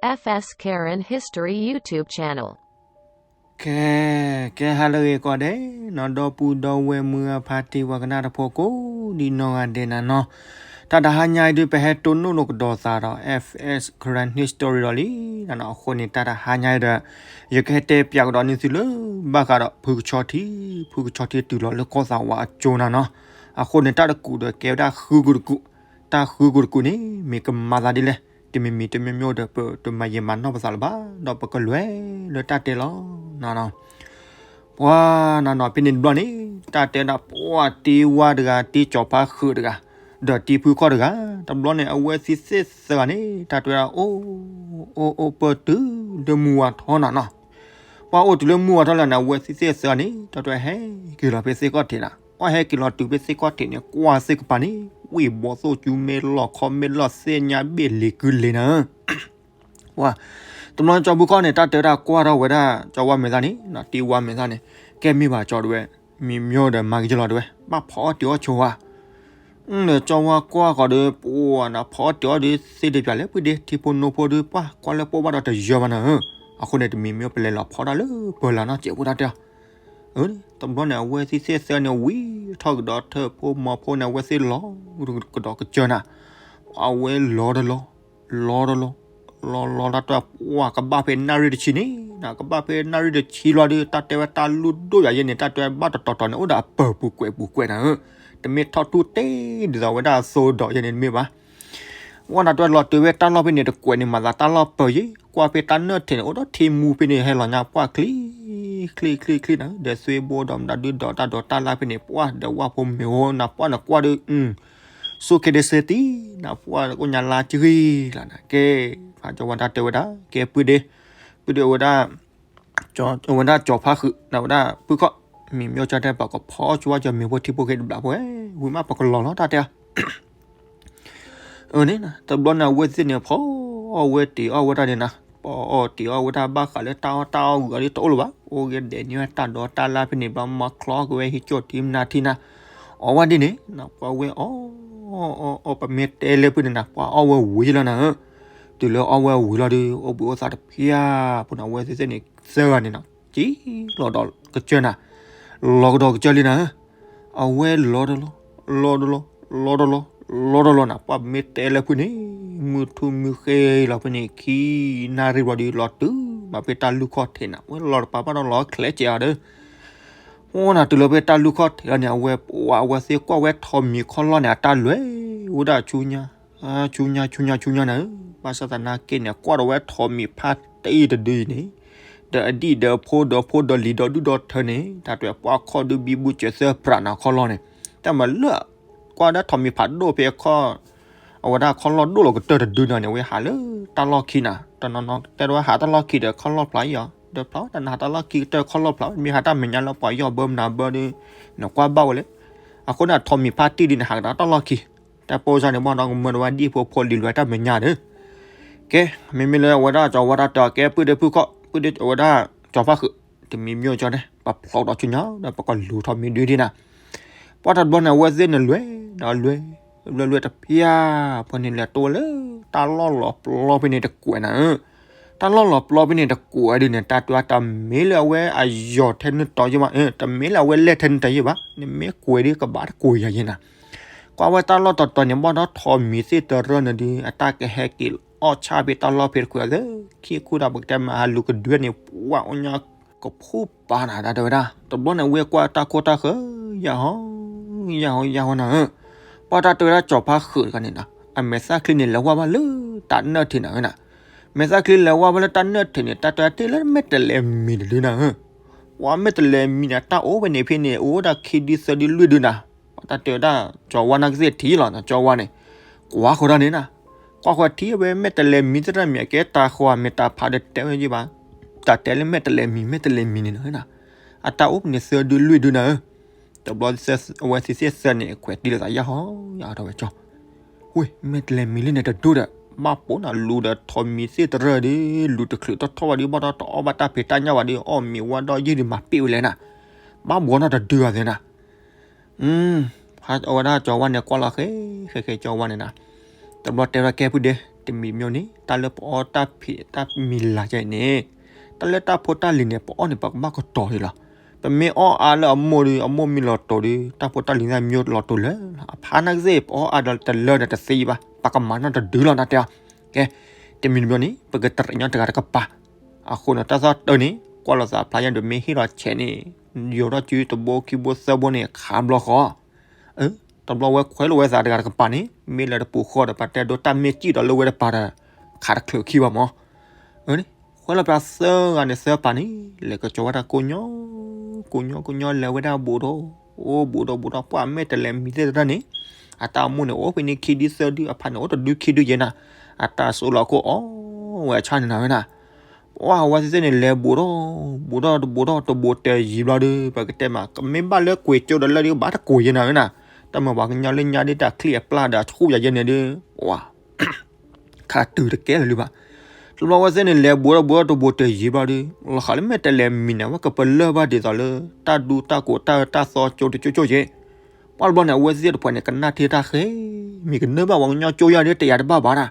F S Karen History YouTube channel. ကဲ ကဲဟါလၢအဂ့ၤကိးဂၤဒဲးနီၤ ဒီပုၢ်ဒီဝဲၢ်မုၢ်အဖါတံၢ်ဝဲကနၣ်တဖိကိးဒံနီၢ်ဂၤဒဲးနၤနီၤ, တၢ်တဟါညါအံၤဒုး ပဟဲတိၢ်နီၣ်လိာ်ကဒီးသးဒီး F S Karen History ဒီးလံနီၤ, အဃိန့ၣ် တၢ်တဟါညါအံၤဒီး ယကဟဲတဲပၠးကဒီးန့ၢ်သုလၢ ဘၣ်ဃးဒီးဖုကဆီထံ, ဖုကဆီထံတုၤလီၤလၢကီၢ်သးဝးအကၠိနၤနီၤ, အဃိန့ၣ် တၢ်တကူာ်ဒီးကဲဝဲဒၣ်ဃုကတကူာ်, တၢ်ဃုကတကူာ်န့ၣ် မ့ၢ်ကမၤသးဒ်လဲၣ်, တမ့ၢ်မံၤတမ့ၢ်မ့ၢ်ဒီး ပတမၤယံာ်မၤနီၢ်ပသးလၢၤဘၣ်, ဒီးပကလဲၤလၢတၢ်တဲလီၤနီၤ. ပှၤနီၤနီၤ ဖဲန့ၣ်တဘျီန့ၣ် တၢ်တဲဒၣ် ပှၤတ့ဝါတဂၤ တ့ကၠီၤဖါဃုးတဂၤ ဒီးတ့ဖုခီၣ်တဂၤ, တဘျီန့ၣ် အဝဲသ့ၣ်သ့ၣ်သၢဂၤန့ၣ် တၢ်တဲဝဲဒၣ် အိၣ် အိၣ် အိၣ်ပၢၢ်တုၤလၢမုၢ်ဝါထီနၤနီၤ, ပှၤအိၣ်တုၤလၢမုၢ်ဝါထီလၢန့ၣ် အဝဲသ့ၣ်သ့ၣ်သၢဂၤန့ၣ် တၢ်တဲဝဲဟဲက့ၤလီၤဖဲသ့ၣ်ခီၣ်ထံးနၤ, ပှၤဟဲက့ၤလီၤတုၤဖဲသ့ၣ်ခီၣ်ထံးန့ၣ် ကွၢ်သ့ၣ်ကပၤန့ၣ် ဝ့ၢ်ဘီသိၣ်ကၠူမ့ၢ်လီၢ်ခီမ့ၢ်လီၢ်သ့ၣ်ညါဘ့ၣ်လံၤကုလံၤနၤ ဝဲ တဘျီကၠီဖုခီၣ်န့ၣ် တၢ်တဲဝဲဒၣ်ကွၢ်ထီၣ်ဝဲဒၣ် ကၠီဝါမဲာ်သၣ်န့ၣ် တ့ဝါမဲာ်သၣ်န့ၣ်, ကဲမ့ၢ်ဘၣ်ကၠီတဲဝဲ, မံၤမ့ၢ်ဒီးမၤကယၢလီၤတဲဝဲ, ဘၣ်ဖီအီၣ်တ့ၤအီၣ်ဆိဝါ, ဒီးကၠီဝါကွၢ်ဃီၤဒီး ပှၤနၤ ဖီအီၣ်တ့ၤအီၣ်ဒီး သ့ၣ်တပျၢ်လၢပှၤဒ့ ထံဖိနိဖိဒီး ပှၤကွၢ်လၢပှၤဘၣ်ဒီးတယၢဘၣ်နၤဧၢ, အဃိန့ၣ် တမံၤမ့ၢ်ပလဲၤလီၤဖီတၢ်လၢပၢၤလၢ်နီၢ်စဲးဖိတၢ်တဲအီၤ တဘျီန့ၣ် အဝဲသ့ၣ်သ့ၣ်သၢန့ၣ် ဝံၤထီၣ်ကဒီးထၢၣ်ဖိမီၤဖိန့ၣ် အဝဲသ့ၣ်လီၤကဒီးကစၢၢ်နၤ, အဝဲလီၤတလီၤ, လီၤတလီၤ, လီၤလီၤတၢ်တဲ ပှၤကဘၣ်ဖဲနၣ်ရံၣ်တဆံန့ၣ်နၤ, ကဘၣ်ဖဲနၣ်ရံၣ်တဆံလီၤဒီး တၢ်တဲဝဲတၢ်လုၢ်ဒိၣ်ယၤယဲန့ၣ် တၢ်တဲဝဲဘၣ်တတီၤတီၤန့ၣ် အိၣ်ဒီးအပၢၤပူၤကွဲးပူၤကွဲးနၤဧၢ, တမ့ၢ်ထီၣ်ထူၣ်တ့ၢ်ဒ်သိးဝဲဒၣ်အသိဒီးယဲန့ၣ်တမ့ၢ်ဘၣ် ဝဲနၤတဲဝဲလီၤတုၤဝဲတၢ်လီၢ်ဖဲန့ၣ်တကွဲးန့ၣ် မၤသးတၢ်လီၢ်ပၢၤယဲ, ကွၢ်ဖဲတၢ်နၢၣ်ထံးန့ၣ် အိၣ်ဒီးထံမူဖဲန့ၣ် ဟဲလီၤညါပှၢ်ချံ ချံချံချံနၤ, ဒီးသွ့ဘိဒီးမတၤဒုဒီးတၢ်ဒိးတၢ်လၢ်ဖဲန့ၣ် ပှၢ်ဒီးဝၣ်ဖိမ့ၢ်အိၣ်နၤ ပှၢ်နကွၢ်ဒီး စူၢ်က့ၤဒ့စ့တံနၤ ပှၢ်အိၣ်ညါလါကဂံၢ်လီၤနၤ, ကဲ ဖးကၠီဝါတၢ်တဲဝဲဒၣ် ကဲပုၢ်ဒ့, ပုၢ်ဒ့ဝဲဒၣ် ဝဲဒၣ်ကၠီၤဖါဃုး နဝဲဒၣ်ဖုခီၣ်, မံၤမ့ၢ်ကၠီတဲပှၤကဖီအီၣ်ဆိဝါကၠီၤမ့ၤဖိထံဖိက့ၤတဘျီဖိဝဲ, ဝံၤမးပကလီၤလီၤတၢ်တဲအီၤ အန့ၣ်နၤ တဘျီန့ၣ် အဝဲသ့ၣ်န့ၣ် ဖီအီၣ်ဝဲတ့ၤအီၣ်ဝဲတၢ်န့ၣ်နၤ, ဖီအီၣ်တ့ၤအီၣ်ဝဲတၢ်ဘၣ်ဃးလၢတၢ်အီၣ်တၢ်အီၣ်ဂုၤအီၤဒ်တအိၣ်လၢၤဘၣ်, အိၣ်က့ၤဒဲးန့ၢ်ဝဲတၢ်ဒိးတၢ်လၢ်ဖဲန့ၣ် ဘျီမၤချီက့ၤဝဲဟံးကၠိၣ်ထံမနၤထံနၤ, အီၣ်ဝဲဒ်န့ၣ်နၤ ပှၤဝဲအီၣ် အီၣ် အီၣ် ပမ့ၢ်တဲလၢဖုန့ၣ်နၤ ပှၤအီၣ်ဝဲဝံၤလီၤနၤဧၢ, တုၤလၢအီၣ်ဝဲဝံၤလီၤဒီး အိၣ်ဘှံးအိၣ်သါတဖၣ်ဖိန့ၣ် အဝဲသ့ၣ်သ့ၣ်န့ၣ် သၢဂၤန့ၣ်နၤ က့ၤလီၤဒီးကစၢၢ်နၤ, လီၤကဒီးကစၢၢ်လံနၤဧၢ အဝဲလီၤတလီၤ, လီၤတလီၤ, လီၤတလီၤ, လီၤတလီၤနၤ ပှၤမ့ၢ်တဲလၢဖုန့ၣ်, မုၢ်ထူၣ်မုၢ်ဃ့လီၤဖဲန့ၣ် ခံနၣ်ရံၣ်ဘျီဒီး လီၤတုၤမးဖဲတၢ်လူၢ်ခီၣ်ထံးနၤ ဝဲလီၤတပၤဘၣ်ဒီးလီၤချဲးကဲးအီၤဒီး, အိၣ်နၤတုၤလီၤဖဲတၢ်လူၢ်ခီၣ်ထံးလီၤန့ၣ် အဝဲပှၤအဝဲသ့ၣ်ကွၢ်ဝဲထိးမံၤခီၣ်လီၢ်န့ၣ် အတၢ်လွဲၢ်ဝဲဒၣ်ဆူညါ ဆူညါ ဆူညါ ဆူညါနၤဧၢ, ဘၣ်ဆၣ်သနာ်က့န့ၣ် ကွၢ်ဒီးဝဲထိးမံၤဖါတံၢ်တဒုအံၤန့ၣ်, ဒီးအဒံၣ်ဒီးအဖိဒီးဖိဒီးလံၤဒီးဒူၣ်ဒီးထၢန့ၣ် တၢ်တွဲပှၤခီၣ်ဒုဘံဘူစၢၤသၢပြးနၤခီၣ်လီၢ်န့ၣ်, တၢ်မၤလၢ ကွၢ်ဒီးထိးမံၤဖးဒိၣ်ဖဲခီၣ် အဝဲဒၣ်ခီၣ်လီၢ်ဒိၣ်လီၤကတၢၢ်တဒုန့ၣ်န့ၣ် ဝဲဟးလၢတၢ်လီၢ်ခံနၤ, တနီၤနီၤတဲဒၣ်ဝဲဟးတၢ်လီၢ်ခံဒီးခီၣ်လီၢ်ဖျါအံၤအီၤ, ဒီးဖျါဝဲတနၤဟးတၢ်လီၢ်ခံကတၢၢ်ခီၣ်လီၢ်ဖျါဝဲ မ့ၢ်ဟးတၢ်မဲာ်ညါလၢပှၤယီၢ်ဘၢမနၤဘၢဒီး နကွၢ်ဘၣ်ဝဲလဲၣ်, အဃိန့ၣ် ထိးမံၤဖါတံၢ်ဒုန့ၣ် ဟးကဒီးတၢ်လီၢ်ခံ တၢ်ပိၢ်စၢ်န့ၣ် ဘၣ်ဒီးကမၢဒီးဝဲဒ်ဖိဖိလံၤလွဲၢ်တၢ်မဲာ်ညါဒီး, ကဲ မ့မ့ၢ်လၢအဝဲဒၣ်ကၠီၤဝါတၢ်တဲအီၤ ကဲပုၢ်ဒ့ဖုခီၣ် ပုၢ်ဒ့အဝဲဒၣ်ကၠီၤဖါဃုး တမံၤမ့ၢ်ကၠီၤန့ၣ် ပှၤဖျိးဒီးဆူညါဒီး ပကလူၤထိးမံၤဒုဒ်နၤ, ပှၤတဘျီန့ၣ် အဝဲသ့ၣ်န့ၣ်လွဲၢ်ဒီးလွဲၢ် လွဲၢ်လွဲၢ်တဖၣ်ဖိန့ၣ် လဲၤတိၢ်ဝဲလၢတၢ်လီၢ်လီၤပျီဖဲန့ၣ်တကွဲးနၤဧၢ, တၢ်လီၢ်လီၤပျီဖဲန့ၣ်တကွဲးဒုန့ၣ် တၢ်တဲဝဲတမ့ၢ်လၢအဝဲအယီၤထဲန့ၣ်တီၤယဲၢ်ဘၣ်, တမ့ၢ်လၢအဝဲလဲၢ်ထဲန့ၣ်တီၤယဲၢ်ဘၣ်, နမ့ၢ်ကွဲးဒုကဘၣ်တကွဲးယၤယဲၢ်နၤ, ကွၢ်ဝဲတၢ်လီၢ်တတီၤန့ၣ် ဘၣ်ဒီးထိးမံၤသ့ၣ်တရၢန့ၣ်ဒု အတၢ်ကဟဲက့ၤအီၣ်ဆၣ်ဖဲတၢ်လီၢ်ဖဲတကွဲးသ့, ခံခူဒၣ်ပကတဲမးဟးလူၤကဒွဲန့ၣ် ပှၤအိၣ်ညါကဖူပာ်နၤ တၢ်တဲဝဲဒၣ်, တဘျီန့ၣ် ဝဲကွၢ်တၢ်ခိၣ်တၢ်ဃၢၤ ယၢ်ဟီ ယၢ်ဟီ ယၢ်ဟီနၤဧၢ, ပှၤတၢ်တဲဝဲဒၣ်ကၠီၤဖါဃုးတဂၤန့ၣ်နၤ အမဲာ်သၣ်ချံန့ၣ် လဲၤဝဲဘၣ်လၢတၢ်နၢၣ်ထံးနၤဧၢနၤ, မဲာ်သၣ်ချံလဲၤဝဲဘၣ်လၢတၢ်နၢၣ်ထံးန့ၣ် တၢ်တဲတ့ၢ်လၢမဲာ်တဲးလဲးမံၤတဒုနၤဧၢ, ပှၤမဲာ်တဲးလဲးမံၤန့ၣ် တၢ်အိၣ်ဖဲန့ၣ်ဖဲန့ၣ် အိၣ်ဒၣ်ခံဒုသၢဒုလွံၢ်ဒုနၤ, ပှၤတၢ်တဲဝဲဒၣ်ကၠီၤဝါနၤကသ့ၣ်ထံလီၤနၤ ကၠီၤဝါန့ၣ်, ကွၢ်ဃီၤတၢ်န့ၣ်နၤ, ကွၢ်ဃီၤထံဝဲမဲာ်တဲးလဲးမံၤသ့ၣ်တဖၣ်မံၤ အကဲတၢ်ဃီၤမ့ၢ်တၢ်ဖးဒီးတဲဝဲယဲၢ်ဘၣ်, တၢ်တဲလၢမဲာ်တဲးလဲးမံၤ မဲာ်တဲးလဲးမံၤန့ၣ်နၤဧၢနၤ, အတၢ်အိၣ်ဖဲန့ၣ်သၢဒုလွံၢ်ဒုနၤဧၢ, တဘျီအဝဲသ့ၣ်သ့ၣ်သၢန့ၣ် ခွဲးတံၢ်လိာ်သးယၢ်ဟီ ယၢ်ဟီထီၣ်ဝဲကၠီၤ ဝ့ၢ် မဲာ်တဲးလဲးမံၤလၢန့ၣ်တဒိၣ်ဒီး ဘၣ်ပိာ်နၤလူၤဒီးထိးမံၤသ့ၣ်တရၢဒီး လူၤတချုးထီၣ်ထီၣ်ဝဲဒီး ဘၣ်ဒီးတအီၣ်ဘၣ်တၢ်ဖံးတၢ်ညၣ်ဘၣ်ဒီး အီၣ်မ့ၤဝါဒီးယုၢ်ဒီးမၤပ့ၢ်ဝဲလဲၣ်နၤ, ဘၣ်ဘှီနီၢ်တဒုဂၤသ့နၤ, အဝဲဒၣ်ကၠီၤဝါန့ၣ် ကွၢ်လီၤဃဲ ဃဲဃဲကၠီၤဝါန့ၣ်နၤ, တဘျီတဲဝဲဒၣ်ကဲဖုဒ့ တမံၤတမံၤန့ၣ် တၢ်လၢပအီၣ်တၢ်ဖံးတၢ်မံၤလၤကဲအံၤန့ၣ် တၢ်လၢတၢ်ဖိတၢ်လံၤန့ၣ် ပအီၣ်န့ၣ် ပကဘၣ်ကတီၤဒံးလီၤ. ပမ့ၢ်အီၣ်အါလၢအမိၢ်ဒီး အမိၢ်မံလီၤတီၤဒီး တၢ်ဖိတၢ်လံၤန့ၣ်မံလီၤတီၤလၢ အဖါနၢ်ကသ့ၣ် ပအီၣ်အါဒီးတလၢဒီးတသံဘၣ် ပကမၤနီၣ်တဒုလီၤ တၢ်တဲအီၤ. ကဲ, တမံၤတမံၤန့ၣ် ပကတရံးညီတဂၤတကပၤ. အဃိန့ၣ် တၢ်သီၣ်တၢ်န့ၣ် ကွၢ်လီၤသးဖျါညါဒီး မ့ၢ်ဟ့ၣ်လီၤဆဲးန့ၣ် ယိၤထီၣ်စုတဘိခံဘိသၢဘိန့ၣ် ခးဘျီဃီ တဘျီဝဲခွဲးလီၤဝဲသးတဂၤတကပၤန့ၣ် မ့ၢ်လၢတပူၤဃီဒီး ပတဲဒိတၢ်မ့ၢ်စံၣ်ဒီးလၢဝဲတပၤဒီး ခးတချုးခံဘၣ်မး. အန့ၣ် ခွဲးလီၤပသၢဂၤန့ၣ်သၢပၤန့ၣ် လဲၤကစီၤဝဲဒၣ်ကိးညီ, ကိးညီကိးညီလဲၤဝဲဒၣ်ဘူးဒီး, အိၣ်ဘူးဒီးဘူးဒီး ပှၤမ့ၢ်တလဲၤမံၤသ့ၣ်တဖၣ်န့ၣ် အတၢ်အမိၢ်န့ၣ် အိၣ်ဖဲန့ၣ်ခံဒုသၢဒု အဖါန့ၣ် အိၣ်တဒုခံဒုယဲနၤ, အတၢ်စိးလီၤခိၣ်အီၣ်ဝဲဆၣ်န့ၣ်နၤဝဲဒၣ် ပှၤအဝဲသ့ၣ်န့ၣ် လဲၤဘူးဒီး ဘူးဒီးတဘူးဒီးတဘူးတယံၤဘျီဒီး ပကတဲမး ကမ့ၢ်ဘၣ်လၢကွံာ်ကၠိဒီးလၢဒုးဘၣ်တကိးယဲနၤဝဲနၤ, တၢ်မၤပှၤကညီလၢညါဒ်တၢ်ချံအပျၢ်ဒီးဆူၣ်ယၤယဲန့ၣ်ဒီး ပှၤ ခးတုၤတကဲလၢၤလံဘၣ်. တဘျီဝဲသ့ၣ်န့ၣ် လဲၤဘူးဒီးဘူးဒီးတဘူးတယံၤဘျီဒီး လီၤဃးလၢမ့ၢ်တလဲၤမံၤန့ၣ် ဝဲကပလၢၢ်ဘၣ်ဒ်သိးလၢ တၢ်ဒူတၢ်ကိးတၢ်အၢတၢ်သီကၠိတကၠိကၠိယဲ ပှၤတဘျီန့ၣ် အဝဲသ့ၣ်တဖၣ်န့ၣ် ကနၣ်ထံတၢ်ဃဲ မ့ၢ်ကနၢဘၣ်ပှၤကညီကၠိယါဒီးတယာ်တဘၣ်ဘၣ်ဒၣ်,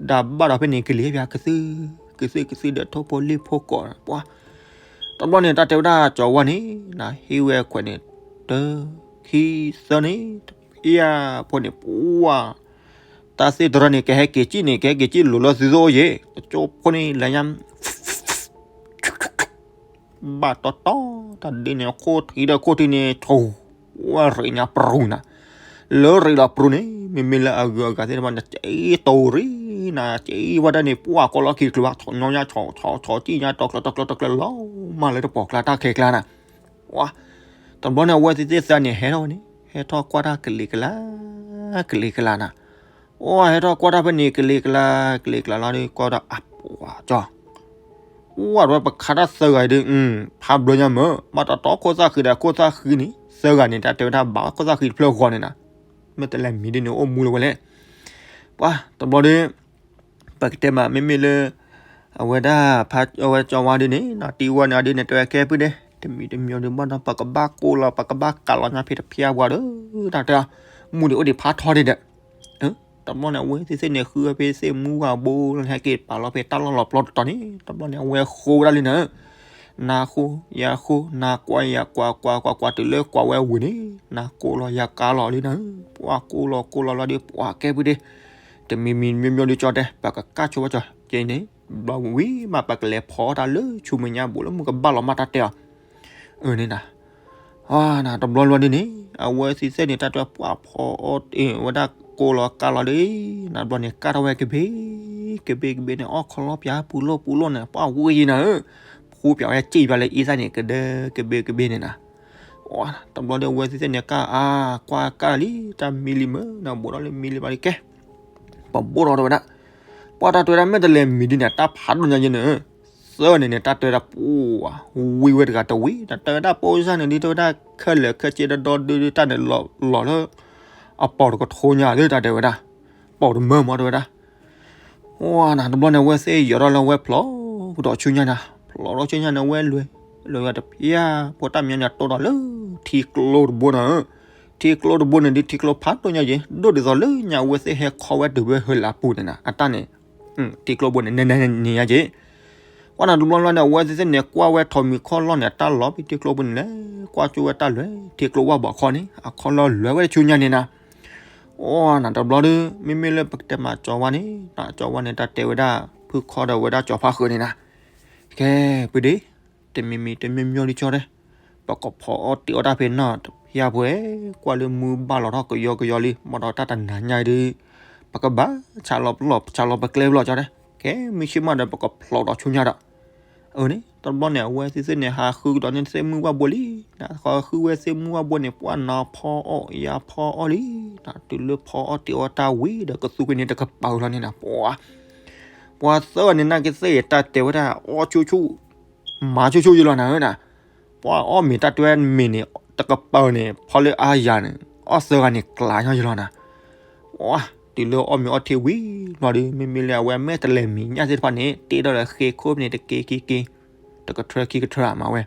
ဒီးဘၣ်ဒီးဖဲန့ၣ်ကလံၤပၠးကသံၣ်, ကသံၣ်ကသံၣ်ဒီးထိၣ်ဖိလံၣ်ဖိကိး ပှၤ တဘျီန့ၣ် တၢ်တဲဝဲဒၣ်ကၠီၤဝါန့ၣ် နဟ့ၣ်ဝဲခွဲးန့ၣ် တၢ ခံ သၢန့ၣ် တဖၣ်ဖိန့ၣ် ပှၤ တၢ်သ့ၣ်တရၢန့ၣ် ကဟဲက့ၤစံၣ်န့ၣ် ကဟဲက့ၤစံၣ်လိၤလၢသုသိအိၣ်ယဲၢ် တကၠိဖိန့ၣ် လဲၤညါ ဘၣ်တီတီ တၢ်ဒ်န့ၣ် ခိၣ်ထံးဒီးခိၣ်ထံးန့ၣ် ဆိဝဲရံးညါပရူၤနၤ, လၢရံးဒီးပရူၤန့ၣ် မ့မ့ၢ်လၢအဂုၤအဂၤသ့ၣ်တဖၣ်န့ၣ် က့ၤတိၤရံးနၤ က့ၤဝဲဒၣ်န့ၣ် ပှၤကိးလီၤခံတချုးဘၣ် ဆီၣ်ညီညါ ဆီၣ်ဆီၣ်ဆီၣ်ကံၣ်ညါ တီၤကျၢၤတီၤကျၢၤတီၤကျၢၤလီၤမၢ်လၢတပိာ်ကျါတၢ်ခဲကျါနၤ, ပှၤ တဘျီန့ၣ် အဝဲသ့ၣ်သ့ၣ်သၢန့ၣ် ဟဲထီၣ်ဝဲန့ၣ် ဟဲထီၣ်ကွၢ်တၢ်ကလံၤကလါ ကလံၤကလါနၤ အိၣ် ဟဲထီၣ်ကွၢ်တၢ်ဖဲန့ၣ် ကလံၤကလါ ကလံၤကလါလီၤဒီး ကွၢ်ဒီးအပှၤကၠီ အိၣ် အဝဲပခါတၢ်သၢဂၤအံၤဒီး ဖးဘျီညါမၢ် ဘၣ်တီတီခိၣ်သၣ်ဃံဒီးခိၣ်သၣ်ဃံန့ၣ် သၢဂၤန့ၣ် တၢ်တဲဝဲဒၣ်ဘၣ်ခိၣ်သၣ်ဃံတဖျၢၣ်ဂီၤန့ၣ်နၤ မ့ၢ်တလဲၤမံၤဒ်န့ၣ် အိၣ်မူလၢၤဝဲလဲၣ် ပှၤ တဘျီဒီး ပကတဲမး မ့မ့ၢ်လၢ အဝဲဒၣ် ဖး အဝဲကၠီဝါဒ်န့ၣ် တံဝဲန့ၣ်အဒ်န့ၣ် တဲဝဲကဲပုၢ်ဒ့ တမံၤတမံၤဒီးဘၣ်ဒီး ပကဘၣ်ကိးလီၤ ပကဘၣ်ကးလီၤညါဖဲတဖၣ်ပှၤဒီး တၢ်တဲ မူဒံးအိၣ်ဒံးဖးထီဒံးဒီး တဘျီန့ၣ် အဝဲသ့ၣ်သ့ၣ်န့ၣ် ဃုဝဲဖဲသ့ၣ်မူဂၤဘိလီၤန့ၣ် ဟဲက့ၤပာ်လီၤဖဲတၢ်လီၢ်လီၤပျီတတီၤန့ၣ် တဘျီန့ၣ် အဝဲဃိဝဲဒၣ်လံနၤ နၤဃိ ယၤဃိ နၤကွၢ်ယၤကွၢ် ကွၢ်ကွၢ်ကွၢ် တုၤလၢကွၢ်ဝဲဝံၤန့ၣ် နၤကိးလီၤယၤကးလီၤလံနၤ ပှၤကိးလီၤကိးလီၤလီၤဒီး ပှၤကဲပုၢ်ဒ့ တမံၤမံၤမံၤမံၤဒ်ကၠီတဲ ပကကၢ်ဆိဝဲကၠီကဲန့ၣ် ဘျီဝံၤမး ပကလဲၤဖီအီၣ်တၢ်လၢဆူမဲာ်ညါဘူးလၢမုၢ်ကဘၣ်လီၤမးတၢ်တဲအီၤ အၢန့ၣ်နၤ နၤတဘျီလီၤဒ်န့ၣ် အဝဲသ့ၣ်သ့ၣ်န့ၣ် တၢ်တဲပှၤဖီအီၣ်တ့ၢ်ဝဲဒၣ်ကိးလီၤကးလီၤဒီး နၤတဘျီန့ၣ် ကၢ်ထီၣ်ဝဲကဘ့ၣ် ကဘ့ၣ်ကဘ့ၣ်န့ၣ် အီၣ်ခီလီၤပၠးပူၤလိၣ်ပူၤလိၣ်န့ၣ် ပှၤဝံၤယံၤနၤဧၢ ဃူပၠးဝဲစံၣ်ပၠးလၢအံသၣ်န့ၣ် ကဒၢကဘ့ၣ်ကဘ့ၣ်န့ၣ်နၤ တဘျီဒီး အဝဲသ့ၣ်သ့ၣ်န့ၣ် ကၢ်အါ ကွၢ်ကၢ်လံ တၢ်မံလံမၢ် နဘိးထီၣ်လၢမံလံဘၣ်လံကဲ ပဘိးထီၣ်တဲဝဲဒၣ် ပှၤတၢ်တဲဝဲဒၣ် မ့ၢ်တလဲၤမံၤဒ်န့ၣ် တၢ်ဖးဒိၣ်ညါယဲန့ၣ် သၢန့ၣ်န့ၣ် တၢ်တဲဝဲဒၣ်ပှၤ ဝံၤဝဲတဂၤတဝံၤ တၢ်တဲဝဲဒၣ်ပိစၢ်န့ၣ်ဒ်တဲဝဲဒၣ် ခဲလၢာ်ခဲဆ့ဒီဒီဒုဒုတၢ်န့ၣ်လီၤလၢ အပိာ်တကထိညါလၢတၢ်တဲဝဲဒၣ် ပိာ်တမၢမးတဲဝဲဒၣ် နၤတဘျီန့ၣ် အဝဲသ့ၣ်ယီၤထီၣ်လၢဝဲဖျိးကဒီးဆူညါနၤ ဖျိးထီၣ်ဆူညါန့ၣ် အဝဲလွဲၤ လွဲၤဝဲတဖၣ် ဖိတၢ်မညီန့ၣ် တိၢ်ဒီးလၢ ထံကျိတဘိနၤဧၢ ထံကျိတဘိန့ၣ် ဒ်ထံကျိဖးဒိၣ်ညါက့ၤ ဒိၣ်ဒ်သိးလၢညါအဝဲသ့ၣ်ဟဲခီဝဲတုၤဝဲဟၢလးပူၤန့ၣ်နၤ အတၢ်န့ၣ် ထံကျိဘိန့ၣ် နဲနဲန့ၣ်ညါက့ၤ ပှၤနၤတဘျီဘျီန့ၣ် အဝဲသ့ၣ်သ့ၣ်န့ၣ် ကွၢ်ဝဲထိးမံၤခီၣ်လီၢ်န့ၣ် အတၢ်လီၤဖဲထံကျိဘိန့ၣ်လဲၣ် ကွၢ်ကၠိဝဲတၢ်လွဲၤ ထံကျိဝၣ်ဘီးခီန့ၣ် အခီၣ်လီၢ်လွဲၤဝဲဆူညါန့ၣ်နၤ အိၣ် နၤတဘျီဒီး မ့မ့ၢ်လၢပကတဲမးကၠီဝါန့ၣ် နၤကၠီဝါန့ၣ် တၢ်တဲဝဲဒၣ် ဖုခီဒီးဝဲဒၣ်ကၠီဖးဃုာ်န့ၣ်နၤ ကဲ ပုၢ်ဒ့ တမံၤမံၤတမံၤမံၤဒ်ကၠီတဲ ပကဖီအီၣ်တ့ၢ်အီၣ်တၢ်ဖဲနီၢ်တဖၣ်ပှဲၤ ကွၢ်လၢမုၢ်ဘၣ်လီၤထီၣ်ကယီကယီလံ မ့ၢ်ဒီးတၢ်တနၤညါဒီး ပကဘၣ်ဆးလီၤပလီၢ် ဆးလီၤပကျဲပလီၢ်ကၠီတဲ ကဲ မုၢ်ဆ့ၣ်မးဒီး ပကဖျိးဒီးဆူညါဒီး အၢန့ၣ် တဘျီန့ၣ် အဝဲသ့ၣ်သ့ၣ်န့ၣ် ဟးဃုကဒီးန့ၢ်သ့ၣ်မုၢ်ဝၣ်ဘိလံ နဃုဝဲသ့ၣ်မုၢ်ဝၣ်ဘိန့ၣ် ပှၤနၤဖီအီၣ်ယၤဖီအီၣ်လံ နၤတုၤလၢဖီအီၣ်တ့ၢ်အီၣ်တၢ်ဝံၤဒီး ကသူကွံာ်န့ၣ်တကပၤလီၤန့ၣ်နၤ ပှၤ ပှၤသၢဂၤန့ၣ် နာ်က့သ့ၣ်တၢ်တဲဝဲဒၣ် အီၣ်ဆူၣ်ဆူၣ် မၤဆူၣ်ဆူၣ်ယလီၤနၤဧၢနၤ ပှၤအီၣ်မ့ၤတၢ်တဲဝဲမ့ၤန့ၣ် တကပၤန့ၣ် ဖီလၢအါယၤန့ၣ် အီၣ်သၢဂၤန့ၣ်ကျးညီယလီၤနၤ ပှၤ တုၤလၢအီၣ်မ့ၤအီထံဝံၤလီၤဒီး မ့မ့ၢ်လၢအဝဲမဲာ်တလဲၤမံၤညၣ်သ့ၣ်တဖၣ်န့ၣ် တ့ထီၣ်ဒီးဃ့ခိၣ်န့ၣ် တက့ၤက့ၤက့ၤ တကထၢခံကထၢမးဝဲ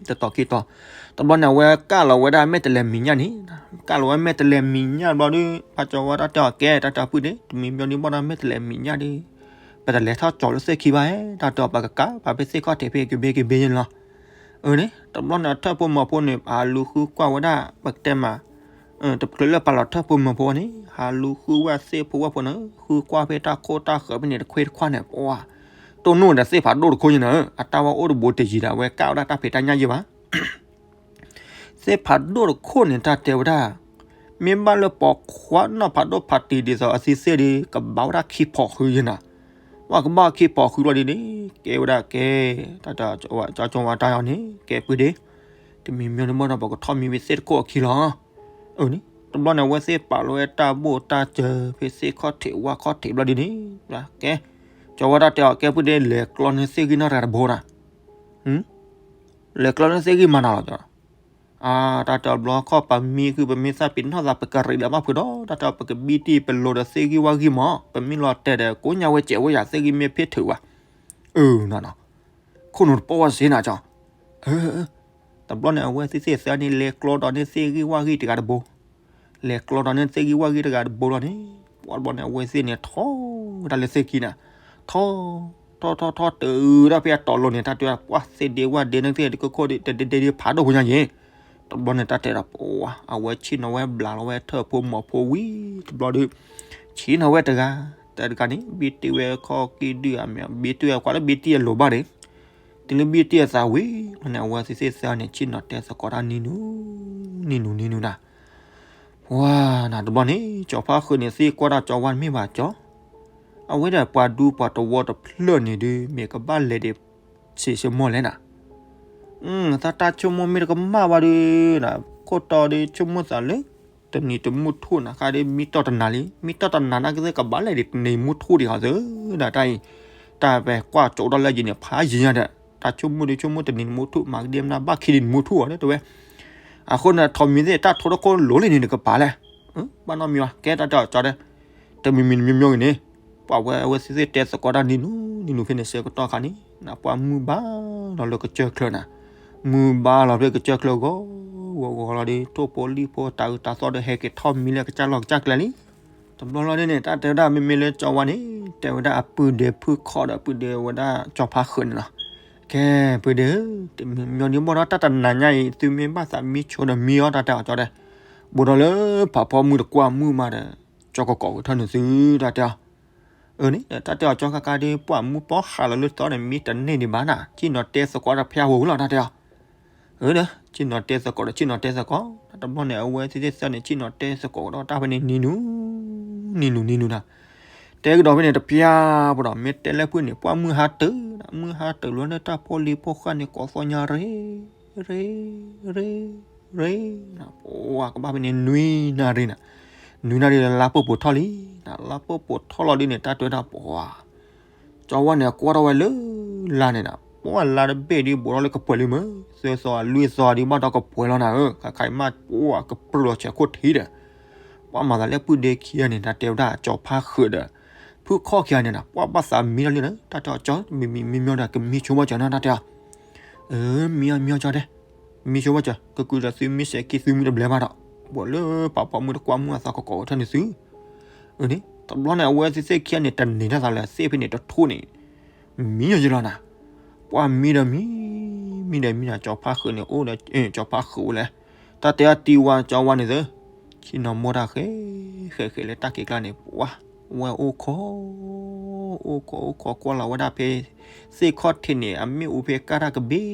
တတီၤခံတီၤ, တဘျီန့ၣ် အဝဲကၣ်လီၤဝဲဒၣ်မဲာ်တလဲၤမံၤညၣ်န့ၣ်, ကၣ်လီၤဝဲမဲာ်တလဲၤမံၤညၣ်တဘျီဒီး ပှၤကၠီၤဝါတၢ်တဲအီၤ ကဲ တၢ်တဲအီၤ ပုၢ်ဒ့ တမံၤမံၤဒုးဘၣ်ဒီး မဲာ်တလဲၤမံၤညၣ်ဒီး ပတလဲၤထီၣ်ကၠီၤလၢသ့ၣ်ခံဘၣ်, တၢ်တဲအီၤ ပကကး ပှၤဖဲသ့ၣ်ခီၣ်ထံးဖဲကဘ့ကဘ့ယလီၤ. အန့ၣ် တဘျီန့ၣ် အထၢၣ်ဖိမီၤဖိန့ၣ် အလူၤဃုကွၢ်ဝဲဒၣ် ပကတဲမး တချုးလၢပာ်လီၤထၢၣ်ဖိမီၤဖိန့ၣ် ဟးလူၤဃုဝဲသ့ၣ်ဖိဝဲၢ်ဖိန့ၣ် ဃုကွၢ်ဖဲတၢ်ခိၣ်တၢ်ဃၢၤဖဲန့ၣ် တခွ့တခွါန့ၣ် ပှၤ တိၢ်နီၣ်ဒီးသ့ၣ်ဖးဒိၣ်တခိၣ်ညါန့ၣ် အတၢ်ဝဲအိၣ်တဘိတယံၤဒီး အဝဲကၣ်ဝဲဒၣ်တၢ်ဖံးတၢ်ညၣ်ယဲၢ်ဘၣ်. သ့ၣ်ဖးဒိၣ်တခိၣ်န့ၣ် တၢ်တဲဝဲဒၣ် မ့ၢ်ဘၣ်လၢပိာ်ခွါနီၢ်ဖးဒိၣ်ဖးတံၤဒ်သိးအသံသ့ၣ်ဒီး ကဘၣ်ဝဲဒၣ်ခံဖီဃုယဲၢ်နၤ, ပှၤကဘၣ်ခံဖီဃုလီၤဒ်န့ၣ် ကဲဝဲဒၣ်ကဲ တၢ်တဲအီၤ ကၠီၤဝါတၢ်အီၤန့ၣ် ကဲ ပုၢ်ဒ့ တမံၤမံၤဒုးဘၣ်ဒီး ပကထီၣ်မံၤဖဲသ့ၣ်တခိၣ်အခံလီၤ. အန့ၣ် တဘျီန့ၣ် အဝဲသ့ၣ်ပာ်လီၤဝဲတၢ်ဘိၣ်တၢ်စၢၤ ဖဲသ့ၣ်ခီၣ်ထံးဝၣ်ခီၣ်ထံးဘျီဒ်န့ၣ် ကဲ ကၠီၤဝါတၢ်တဲအီၤ ကဲ ပုၢ်ဒ့ လဲၤကျီန့ၢ်သ့ၣ်ဂံၢ်နီၢ်တဂၤတဘိနၤ, လဲၤကျီန့ၢ်သ့ၣ်ဂံၢ်မၤနၤလီၤ ကၠီၤ, တၢ်တဲအီၤ ဘျီခီၣ်ပမံဃုာ် ပမ့ၢ်သၣ်ပ့ၤနီၣ်သး ပကရံးလၢမၢ်ဖုးဒီး တၢ်တဲအီၤ ပကဘံၣ်တံၢ်ပလိၤဒီးသ့ၣ်ဂံၢ်ဝၣ်ဂံၢ်မး ပမ့ၢ်လီၤတဲာ်ဒီး ကိးညါဝဲစဲးဝဲယၤ သ့ၣ်ဂံၢ်မ့ၢ်ဖ့ၣ်ထုးဝဲ, အၢ နီၢ်နီၢ် ခိၣ်နူာ်တပိာ်ဝဲစ့နၤ ကၠီၤ, တဘျီန့ၣ် အဝဲသ့ၣ်သ့ၣ်သၢန့ၣ် လဲၤကျီဒီးန့ၢ်သ့ၣ်ဂံၢ်ဝၣ်ဂံၢ်တဂၤတဘိ, လဲၤကျီဒီးန့ၢ်သ့ၣ်ဂံၢ်ဝၣ်ဂံၢ်တဂၤတဘိလီၤန့ၣ် ပှၤတဘျီန့ၣ် အဝဲသ့ၣ်န့ၣ် ထီၣ်ဝဲဒၣ်လၢသ့ၣ်ခံန့ၣ်, ထီၣ် ထီၣ်ထီၣ်ထီၣ်တုၤဒၣ်ဖဲအတီၤလိၤန့ၣ် တၢ်တဲဝဲဒၣ် ပှၤသ့ၣ်ဒ့ဝၣ်ဒ့န့ၣ် သ့ၣ်တကခိၣ်ဒ် တဒ့ဒ့ဒ်ဖးဒိၣ်ဖိညါယဲၢ်, တဘျီန့ၣ် တၢ်တဲဒီး ပှၤ အဝဲဆ့ၣ်နီၤဝဲဘျးလီၤဝဲထၢၣ်ဖိမီၤဖိဝံၤတဘျီဒီး ဆ့ၣ်နီၤဝဲတဂၤ တၢ်တဂၤန့ၣ် ဘံၣ်တံၢ်ဝဲခီၣ်ကံၢ်ဒုၣ်အမ့ၢ် ဘံၣ်တံၢ်ဝဲကွၢ်လၢဘံၣ်တံၢ်အလိၤဘၣ်န့ၣ် တုၤလၢဘံၣ်တံၢ်အသးဝံၤန့ၣ် အဝဲသ့ၣ်သၢန့ၣ် ဆ့ၣ်နီၤတဲသကိးတၢ်နံၤနူၤ နံၤနူၤနံၤနူၤနၤ, ပှၤနၤတဘျီန့ၣ် ကၠီၤဖါဃုာ်န့ၣ် သ့ၣ်ကွၢ်တၢ်ကၠီၤဝါတမ့ၢ်ဘၣ်ကၠီၤ, အဝဲဒၣ်ပှၤဒူပှၤတဝီတဖျၢၣ်န့ၣ်ဒုး မ့ၢ်ကဘၣ်လဲၤဒံး ဆံးဆ့မိၢ်လဲၣ်နၤ, သးတၢ်ဆိကမိၣ်မ့ၢ်တကမၣ်ဘၣ်ဒုးနၤ ခိၣ်တီဒုးဆိကမိၣ်သးလၢ တနံၤတမုၢ်ထူၣ်နၤ ဃါဒုးမံတီၢ်တနၤလံ မံတီၢ်တနၤနာ်က့သ့ၣ် ကဘၣ်လဲၤဒံးတနံၤမုၢ်ထူၣ်ဒံးဟီသ့နၤ တၢ်အံၤ တၢ်ပဲာ်ကွၢ်ကၠိးဒီးလၢယံၤန့ၣ် ဖးယံၤညါဒီး တၢ်ဆိကမိၣ်ဒုးဆိကမိၣ်တနံၤတမုၢ်ထူၣ် မၤကဒံမနုၤဘၣ်ခံဒံးတမုၢ်ထူၣ်အီၤလၢတဝဲ, အဃိန့ၣ် ထိးမံၤသ့ၣ် တၢ်ထိတခိၣ်လိၤလံန့ၣ် နကပာ်လဲၣ်, ဘၣ်နီတမံၤဘၣ် ကဲတၢ်တဲအီၤကၠီၤဒဲး, တမံၤမံၤတမံၤမံၤဂ့ၤန့ၣ် ပှၤဝဲအဝဲသ့ၣ်သ့ၣ်တဲသကိးတၢ်နံၤနူၤ နံၤနူၤဖဲန့ၣ် ဆၢကတီၢ်ခါန့ၣ် နပှၤမုၢ်ဘါလီၤလၢကစၢၢ်ချၢနၤ, မုၢ်ဘါလီၤဖဲကစၢၢ်ချၢဂီၤ ဂီၤဂီၤလီၤဒီး ထိၣ်ဖိလံၣ်ဖိတၤအုးတၤသီဒီး ဟဲက့ၤထီၣ်မံၤလၢကစၢ်လီၢ်ကစၢ်ကျဲလံ. တဘျီလီၤန့ၣ် တၢ်တဲဝဲဒၣ် မ့မ့ၢ်လၢကၠီၤဝါန့ၣ် တဲဝဲဒၣ်အပုၢ်ဒ့ဖုၣ်ခီၣ်ဒီး ပုၢ်ဒ့ဝဲဒၣ်ကၠီၤဖါဃုာ်န့ၣ်လီၤ. ကဲ ပုၢ်ဒ့ဧၢ, တမံၤမံၤဒုးဘၣ်ဒီး တၢ်တနၤညါအံၤ သုမ့ၢ်ဘၣ်သးမံဆိဒီးမံအီၤ တၢ်တဲအီၤကၠီၤဒဲး, ဘူးဒီးလၢဖးဖီမုၢ်တကွၢ်မုၢ်မးဒီး ကၠီကကိးကထၢၣ်န့ၣ်သု တၢ်တဲအီၤ အန့ၣ် တၢ်တဲအီၤကၠီၤခါခါဒီး ပှၤမုၢ်ပှၢ်ဟးလီၤလၢသီန့ၣ် မံတန့ၢ်ဒံးဘၣ်နၤ, ဆ့ၣ်နီၤတဲသကိးတၢ်ဖဲအဝဲလီၤ တၢ်တဲအီၤ. အဒီး ဆ့ၣ်နီၤတဲသကိးဒီး ဆ့ၣ်နီၤတဲသကိး, တဘျီန့ၣ် အဝဲသ့ၣ်သ့ၣ်သၢန့ၣ် ဆ့ၣ်နီၤတဲသကိးဒီးတၢ်ဖဲန့ၣ် နံၤနူၤ နံၤနူၤ နံၤနူၤနၤ, တဲကဒီးဖဲန့ၣ်တပျၢ်ပဒီး မ့ၢ်တဲလၢပုၢ်န့ၣ် ပှၢ်မုၢ်ဟါတုၤ, မုၢ်ဟါတုၤလီၤန့ၣ် တၢ်ဖိလံၤဖိဃၢ်န့ၣ် ကိးသီညါရ့ ရ့ ရ့ ရ့ ပှၤကဘၣ်ဖဲန့ၣ်နွံနၣ်ရံၣ်နၤ, နွံနၣ်ရံၣ်လၢလါပှိၢ်ပိာ်ထီၣ်လံနၤ, လါပှိၢ်ပိာ်ထီၣ်လီၤဒ်န့ၣ် တၢ်တဲဝဲဒၣ်ပှၤ ကၠီၤဝါန့ၣ် ကွၢ်ထီၣ်ဝဲလၢလါန့ၣ်နၤ, ပှၤလါတဘ့ၣ်ဒ်ဘူးထီၣ်လၢကပှဲၤလံမ့ၢ်, သၢသီလွံၢ်သီဒ်ဘၣ်ဒီးကပှဲၤလီၤနၤဧၢ, ခါခါအံၤမး ပှၤကပြုၢ်လီၤဆဲးခိၣ်ထံးဒီး ပှၤမၤသးလၢပုၢ်ဒ့ခံဂၤန့ၣ် တၢ်တဲဝဲဒၣ်ကၠီၤဖါဃုာ်ဒီး ဖုၣ်ခီၣ်ခံဂၤန့ၣ်နၤ, ပှၤဘၣ်သးမံထီၣ်လံဒီး တၢ်တဲအီၤကၠီၤ မံမံမံမံဒီး ကမံဆိဘၣ်စၢၤနၤ တၢ်တဲအီၤ အၢ မံအီၤမံအီၤကၠီၤဒဲး, မံဆိဘၣ်စၢၤ ကကုာ်ဒီးသုမ့ၢ်စဲးက့သုမ့ၢ်တဘျဲဘၣ်ဒီး ဘူးလၢပာ်ဖီမုၢ်တကွၢ်မုၢ်အသးကကိးကထၢၣ်န့ၣ်သု, အန့ၣ် တဘျီန့ၣ် အဝဲသ့ၣ်သ့ၣ်ခံဂၤန့ၣ် တန့ၢ်တၢ်သးလၢသ့ၣ်ဖဲန့ၣ်တထူၣ်န့ၣ် မံယီၤယလီၤနၤ, ပှၤမံဒီးမံ မံဒီးမံဒီး ကၠီၤဖါဃုာ်န့ၣ် အိၣ်ဒီး ကၠီၤဖါဃုာ်အိၣ်လဲၣ်, တၢ်တဲအီၤတံၤဝါကၠီၤဝါန့ၣ်သု, ဆ့ၣ်နီၤမိၢ်တၢ်ဃဲ ဃဲဃဲလၢတၢ်က့ၤကျါန့ၣ် ပှၤ ဝဲအိၣ်ခိး အိၣ်ခိး အိၣ်ခိး ကွၢ်လီၤဝဲဒၣ်ဖဲ သ့ၣ်ခီၣ်ထံးန့ၣ် အမ့ၣ်အူဖဲကၢ်တၢ်ကဘ့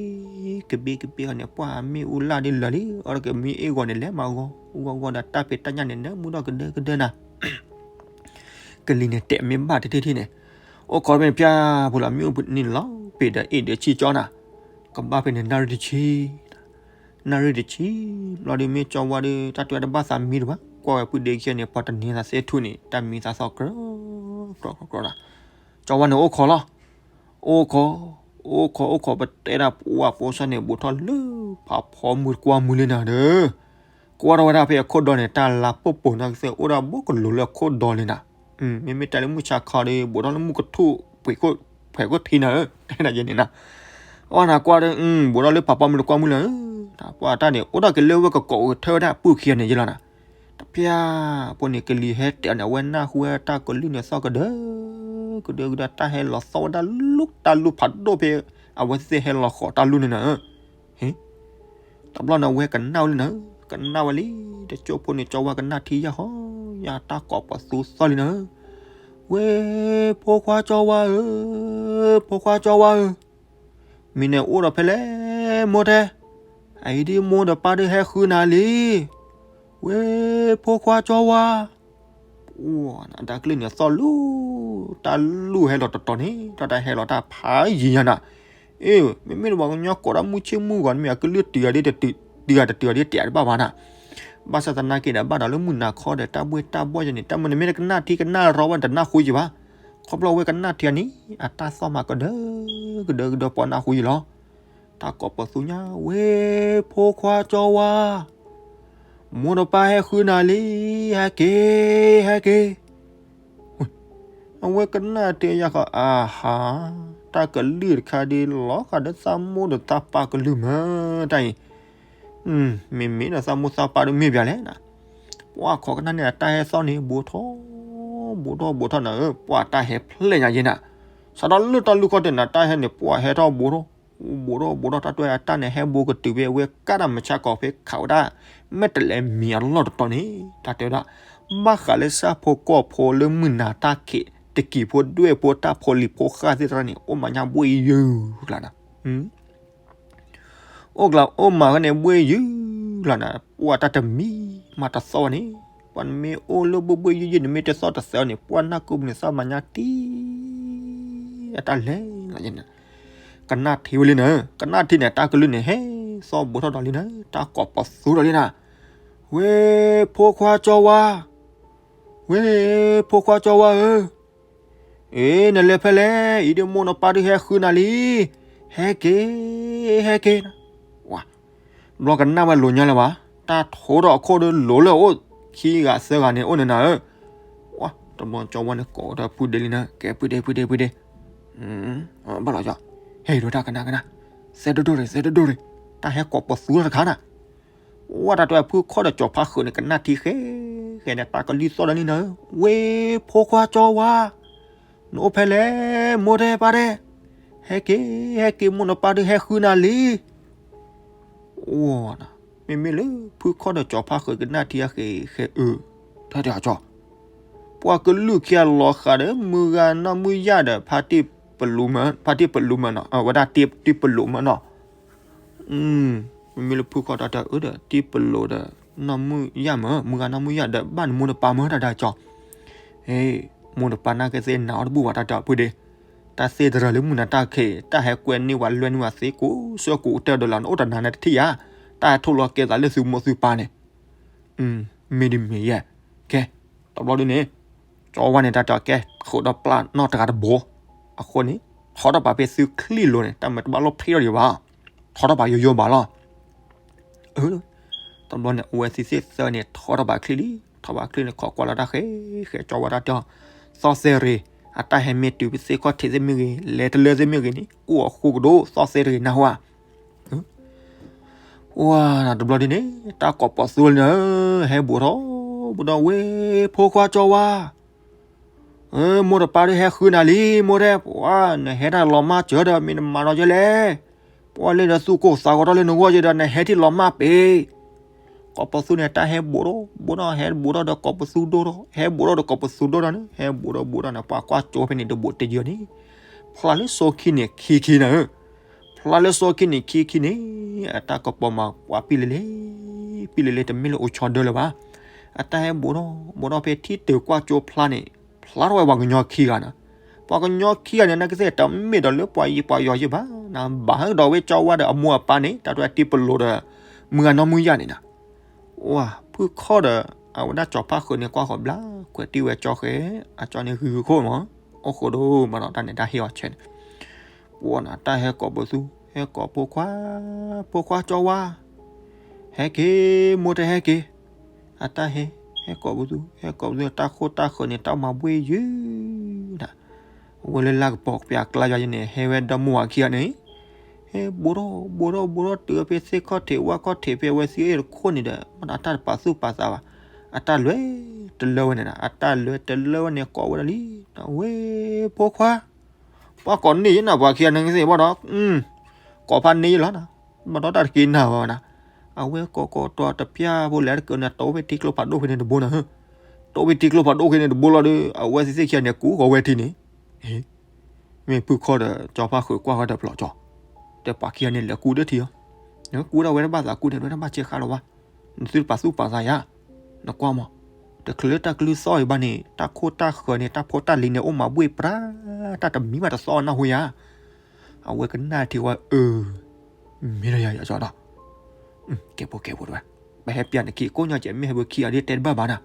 ကဘ့ ကဘ့ဃီန့ၣ် ပှၤအမ့ၣ်အူလၢ်ဒ်လၢာ်လံ အီၣ်တကမံအ့ၣ်ဂီၤန့ၣ် လဲၤမၤဂီၤ ဂီၤဂီၤဒီးတၢ်ဖံးတၢ်ညၣ်န့ၣ် နၢမူထီၣ်ကဒၢကဒၢနၤ ကလံၤန့ၣ် တဲာ်မ့ၢ်ဘၣ်တထံၣ်ထံၣ်န့ၣ် အိၣ်ခိးဖဲန့ၣ်ဖျါ ပူၤလီၤ မ့ၣ်အူန့ၣ်လီၤ ပ့ၤဒီးအ့ၣ်ဒီးဆံၣ်ကၠီနၤ, ကဘၣ်ဖဲန့ၣ် နၣ်ရံၣ်တဆံ နၣ်ရံၣ်တဆံ ဘျီဒုးမ့ၢ်ကၠီၤဝါဒီး တၢ်တဲဝဲတဘၣ်သးမံတဘၣ် ကွၢ်ဝဲပုၢ်ဒ့ခံဂၤန့ၣ် ပှၤတန့ၢ်သးသ့ၣ်ထူၣ်န့ၣ် တၢ်မံသးသီကြၢး ကြၢး ကြၢးနၤ, ကၠီၤဝါန့ၣ်အိၣ်ခိးလီၤ, အိၣ်ခိး အိၣ်ခိး အိၣ်ခိး ပတဲဒၣ်ပှၤဖိသၣ်န့ၣ် ဘူးထီၣ်လၢဖးဖီမုၢ်တကွၢ်မုၢ်လံနၤဒီး ကွၢ်ထီၣ်ဝဲဒၣ်ဖဲအခိၣ်ဒီန့ၣ် တၢ်လါပိာ်ပိာ်နၤကသ့ၣ် အိၣ်ဒၣ်ဘီကလိၤလၢအခိၣ်ဒီလံနၤ, မ့မ့ၢ်တဲလၢမုၢ်ဆါခီဒီး ဘူးထီၣ်လၢမုၢ်ကထူၣ် ပှဲၤခိၣ်ထံးနၤဧၢ တဲဒၣ်ယဲန့ၣ်နၤ, အီနၤကွၢ်ဒီး ဘူးထီၣ်လၢဖးပီမုၢ်တကွၢ်မုၢ်လၢၤ, တၢ်ပှၢ်တၢ်န့ၣ် အိၣ်ဒၣ်က့ၤလၢဝဲကကိးကထၢဝဲဒၣ်ပုၢ်ခံဂၤန့ၣ်ယလီၤနၤ, တပျၢ်ဖိန့ၣ် ကလံၤဟဲတဲာ်န့ၣ် အဝဲနၢ်ဟူဝဲတၢ်ကလုၢ်န့ၣ်သီၣ်ကဒၢ, ကဒၢကဒၢ တၢ်ဟဲလီၤသီၣ်ဝဲဒၣ်လူၢ်တၢ်လူၢ်ဖးဒိၣ်ဖဲ အဝဲသ့ၣ်ဟဲလီၤဃီၤတၢ်လူၢ်န့ၣ်နၤ, ဟ့ တဘျီန့ၣ် အဝဲကနၣ်ဝဲလံနၤ, ကနၣ်ဝဲလံ, တကၠိဖိန့ၣ် ကၠီဝါကနၣ်ထံယၢ်ဟီ, ယတၢ်ကိးပသူသီၣ်လံနၤ, ဝဲ ဖိခွါကၠီဝါဧၢ, ဖိခွါကၠီဝါဧၢ, မ့ၢ်နအိၣ်ဒီးဖဲလဲၣ် မိၢ်တဲ, အအံၤဒ်မိၢ်ဒီးပၢ်ဒုးဟဲဃုနၤလံ, ဝဲ ဖိခွါကၠီဝါ တၢ်ကလုၢ်န့ၣ်သီၣ်လူၢ်, တၢ်လူၢ်ဟဲလီၤတတီၤန့ၣ် တၢ်တၢ်ဟဲလီၤတၢ်ဖးယံၤညါနၤ, အ့ မ့မ့ၢ်တဘၣ်ကညီကိးတၢ်မုၢ်ဆ့ၣ်မုၢ်ဂီၤ မ့ၢ်အကလုၢ်တုၤဂၤဒ်တတုၤ, တုၤဂၤတတုၤဂၤဒ်တဲာ်တဘၣ်ဘၣ်နၤ, ဘၣ်ဆၣ်သနာ်က့ဒီး ဘၣ်ဒီးလၢမုၢ်နၤခီဒီး တၢ်ဘှ့ၣ်တၢ်ဘှီၣ်ယၤန့ၣ် တၢ်မုၢ်နမ့ၢ်တကနၣ်ထံကနၣ်ရီဝဲတနၢ်ဟူယံၤဘၣ်, ခီဖျိဝဲကနၣ်ထံန့ၣ် အတၢ်သီၣ်မးကဒၢ, ကဒၢကဒၢ ပှၤနၢ်ဟူယံၤလီၤ, တၢ်ကိးပသူညါ ဝဲ ဖိခွါကၠီဝါ မိၢ်ဒီးပၢ်ဟဲဃုနၤလံ, ဟဲက့ၤ, ဟဲက့ၤ, အဝဲကနၣ်တဲယၤဃီ အဟါ, တၢ်ကလုၢ်တခါဒ်လီၤဃာ်ဒီးသးမိၢ်ဒီးသးပၢ်ကလုၢ်မး, တၢ်အံၤ, မ့မ့ၢ်ဒီးသးမိၢ်သးပၢ်ဒီးမ့ၢ်ပၠးလဲၣ်နၤ, ပှၤခီကနၣ်န့ၣ် အတၢ်ဟဲသီၣ်န့ၣ် ဘူးထီၣ်, ဘူးထီၣ်ဘူးထီၣ်နၤဧၢ, ပှၤတၢ်ဟဲဖျဲၣ်ညါယဲနၤ, စးထီၣ်လၢတၢ်လူၢ်ခီၣ်တဲာ်နၤ တၢ်ဟဲန့ၣ် ပှၤဟဲထီၣ်ဘူးထီၣ်, ဘူးထီၣ်ဘူးထီၣ် တၢ်တဲအတၢ်န့ၣ် ဟဲဘူးကတုၤဖဲအဝဲကါတၢ်မုၢ်ဆါခီဖဲခးဝဲဒၣ် မဲာ်တလဲမံၤအလီၢ်တတီၤန့ၣ် တၢ်တဲဝဲဒၣ်, ဘၣ်ဃးလၢဆၣ်ဖိကီၢ်ဖိလၢမုၢ်နၤတၢ်ခံးတကံၤဖိဒွဲၣ်ဖိတၢ်ဖိလံၤဖိဃၢ်သ့ၣ်တဖၣ်န့ၣ် အိၣ်မၤညါဘှ့ၣ်ယုၢ်ကျါနၤ အိၣ်ကျါအိၣ်မၤဃဲန့ၣ်ဘှ့ၣ်ယုၢ်လီၤနၤ, ပှၤတၢ်တမံၤမးတသီၣ်ဘၣ်န့ၣ်, ပှၤနမ့ၢ်အိၣ်လၢဘှ့ၣ်ဘှ့ၣ်ယုၢ်ယုၢ် နမ့ၢ်တသီၣ်တသဲးန့ၣ် ပှၤနၢ်ကိးပူၤန့ၣ် သးမၤညါတံၢ်, အတၢ်လဲၤလီၤ, ကနၣ်ထံဝဲလံနၤ, ကနၣ်ထံန့ၣ် တၢ်ကလုၢ်န့ၣ် ဟဲသီၣ်ဘူးထီၣ်ဒီးလံနၤ, တၢ်ကိးပသူဒီးလံနၤ, ဝဲ ဖိခွါကၠီဝါ, ဝဲ ဖိခွါကၠီဝါဧၢ အ့ နလဲၤဖဲလဲၣ်, အံၤဒ်မိၢ်နပၢ်ဒုးဟဲဃုနၤလံ, ဟဲက့ၤ, ဟဲက့ၤ, ဝါ, ဘျီကနၣ်ဝဲလိၤညါလၢၤဘၣ်, တၢ်ထိးထီၣ်အခိၣ်ဒီးလိၤလၢအအိၣ်ခံဂၤသၢဂၤန့ၣ် အိၣ်န့ၣ်နၤဧၢ, ဝါ, တဘျီကၠီဝါန့ၣ်ကိးဒီးဖုဒ့လံနၤ, ကဲဖုဒ့ ဖုဒ့ ဖုဒ့, ဘၣ်လီၤကၠီ, ဟဲဒိၣ်တၢ်ကနၣ်ကနၣ်, သဲဒိၣ်ဒိၣ်ရ့ၣ် သဲဒိၣ်ဒိၣ်ရ့ၣ်, တၢ်ဟဲကိးပသူတခါနၤ ဝဲတၢ်တဲဖုခီၣ်ဒီးကၠီၤဖါဃုာ်န့ၣ် ကနၣ်ထံဃဲဃဲန့ၣ် တၢ်ကလုၢ်သီၣ်ဒီးလံနၤ, ဝဲ ဖိခွါကၠီဝါ, နအိၣ်ဖဲလဲၣ် မိၢ်တဲပၢ်တဲ, ဟဲက့ၤ ဟဲက့ၤ မိၢ်နပၢ်ဒုးဟဲဃုနၤလံ, အိ, မ့မ့ၢ်လၢဖုခီၣ်ဒီးကၠီၤဖါဃုာ်ကနၣ်ထံဃဲဃဲအၢ, တၢ်တဲအီၤကၠီ ပှၤကလုၢ်ခံဂၤလီၤဃာ်ဒီး မုၢ်ဂၤနီၢ်မုၢ်ယၢ်ဒီး ဖါတံၢ်ပလူးမၢ်, ဖါတံၢ်ပလူးမၢ်နီၤ, အဝဲဒၣ်တံၢ်ပလူးမၢ်နီၤ, မ့မ့ၢ်လၢဖုခီၣ်တၢ်တဲအၢဒီး တံၢ်ပလူးဒီး နီၢ်မုၢ်ယၢ်မၢ်, မုၢ်ဂၤနီၢ်မုၢ်ယၢ်ဒီး ဘၣ်နမိၢ်နပၢ်မၢ် တၢ်တဲအီၤကၠီ, မိၢ်နပၢ်နာ်က့သ့ၣ်နၤအီၤတဘူၣ်ဘၣ် တၢ်တဲအီၤဖုဒ့, တၢ်သ့ၣ်တရၢလၢမုၢ်နၤတၢ်ခံး တၢ်ဟဲကွဲန့ၢ်ဝဲလွဲန့ၢ်ဝဲသ့ကိးဆၢကိးကတၢၢ်ဒီးလီၤ နအိၣ်တနၤန့ၣ်တထံၣ်ဧါ, တၢ်ဟဲထိၣ်လီၤကဲသးလၢသုမိၢ်သုပၢ်န့ၣ် မ့ၢ်ဒ်မ့ၢ်ယဲ, ကဲ, တဘျီဒ်န့ၣ်, ကၠီဝါန့ၣ် တၢ်တဲအီၤကဲ ဃုာ်ဒီးပျၢ်နီၢ်တဂၤတဘိ, အဃိန့ၣ်, ထီထီၣ်ပာ်ဖဲသုချံၣ်လိၤန့ၣ် တၢ်မ့ၢ်တဘၣ်လိၣ်ဖံးထီၣ်ဒံးဘၣ်, ထီထီၣ်ပာ်ယိယိဘၣ်လီၤ. တဘျီန့ၣ် အဝဲသ့ၣ်သ့ၣ်သၢန့ၣ် ထီထီၣ်ပာ်ချံၣ်လံ, ထီၣ်ပာ်ချံၣ်န့ၣ် ခိးကွၢ်လီၤတၢ်ဃဲ, ဃဲကၠီဝါတၢ်တဲအီၤ, သီၣ်သဲရ့ၣ်, အတၢ်ဟဲမ့ၢ်တုၤပသ့ၣ်ခီၣ်ထံးသ့ၣ်မ့ၢ်ဂ့ၤ, လဲၤတလၢသ့ၣ်မ့ၢ်ဂ့ၤန့ၣ် အိၣ်အဃိကဒိၣ် သီၣ်သဲတဂ့ၤနၢ်ဟူဧါ ဝါ, တဘျီဒ်န့ၣ် တၢ်ကိးပသူလံနၤ, ဟဲဘူးထီၣ်, ဘူးထီၣ်ဝဲ, ဖိခွါကၠီဝါ, မိၢ်တပၢ်ဒုးဟဲဃုနၤလံ, မိၢ်တဲ, ပှၤ, နဟဲတၢ်လီၤမၢ်စၢၤဒီး မ့ၢ်နမၤဒီးယဲလဲၣ်, ပှၤလၢဒီးသူၣ်ကိၢ်သးဂီၤထီၣ်လၢနဂီၢ်ယဲဒီး နဟဲထံၣ်လီၤမၢ်ပ့ၤ ကိးပသူန့ၣ် တၢ်ဟဲဘူးထီၣ်, ဘူးထီၣ်, ဟဲဘူးထီၣ်ဒီးကိးပသူဒိၣ်ထီၣ်, ဟဲဘူးထီၣ်ဒီးကိးပသူဒိၣ်ထီၣ်န့ၣ်, ဟဲဘူးထီၣ်ဘူးထီၣ်န့ၣ် ပှၤကွၢ်ကၠိဖဲန့ၣ် တဘူးတယၢန့ၣ်, ဖျါလၢစီခံန့ၣ်ခံခံနၤဧၢ, ဖျါလၢစီခံန့ၣ်ခံခံန့ၣ်, အတၢ်ကပီၤမၤကွၢ်ပံလ့လ့, ပံလ့လ့ တမ့ၢ်လၢအိၣ်ဆီဒၢလၢၤဘၣ်. အတၢ်ဟဲဘူးထီၣ်, ဘူးထီၣ်ဖဲထံတၢၢ်ကွၢ်ကၠိဖျါန့ၣ်, ဖျါထီၣ်ဝဲပှၤကညီခံဂၤနၤ, ပှၤကညီခံဂၤန့ၣ် နာ်က့သ့ၣ်တမ့ၢ်ဒီးလၢပှၤယံၤပှၤယီၤယဲဘၣ်, နဘၣ်ဟဲဒီးဝဲကၠီဝါဒီးအမိၢ်အပၢ်န့ၣ် တၢ်တဝဲတံၢ်ပလိာ်ဒီး မုၢ်ဂၤနီၢ်မုၢ်ယၢ်န့ၣ်နၤ ဝါ, ဖုခီၣ်ဒီး အဝဲဒၣ်ကၠီၤဖါဃုာ်န့ၣ် ကွၢ်ဃီၤဘျါ, ကွဲးတံၢ်ဝဲကၠီဃဲ, အကၠီန့ၣ်ဂုၤဂုၤခိၣ်မး, အိၣ်ဃိဒိၣ်မးဒီး တၢ်န့ၣ်တၢ်ဟ့ၣ်အီၤဆဲးန့ၣ်, ပှၤနၤ တၢ်ဟဲကိးပသူ, ဟဲကိးဖိခွါ, ဖိခွါကၠီဝါ, ဟဲက့ၤ, မိၢ်တဟဲက့ၤ, အတၢ်ဟဲ, ဟဲကိးပသူ, ဟဲကိးပသူ တၢ်ခိၣ်တၢ်ဃၢၤန့ၣ် တၢ်မၤဘှ့ၣ်ယုၢ်နၤ ဝဲလၢလၢကပီၤကပျၢ်ကျါယွၤယဲန့ၣ် ဟဲဝဲဒီမါဝၤခံဂၤန့ၣ်, ဟဲဘိးထီၣ်ဘိးထီၣ်ဘိးထီၣ်တုၤဖဲသ့ၣ်ခီၣ်ထံးဝၣ်ခီၣ်ထံးဖဲအဝဲသ့ၣ်အ့ၣ်တခိၣ်န့ၣ်ဒီး မ့ၢ်ဒီးတၢ်တပာ်သူၣ်ပာ်သးဘၣ်. အတၢ်လဲၤတလၢဝဲန့ၣ်ဒီး အတၢ်လဲၤတလၢဝဲန့ၣ်ကိးဝဲဒၣ်လံ. အဝဲဖိခွါ ပှၤကိးန့ၢ်ယဲနၤ ပှၤခံဂၤန့ၣ်ကသ့ၣ်ဘၣ်ဒီး ကိးဖးန့ၢ်ယဲလီၤနၤ. ဘၣ်ဒီးတၢ်တက့ၤနၢ်ဝဲနၤ. အဝဲကိးကိးတီၤတပျၢ်ဖိလဲၤတက့ၤန့ၣ် တိၣ်ဖဲထံကျိဖးဒိၣ်ဖဲန့ၣ်တဘိနၤ. တိၣ်ဖဲထံကျိဖးဒိၣ်ဖဲန့ၣ်တဘိလီၤဒီး အဝဲသ့ၣ်သ့ၣ်ခံဂၤန့ၣ် ကူဃီၤဝဲထံန့ၣ် မ့ၢ်ဖုခီဒီး ကၠီဖါဃုာ်ကွၢ်ဃီဒီးဖျိးကၠီ, တဲပှၤခံဂၤန့ၣ်လဲၤကူဒၣ်ထံအီၤ, နကူဒၣ်ဝဲတဘၣ်သးကူန့ၣ် ဝဲတဘၣ်စဲးဃါလီၤဘၣ်, နသုတပာ်သူၣ်ပာ်သးယၤ, နကွၢ်မး, တချုးလၢတၢ်ကလုၢ်သီၣ်အံၤဘၣ်န့ၣ် တၢ်ခိၣ်တၢ်ဃၢၤန့ၣ် တၢ်ဖိတၢ်လံၤန့ၣ် အိၣ်မးဘှ့ၣ်ပြါ, တၢ်တမံၤဘၣ်တသီၣ်နၢ်ဟူယၤ, အဝဲကနၣ်ထံဝဲအၢ မ့ၢ်လၢယၤယၤကၠီဒီး, ကဲဖိကဲဖိတဝဲ, ပဟဲပျၢ်နခံကိးညီကဲး မ့ၢ်ဟဲဝဲခံဂၤဒ်တဲတဘၣ်ဘၣ်နၤ,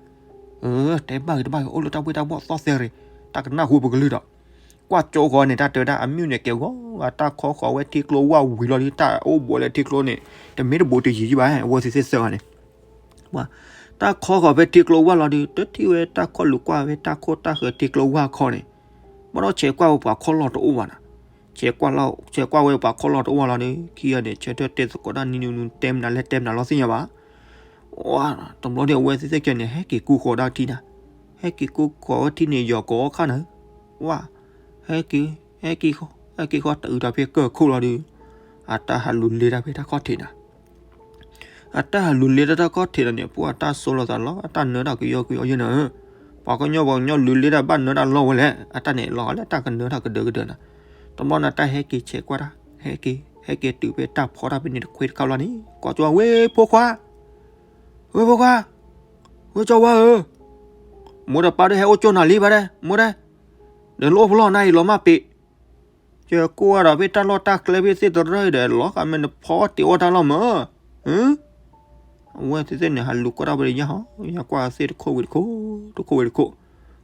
အၢ တဲဘၣ်ဂ့ၤတဘၣ်ဂ့ၤ အိၣ်လၢတၢ်ဘှ့ၣ်တၢ်ဘှီၣ်သီၣ်သဲရ့ၣ်, တၢ်ကနၢ်ဟူပကလုၢ်ဒီး, ကွၢ်ကၠိဃီန့ၣ် တၢ်တဲဝဲဒၣ်အမုၢ်န့ၣ်ကဲဂီၤဂၤ တၢ်ခီဃီၤဝဲထံကျိဝၣ်ဝံၤလီၤဒီး တၢ်အိၣ်ဘူးလၢထံကျိန့ၣ် တမ့ၢ်တဘူးတယံၤဘၣ် အဝဲသ့ၣ်သ့ၣ်သၢဂၤန့ၣ် တၢ်ခီဃီၤဖဲထံကျိဝၣ်လီၤဒီး တထံၣ်ဝဲတၢ်ခီၣ်လူၤကွၢ်ဝဲတၢ်ခိၣ်တၢ်ဃၢၤထံကျိဝၣ်ခီန့ၣ်, ဘၣ်ဒီးဆဲးကွၢ်ဝဲပှၤခီၣ်လီၢ်တအိၣ်ဘၣ်နၤ, ဆဲးကွၢ်ဝဲပှၤခီၣ်လီၢ်တအိၣ်ဘၣ်လီၤဒီး ခံဂၤန့ၣ် ဆၢထၢၣ်တဲသကိးတၢ်နံၤနံၤနံၤ တဲမနုၤလဲၣ်တဲမနုၤလီၤသ့ၣ်ညါဘၣ်, ဝါ, တဘျီဒီးအဝဲသ့ၣ်သ့ၣ်ကဲန့ၣ် ဟဲက့ၤကူဃီၤဒၣ်ထံနၤ, ဟဲက့ၤကူဃီၤဝဲထံန့ၣ် ယီၤကိးခါနၤ, ဝါ, ဟဲက့ၤ, ဟဲက့ၤ, ဟဲက့ၤဃီၤတအုးတၢ်ဖဲကၢၢ်ခိၣ်လီၤဒီး, အတၢ်ဟးလူၤလ့တၢ်ဖဲတၢ်ခီၣ်ထံးနၤ အတၢ်ဟးလူၤလ့တၢ်တၢ်ခီၣ်ထံးလီၤန့ၣ် ပှၤတၢ်စိလီၤသးလီၤ အတၢ်နၢတၢ်ကယီကယီယဲနၤ, ပှၤကညီပှၤကညီလူၤလ့တၢ်ဘၣ်နၢတၢ်လီၢ်ဝဲလဲၣ် အတၢ်န့ၣ်လီၤဂာ်လၢတၢ်ကနၢတၢ်ကဒၢကဒၢနၤ, တဘျီန့ၣ်တၢ်ဟဲက့ၤဆဲးကွၢ်တၢ်, ဟဲက့ၤ, ဟဲက့ၤတုၤဖဲတၢ်ဖီတၢ်ဖဲန့ၣ်တခွ့တခါလီၤန့ၣ် ကွၢ်ကၠီဝဲဖိခွါ, ဝဲဖိခွါ, ဝဲကၠီဝါဧၢ, မိၢ်ဒီးပၢ်ဒီးဟဲအိၣ်ကၠိနၤလံဘၣ်ဒဲး မိၢ်ဒဲး, ဒီးလၢအိၣ်ဖျီၣ်နၤအံၤလီၤမၢ်ပ့ၤ ယကိးဝဲဒီးဖဲတၢ်လီၢ်တၢ်ကျဲဖဲသ့ၣ်တရၢအံၤဒီး လီၤဃာ်မ့ၢ်နဖီတ့ၢ်အီၣ်တၢ်လီၢ်မၢ်, အဝဲသ့ၣ်သ့ၣ်န့ၣ် ဟးလူၤကွၢ်တၢ်ဝဲဒီးယဟီ ယကွၢ်သ့ၣ်တခိၣ်ဝံၤတခိၣ်, တခိၣ်ဝံၤတခိၣ်,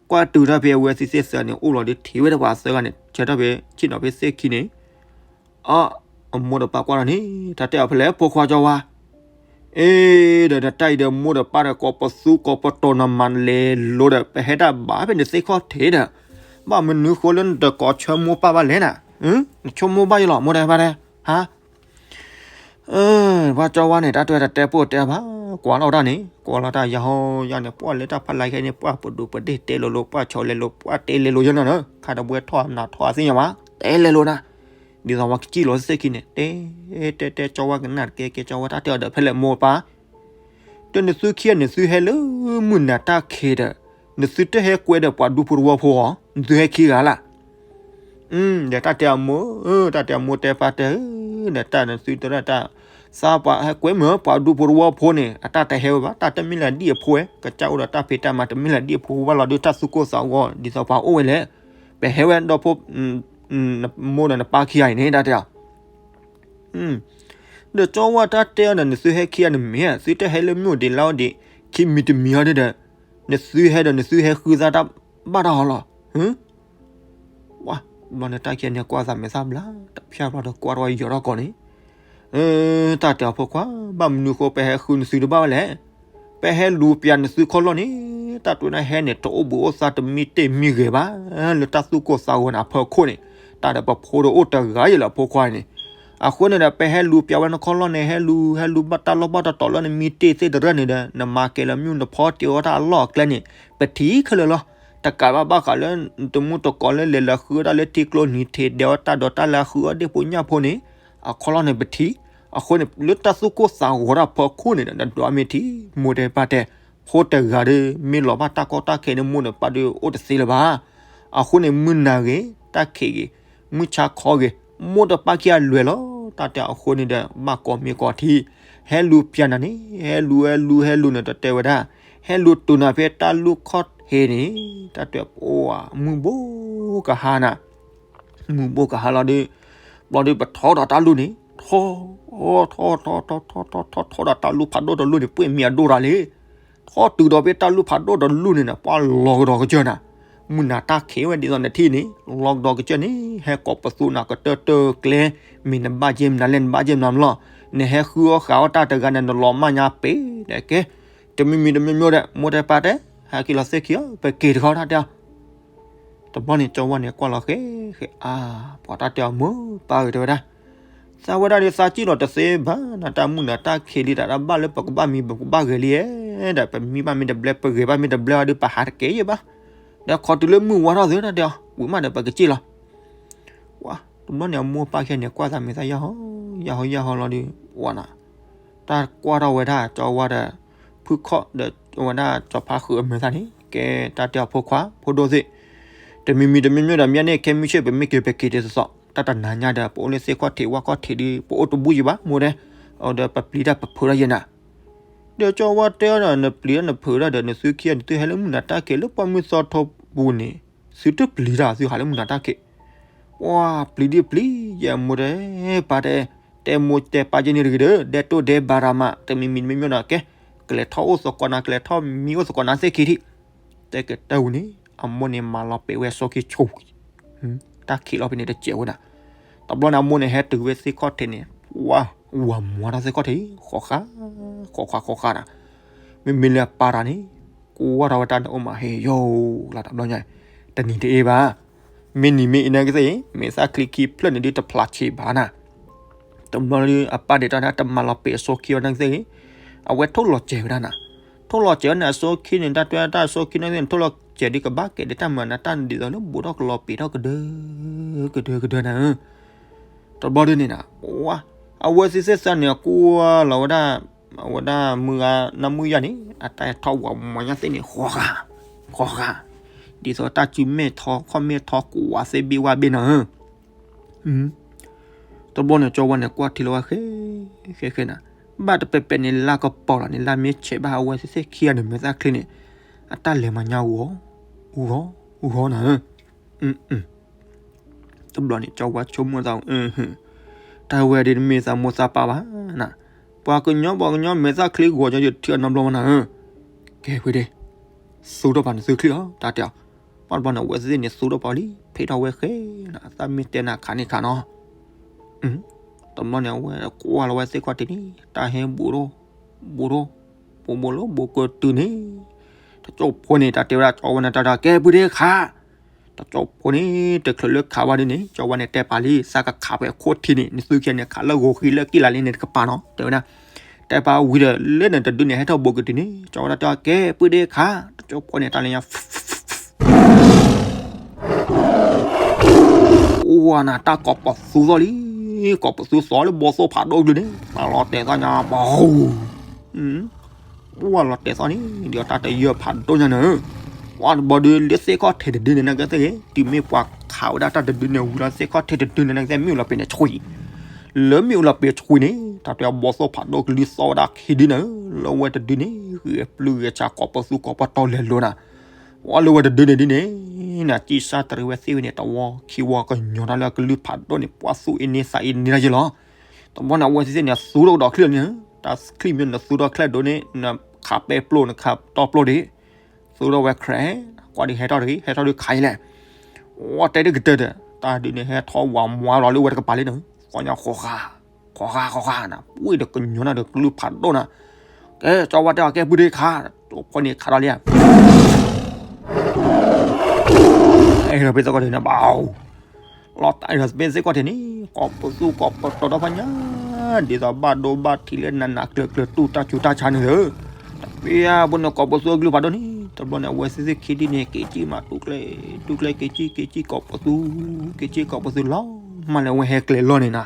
ကွၢ်တုၤတၢ်ဖဲအဝဲသ့ၣ်သ့ၣ်သၢန့ၣ် အိၣ်လီၤဒီးထံၣ်ဝဲဒၣ်ပှၤသၢဂၤန့ၣ် ဆၢထၢၣ်ဖဲဆ့ၣ်နီၤဖဲသ့ၣ်ခံန့ၣ် အ, အမိၢ်ဒီးပၢ်ကွၢ်လီၤန့ၣ် တၢ်တဲအီၤဖဲလဲၣ် ဖိခွါကၠီဝါ, အ့, ဒီးနတၢ်အံၤဒီးမိၢ်ဒီးပၢ်ဒီး ကိးပသူကိးပတီၤနၤမၤလဲၤလိၤဒီး ပဟဲတၢ်ဘၣ်ဖဲနသ့ၣ်ခီၣ်ထံးဒီး, ဘၣ်မနုၤဃိလၢနတကိးဆၢမိၢ်ပၢ်ဘၣ်လဲၣ်နၤ, နဆိကမိၣ်ဘၣ်ယလီၤ မိၢ်ဒီးပၢ်ဒီး, ဟါ ပှၤကၠီဝါန့ၣ် တၢ်တဲတၢ်တဲပိၢ်တဲဘၣ်, ကွၢ်လီၤတၢ်န့ၣ် ကွၢ်လီၤတၢ်ယဟီယၤန့ၣ် ပှၤလၢတၢ်ဖးလဲခဲန့ၣ် ပှၤပဒူးပဒ့ၣ်တဲလိၤလိၤ ပှၤဆီလဲၤလိၤ ပှၤတဲလဲၤလိၤယဲနီၤ ခါတဘှဲထီၣ်နးထီၣ်အသ့ၣ်ညါဘၣ် တဲလဲၤလိၤနၤ, ဒ်သိးပှၤကစံၣ်လီၤသ့ၣ်ခံန့ၣ် တဲ, တဲတဲကၠီဝါကနၣ်တကဲကဲ ကၠီဝါတၢ်တဲအီၤဒီးဖဲလဲၣ်မိၢ်ပၢ် ဒီးနသုခံဂၤန့ၣ် သုဟဲလၢမုၢ်နၤတၢ်ခံးဒီး, နသုတဟဲကွဲဒီးပှၤဒူဖိတဝီဖိဧါ, နသုဟဲခံဂၤလၢ်. ဒီးတၢ်တဲအမိၢ်, တၢ်တဲအမိၢ်တဲပၢ်တဲ, ဒီးတၢ်နသုတရၢ်တၢ်, သးပှၤဟဲကွဲမုၢ်ပှၤဒူဖိတဝီဖိန့ၣ် အတၢ်တဟဲဝဲဘၣ်, တၢ်တမ့ၢ်လၢဒ်အဖိဝဲ, ကစၢ်အိၣ်ဒီးတၢ်ဖံးတၢ်မၤတမ့ၢ်လၢဒ်အဖိဝဲဘၣ်လီၤဒီး တၢ်သူၣ်ကိၢ်သးဂီၤ ဒ်သိးပှၤအိၣ်ဝဲလဲၣ်, ပဟဲဝဲဒီဖိ, မိၢ်ဒီးနပၢ်ခံဂၤအံၤန့ၣ် တၢ်တဲအီၤ ဒီးကၠီဝါတၢ်တဲအီၤဒီး နသုဟဲခံဂၤန့ၣ်မ့ၢ် သုတဟဲလၢမုၢ်ဒံးလါဒံး ခံမံၤတမံၤအီၤဒီး, နသုဟဲဒီးနသုဟဲဃုသးတၢ်ဘၣ်တၢ်ဟီလီၤ. ဝါ, ဘျီန့ၣ်တၢ်ခံဂၤန့ၣ်ကွၢ်သးမဲာ်သၣ်ဘျါ, တဖၠၣ်ဘျီဒီးကွၢ်ထီၣ်ယီၤထီၣ်ကီးန့ၣ်, တၢ်တဲအီၤဖိခွါ, ဘၣ်မနုၤဃိပဟဲဃုနသုတဘၣ်ဝဲလဲၣ်. ပဟဲလူၤပျၢ်နသုခီၣ်လီၢ်န့ၣ်, တၢ်တဝဲန့ၣ်ဟဲန့ၣ် တအိၣ်ဘှံးအိၣ်သါတမံတ့ၢ်မံဂဲၤဘၣ်, လၢတၢ်သူၣ်ကိၢ်သးဂီၤန့ၣ်အဖီခိၣ်န့ၣ်, တၢ်ဒီးပဖိဒီးအိၣ်တဂၤယဲလၢအဖိခွါန့ၣ်, အဃိန့ၣ်ဒီး ပဟဲလူၤပျၢ်ဝဲနခီၣ်လီၢ်န့ၣ် ဟဲလူၤ ဟဲလူၤဘၣ်တၢ်လီၢ်ဘၣ်တတီၤလၢနမံတ့ၢ်သ့ၣ်တရၢန့ၣ်ဒီး နမၤကဲၤလၢမုၢ်နဖီတ့ၢ်အီၣ်တၢ်အလီၢ်အကျဲန့ၣ် ပထံၣ်ခဲလၢာ်လီၤ. တကးဘၣ်ဘၣ်ဃးလၢ တမူတကိးလၢလဲၤလၢဃုအီၣ်တၢ်လၢထံကျိနံၤထံးဒဲးအီၣ်တၢ်ဒီးတၢ်လၢအဃုအီၣ်ဒ့ၣ်ဖိညၣ်ဖိန့ၣ်, အခီၣ်လီၢ်န့ၣ်ပထံၣ်, အဃိန့ၣ် လၢတၢ်သူၣ်ကိၢ်သးဂီၤတၢ်ဖီခိၣ်န့ၣ်ဒီး နဒွးမ့ၢ်ထံၣ် မိၢ်တဲပၢ်တဲ, ဖိတဂၤဒီး မ့ၢ်လီၤဘၣ်တၢ်ကီတၢ်ခဲန့ၣ် မိၢ်ဒီးပၢ်ဒီးအိၣ်တသ့လၢၤဘၣ်. အဃိန့ၣ် မုၢ်နၤဂ့ၤ တၢ်ခံးဂ့ၤ, မုၢ်ဆါခီဂ့ၤ, မိၢ်ဒီးပၢ်ခံဂၤလွဲၤလီၤ. တၢ်တဲအဃိန့ၣ်ဒီး ဘၣ်ကိးမ့ၢ်ကိးထံ, ဟဲလူၤပျၢ်နၤန့ၣ်, ဟဲလူၤဟဲလူၤဟဲလူၤန့ၣ် တတဲဝဲဒၣ်, ဟဲလူၤတုၤနၤဖဲတၢ်လူၢ်ခီၣ်ထံးန့ၣ်, တၢ်တဲအိၣ်ဧါ မုၢ်ဘိကဟါနၤ မုၢ်ဘိကဟါလီၤဒီး, ဘျီဒီးပထီၣ်ဒီးတၢ်လူၢ်န့ၣ်, ထီၣ်, ထီၣ်ထီၣ်ထီၣ်ထီၣ်ထီၣ်ထီၣ်ထီၣ်ဒီးတၢ်လူၢ်ဖးဒိၣ်တလူၢ်န့ၣ် ပှ့ၢ်မံၤအဒိၣ်တၢ်လံ. ထီၣ်တုၤဒီးဖဲတၢ်လူၢ်ဖးဒိၣ်တလူၢ်န့ၣ်ဒီး ပှၤလီၤကဒီးကစၢၢ်နၤ, မုၢ်နၤတၢ်ခံးဝဲဒ်သိးနထံၣ်န့ၣ် လီၤကဒီးကစၢၢ်န့ၣ် ဟဲကိးပသူနၤကတၢၢ်တၢၢ်ကျဲ, မ့ၢ်နဘၣ်က့မနုၤလဲၣ် နဘၣ်က့မနုၤလီၤ. နဟဲဃုအီၣ်ဃုအီၣ်တၢ်တဂၤန့ၣ် နလီၤမၢ်ညါပ့ၤ, ဒီးကဲ တမံၤမံၤတမံၤမံၤဒီး မိၢ်တဲပၢ်တဲ, ဟဲက့ၤလီၤသ့ၣ်ခံအီၤ ပက့ၤတခီတၢ်တဲအီၤ. တဘျီန့ၣ် ကၠီဝါန့ၣ်ကွၢ်လီၤဃဲဃဲအါ, ပှၤတၢ်တဲအီၤမိၢ်ပၢ်ဂ့ၤတဲဝဲဒၣ်, သးဝဲဒၣ်ဒီးသးစံၣ်လီၤတသ့ဘၣ်နၤ, တၢ်မုၢ်နၤတၢ်ခံးလံဒီး တၢ်ဘၣ်လၢပကဘၣ်မံပကဘၣ်ဂဲၤလံဧါ, ဒီးပမံဘၣ်မ့ၢ်တဘျဲ ပဂဲၤဘၣ်မ့ၢ်တဘျဲအီၤဒီး ပဟးတက့ၢ်ယဲဘၣ်, ဒီးခီတုၤလၢမုၢ်ဝါထီၣ်သ့ဒီး ဝံၤမးဒီးပကစ့ၣ်လီၤ. ဝါ, တဘျီန့ၣ် အမိၢ်ပၢ်ခံဂၤန့ၣ် ကွၢ်သးမံသးယၢ်ဟီ ယၢ်ဟီ ယၢ်ဟီလီၤဒီး ဝါနၤ, တၢ်ကွၢ်ထီၣ်ဝဲဒၣ် ကၠီဝါဒီး ဖုခီၣ်ဒီး ဝဲဒၣ်ကၠီဖါဃုးအမဲာ်သၣ်န့ၣ် ကဲတၢ်တဲအီၤ ဖိခွါဖိဒိၣ်သ့ၣ်, တမံၤမံၤတမံၤမံၤဒီး မ့ၢ်န့ၣ် ခဲမုၢ်ဆ့ၣ် ပမ့ၢ်က့ၤပက့ၤဒ်သိးသိး တၢ်တနၤညါဒီး ပအိၣ်လၢသ့ၣ်ခီၣ်ထံးဝၣ်ခီၣ်ထံးဒီး ပအိၣ်တဘူၣ်ယံၤဘၣ် မိၢ်တဲ, အဒီးပပျံၤတၢ်ပဖုးတၢ်ယဲနၤ, ဒီးကၠီဝါတဲအီၤဒီး နပျံၤတၢ်နဖုးတၢ်ဒီး နသုခံဂၤန့ၣ် သုဟဲလၢမုၢ်နၤတၢ်ခံးလၢပှၢ်မုၢ်သီထီပူၤန့ၣ် သုတပျံၤတၢ် သုဟးလၢမုၢ်နၤတၢ်ခံး, ပှၤပျံၤဒ်ပျံၤ ယဲမိၢ်တဲ, ပၢ်တဲ, တဲမိၢ်တဲပၢ်ယဲန့ၣ်တဂ့ၤဒီး ဒဲတိၢ်ဒဲဘၣ်ရၤမး တမံၤမံၤတမံၤမံၤဒီး ကဲ, ကလဲၤထီၣ်အိၣ်သကိးနၤ ကလဲၤထီၣ်မံအိၣ်သကိးနၤသ့ၣ်ခံထံၣ်, တဲကတၢၢ်ဝံၤန့ၣ် အမိၢ်န့ၣ်မၤလီၤပံာ်ဝဲအစီခံဆိ တၢ်ခံးလီၤဖဲန့ၣ်တစဲးဝဲဒၣ်, တဘျီန့ၣ် အမိၢ်န့ၣ် ဟဲတုၤဝဲသ့ၣ်ခီၣ်ထံးန့ၣ် ဝါ, ဝၤမွၤထီၣ်သ့ၣ်ခီၣ်ထံး ဃီဃါ, ဃီဃါဃီဃါနၤ, မ့မ့ၢ်လၢအပၢ်တၢ်န့ၣ် ကွၢ်ထီၣ်ဝဲတၢ်န့ၣ်အိၣ်မး ဟ့ၣ်ယိာ်လၢတဘျီညါ, တနံၤတအ့ၣ်ဘၣ်, မ့ၢ်နံၤမ့ၢ်အ့ၣ်နာ်က့သ့ၣ်ဂ့ၤ မဲာ်သၣ်ချံခံဖျၢၣ်န့ၣ်ဒုးတဖျါဆံးဘၣ်နၤ, တဘျီဒုးအပၢ်ဒဲးတၢ်န့ၣ် တမၤလီၤပံာ်အစီခံဝဲနာ်က့သ့ၣ်ဂ့ၤ, အဝဲထိၣ်လီၤစဲးဝဲဒၣ်နၤ, ထိၣ်လီၤစဲးဝဲန့ၣ် အစီခံန့ၣ် တၢ်တွဲတၢ်အစီခံနာ်က့သ့ၣ်န့ၣ် ထိၣ်လီၤစဲးဒုးကဘၣ်ကဲဒ်တၢ်မၤနၤတၢ်ဒ်သိးလၢဘူးထီၣ်ကလီၤပံာ်ထီၣ်ကဒၢ, ကဒၢကဒၢနၤဧၢ, တဘျီဒုးန့ၣ်နၤ, ဝါ, အဝဲသ့ၣ်သ့ၣ်သးန့ၣ် အကွၢ်လီၤဝဲဒၣ်, အဝဲဒၣ်မုၢ်ဂၤနၢ်မုၢ်ယါန့ၣ် အတၢ်ထီၣ်ဝၤမွၤညါသ့ၣ်န့ၣ် ဃီဃါ, ဃီဃါ, ဒ်သိးတၢ်စုမဲာ်ထီ ခီၣ်မဲာ်ထီ ကူးဝါသ့ၣ်ဘ့ၣ်ဝါဘ့ၣ်နၤဧၢ တဘျီန့ၣ် ကၠီဝါန့ၣ် ကွၢ်ထံလီၤဝဲဃဲ, ဃဲဃဲနၤ, ဘၣ်တပဲာ်ပဲာ်န့ၣ် လါကပီၤလီၤန့ၣ် လါမ့ၢ်ဆဲးဘၣ်အဝဲသ့ၣ်သ့ၣ်ခံဂၤန့ၣ် မဲာ်သၣ်ချံန့ၣ်, အတၢ်လဲၤမၤညါဂီၤ, ဂီၤ, ဂီၤနၤဧၢ, တဘျီန့ၣ် ကၠီဝါဆိကမိၣ်သး, တၢ်ဝဲဒၣ်တမ့ၢ်သးမိၢ်သးပၢ်ဘၣ်နၤ, ပှၤကညီပှၤကညီမဲာ်သၣ်ချံဂီၤညီယထံၣ်အနီတဘျီဝဲနၤဧၢ, ကဲဖုဒ့, သူထီၣ်ပာ်နသုချံလီၤ တၢ်တဲအီၤ, ပှၤတဘျီန့ၣ် အဝဲသ့ၣ်န့ၣ် သူထီၣ်ပာ်လံ ဖံးထီၣ်ဝဲဃဲနၤ အသၣ်မ့ၢ်တဲနၤခးန့ၣ်ခးနီၤ, တဘျီန့ၣ် အဝဲကွၢ်လီၤဝဲသ့ၣ်ခီၣ်ထံးန့ၣ် တၢ်ဟဲဘူးထီၣ်, ဘူးထီၣ်, ဘူးဘူးလၢဘူးကတုၤန့ၣ်, တကၠိဖိန့ၣ် တၢ်တဲဝဲဒၣ်ကၠီဝါန့ၣ် တၢ်တၢ်ကဲပုၢ်ဒ့ခး, တကၠိဖိန့ၣ် တချုးလၢခးဝဲဒ်န့ၣ် ကၠီဝါန့ၣ် တဲပာ်လံ သးကခးဖဲခိၣ်ထံးန့ၣ် နသုခံန့ၣ် ခးလၢဂီၤဃံလၢကံၣ်လါလံန့ၣ် တကပၤနီၤ တဲဝဲဒၣ်, တဲပာ်ဝံၤဒီး လၢန့ၣ်တဒုန့ၣ် ဟဲထီၣ်ဘူးကတုၤန့ၣ် ကၠီဝါတၢ်တၢ်ကဲပုၢ်ဒ့ခး, တကၠိဖိန့ၣ် တၢ်လၢညါ အိၣ်ဝဲနၤ တၢ်ကိးပသူသီၣ်လံ, ကိးပသူသီၣ်လၢဘီသိၣ်ဖးဒိၣ်ကလုၢ်န့ၣ် ပှၤလီၤတဲာ်သီၣ်ညါဘီ, ပှၤလီၤတဲာ်သီၣ်န့ၣ် ဒီးတၢ်တယၢၢ်ဖးဒိၣ်ညါန့ၣ်, ပှၤတဘီဒုးလၢသ့ၣ်ခီၣ်ထံးတဒုန့ၣ် နာ်က့သ့ၣ်ဂ့ၤ တုၤမ့ၢ်ပှၤခးဝဲဒၣ်တၢ်တဒုန့ၣ် ဝံၤလီၤသ့ၣ်ခီၣ်ထံးတဒုန့ၣ် နာ်က့သ့ၣ်မ့ၣ်အူလီၤပံာ်န့ၣ်ဆှံ, လၢမ့ၣ်အူလီၤပံာ်ဆှံန့ၣ် တၢ်တဲဘီသိၣ်ဖးဒိၣ်ကလုၢ်သီၣ်ဝဲဒၣ်ခံဒုန့ၣ်, လၢဝဲတဒုန့ၣ် ဂဲၤပျုၢ်ဂဲၤဆး ကိးပသူကိးပတီၢ်လဲၤလိၤနၤ ပှၤလၢဝဲတဒုန့ၣ်ဒ်န့ၣ်, နကံၢ်စၢ်တရံးဝဲသ့ၣ်ဝဲန့ၣ် တဝီခံဝီကညီတၢ်လၢကလုၢ်ဖးဒိၣ်န့ၣ် ပှၤသူၣ်အ့န့သးအ့န့တၢ်ယဲလီၤ. တဘျီန့ၣ် အဝဲသ့ၣ်န့ၣ် သူထီၣ်ကဒီးချံၣ်လီၤန့ၣ်, တၢ်ချံၣ်မ့ၢ်နသူထီၣ်ချံၣ်ဒိၣ်န့ၣ် နခးပဲပျိၢ်နခးတီပျိၢ်ဒံး, သူထီၣ်ဝဲခြဲး, ကွၢ်ဒံးဟဲထီၣ်တဂ့ၤ, ဟဲထီၣ်ဒုးခးယလဲၣ်, ဝဲတဲဒ်ကတၢၢ်ဒီး တၢ်ဒုးန့ၣ် ဟဲထီၣ်ဝးမွၤလီၤလၢဝဲတကပၤလံန့ၣ်, သီၣ်ညါဃီဃာ ဃီဃာ ဃီဃာနၤ, ပှ့ၤဒီးကညီနၤဒီးကလုၢ်ဖးဒိၣ်နၤ, ကဲ ကၠီဝါတဲအီၤ ကဲပုၢ်ဒ့ခး, ကၠိဖိန့ၣ်ခးဒီးလံဧါ, အဲၣ်ဒီးဖဲသ့ၣ်ခီၣ်ထံးန့ၣ် ဘၣ်, လီၤတၢ်အဲၣ်ဒီးဖဲသ့ၣ်ခီၣ်ထံးန့ၣ် ကိးပသူကိးပတီၢ်ဒီဖးညါ, ဒ်သိးဘၣ်ဒိဘၣ်ထံးလၢနးနးကျၢၤကျၢၤ တူၢ်တၢ်စူၤတၢ်ဆါန့ၣ်ဧၢ, တပ့ၢ်ဧါ ဘိန့ၣ်ကိးပသူအကလုၢ်ဖးဒိၣ်န့ၣ်, တဘျီန့ၣ် အဝဲသ့ၣ်သ့ၣ်ခံဒုန့ၣ် က့ၤကံၣ်မးတူၢ်ကျဲ, တူၢ်ကျဲက့ၤကံၣ် က့ၤကံၣ်ကိးပသူ, က့ၤကံၣ်ကိးပသူလီၤ, မ့ၢ်လၢအဝဲဟဲကျဲၤလီၤန့ၣ်နၤ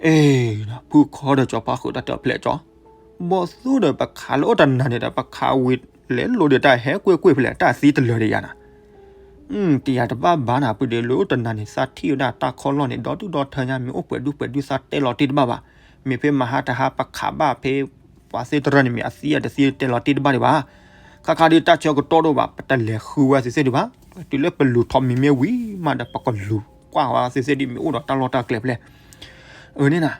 အ့ ဖုခီဒီးကၠီဖါဃုာ်တၢ်တဖျဲးကၠီ, ဘီၣ်သိၣ်ဒီးပခးလၢအိၣ်တနၤန့ၣ်ဒီး ပခးဝံၤလဲၤလိၤဒီးတၢ်ဟဲကွ့ၢ်ကွ့ၢ်ဖဲလဲၣ် တၢ်သံတလၢာ်ဒီးယၤနၤ, တယၤတဘၣ်ဘၣ်နၤ ပုၢ်ဒ့လၢအိၣ်တနၤန့ၣ် သးထံၣ်ဝဲဒၣ်တၢ်ခီၣ်လီၢ်န့ၣ် ဒီဒူၣ်ဒီထၢညါ မ့ၢ်အိၣ်ပှဲၤဒူၣ်ပှဲၤဒူၣ်သးတဲလီၤတ့ၢ်တဘၣ်ဘၣ်, မ့ၢ်ဖဲမဟါတဟါပခးဘၣ်ဖဲ ပှၤသ့ၣ်တရၢန့ၣ် မ့ၢ်အသံအတသံတဲလီၤတ့ၢ်တဘၣ်ဒံးဘၣ်, ခါခါဒုးတၢ်ဆၢကတီၢ်ဒိၣ်ဘၣ် ပတလဲၤဃုဝဲသ့ၣ်သ့ၣ်ဒံးဘၣ်, တုၤလၢပလူၤထီၣ်မံၤမ့ၢ်ဝံၤမးဒီး ပကလူၤကွၢ်ဝဲသ့ၣ်သ့ၣ်ဒံး မ့ၢ်အိၣ်ဒီးတၢ်လီၢ်တၢ်ကျဲဖဲလဲၣ်, အၢန့ၣ်နၤ,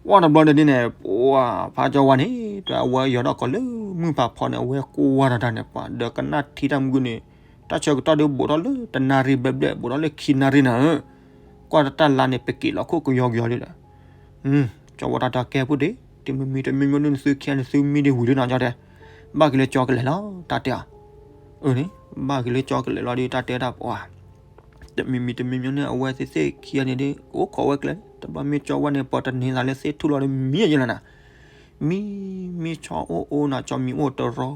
ဝဲတဘျီန့ၣ်ဒ်န့ၣ် ပှၤဖးကၠီဝါန့ၣ် တၢ်အဝဲယီၤထီၣ်ကီးလၢမုၢ်ဖးဖီန့ၣ် အဝဲကိးဝါတၢ်တၢ်န့ၣ် ပှၤဒီးကနၣ်ထံတၢ်မုၢ်ဂုၢ်န့ၣ် တၢ်ဆၢကတီၢ်ဒုးဘူးထီၣ်လၢတနၣ်ရံၣ်ဘျဲၣ်ဘျဲၣ် ဘူးထီၣ်လၢခံနၣ်ရံၣ်နၤဧၢ, ကွၢ်တၢ်လါန့ၣ် ပက့ၤလီၤခိၣ်ကယီကယီဒ်ဒီး ကၠီဝါတၢ်တၢ်ကဲပုၢ်ဒ့, တမံၤမံၤတမံၤမံၤဒ်နသုခံနသုမံဒ်ဝံၤဒ်နၤ ကၠီတဲ, ဘၣ်က့ၤလၢကၠီကလဲၤလီၤ တၢ်တဲအီၤ, အၢန့ၣ် ဘၣ်က့ၤလၢကၠီကလဲၤလီၤဒီး တၢ်တဲတၢ်ပှၤ, တမံၤမံၤတမံၤမံၤန့ၣ် အဝဲသ့ၣ်သ့ၣ်ခံဂၤန့ၣ်ဒီး အိၣ်ခိးဝဲကျဲ တဘျီမ့ၢ်ကၠီဝါန့ၣ် ပှၤတန့ၤသးလၢသ့ၣ်ထူၣ်လီၤဒီးမံယဲလီၤနၤ, မံ မံဆီအိၣ်အိၣ်နၤ ကၠီမံအိၣ်တရီ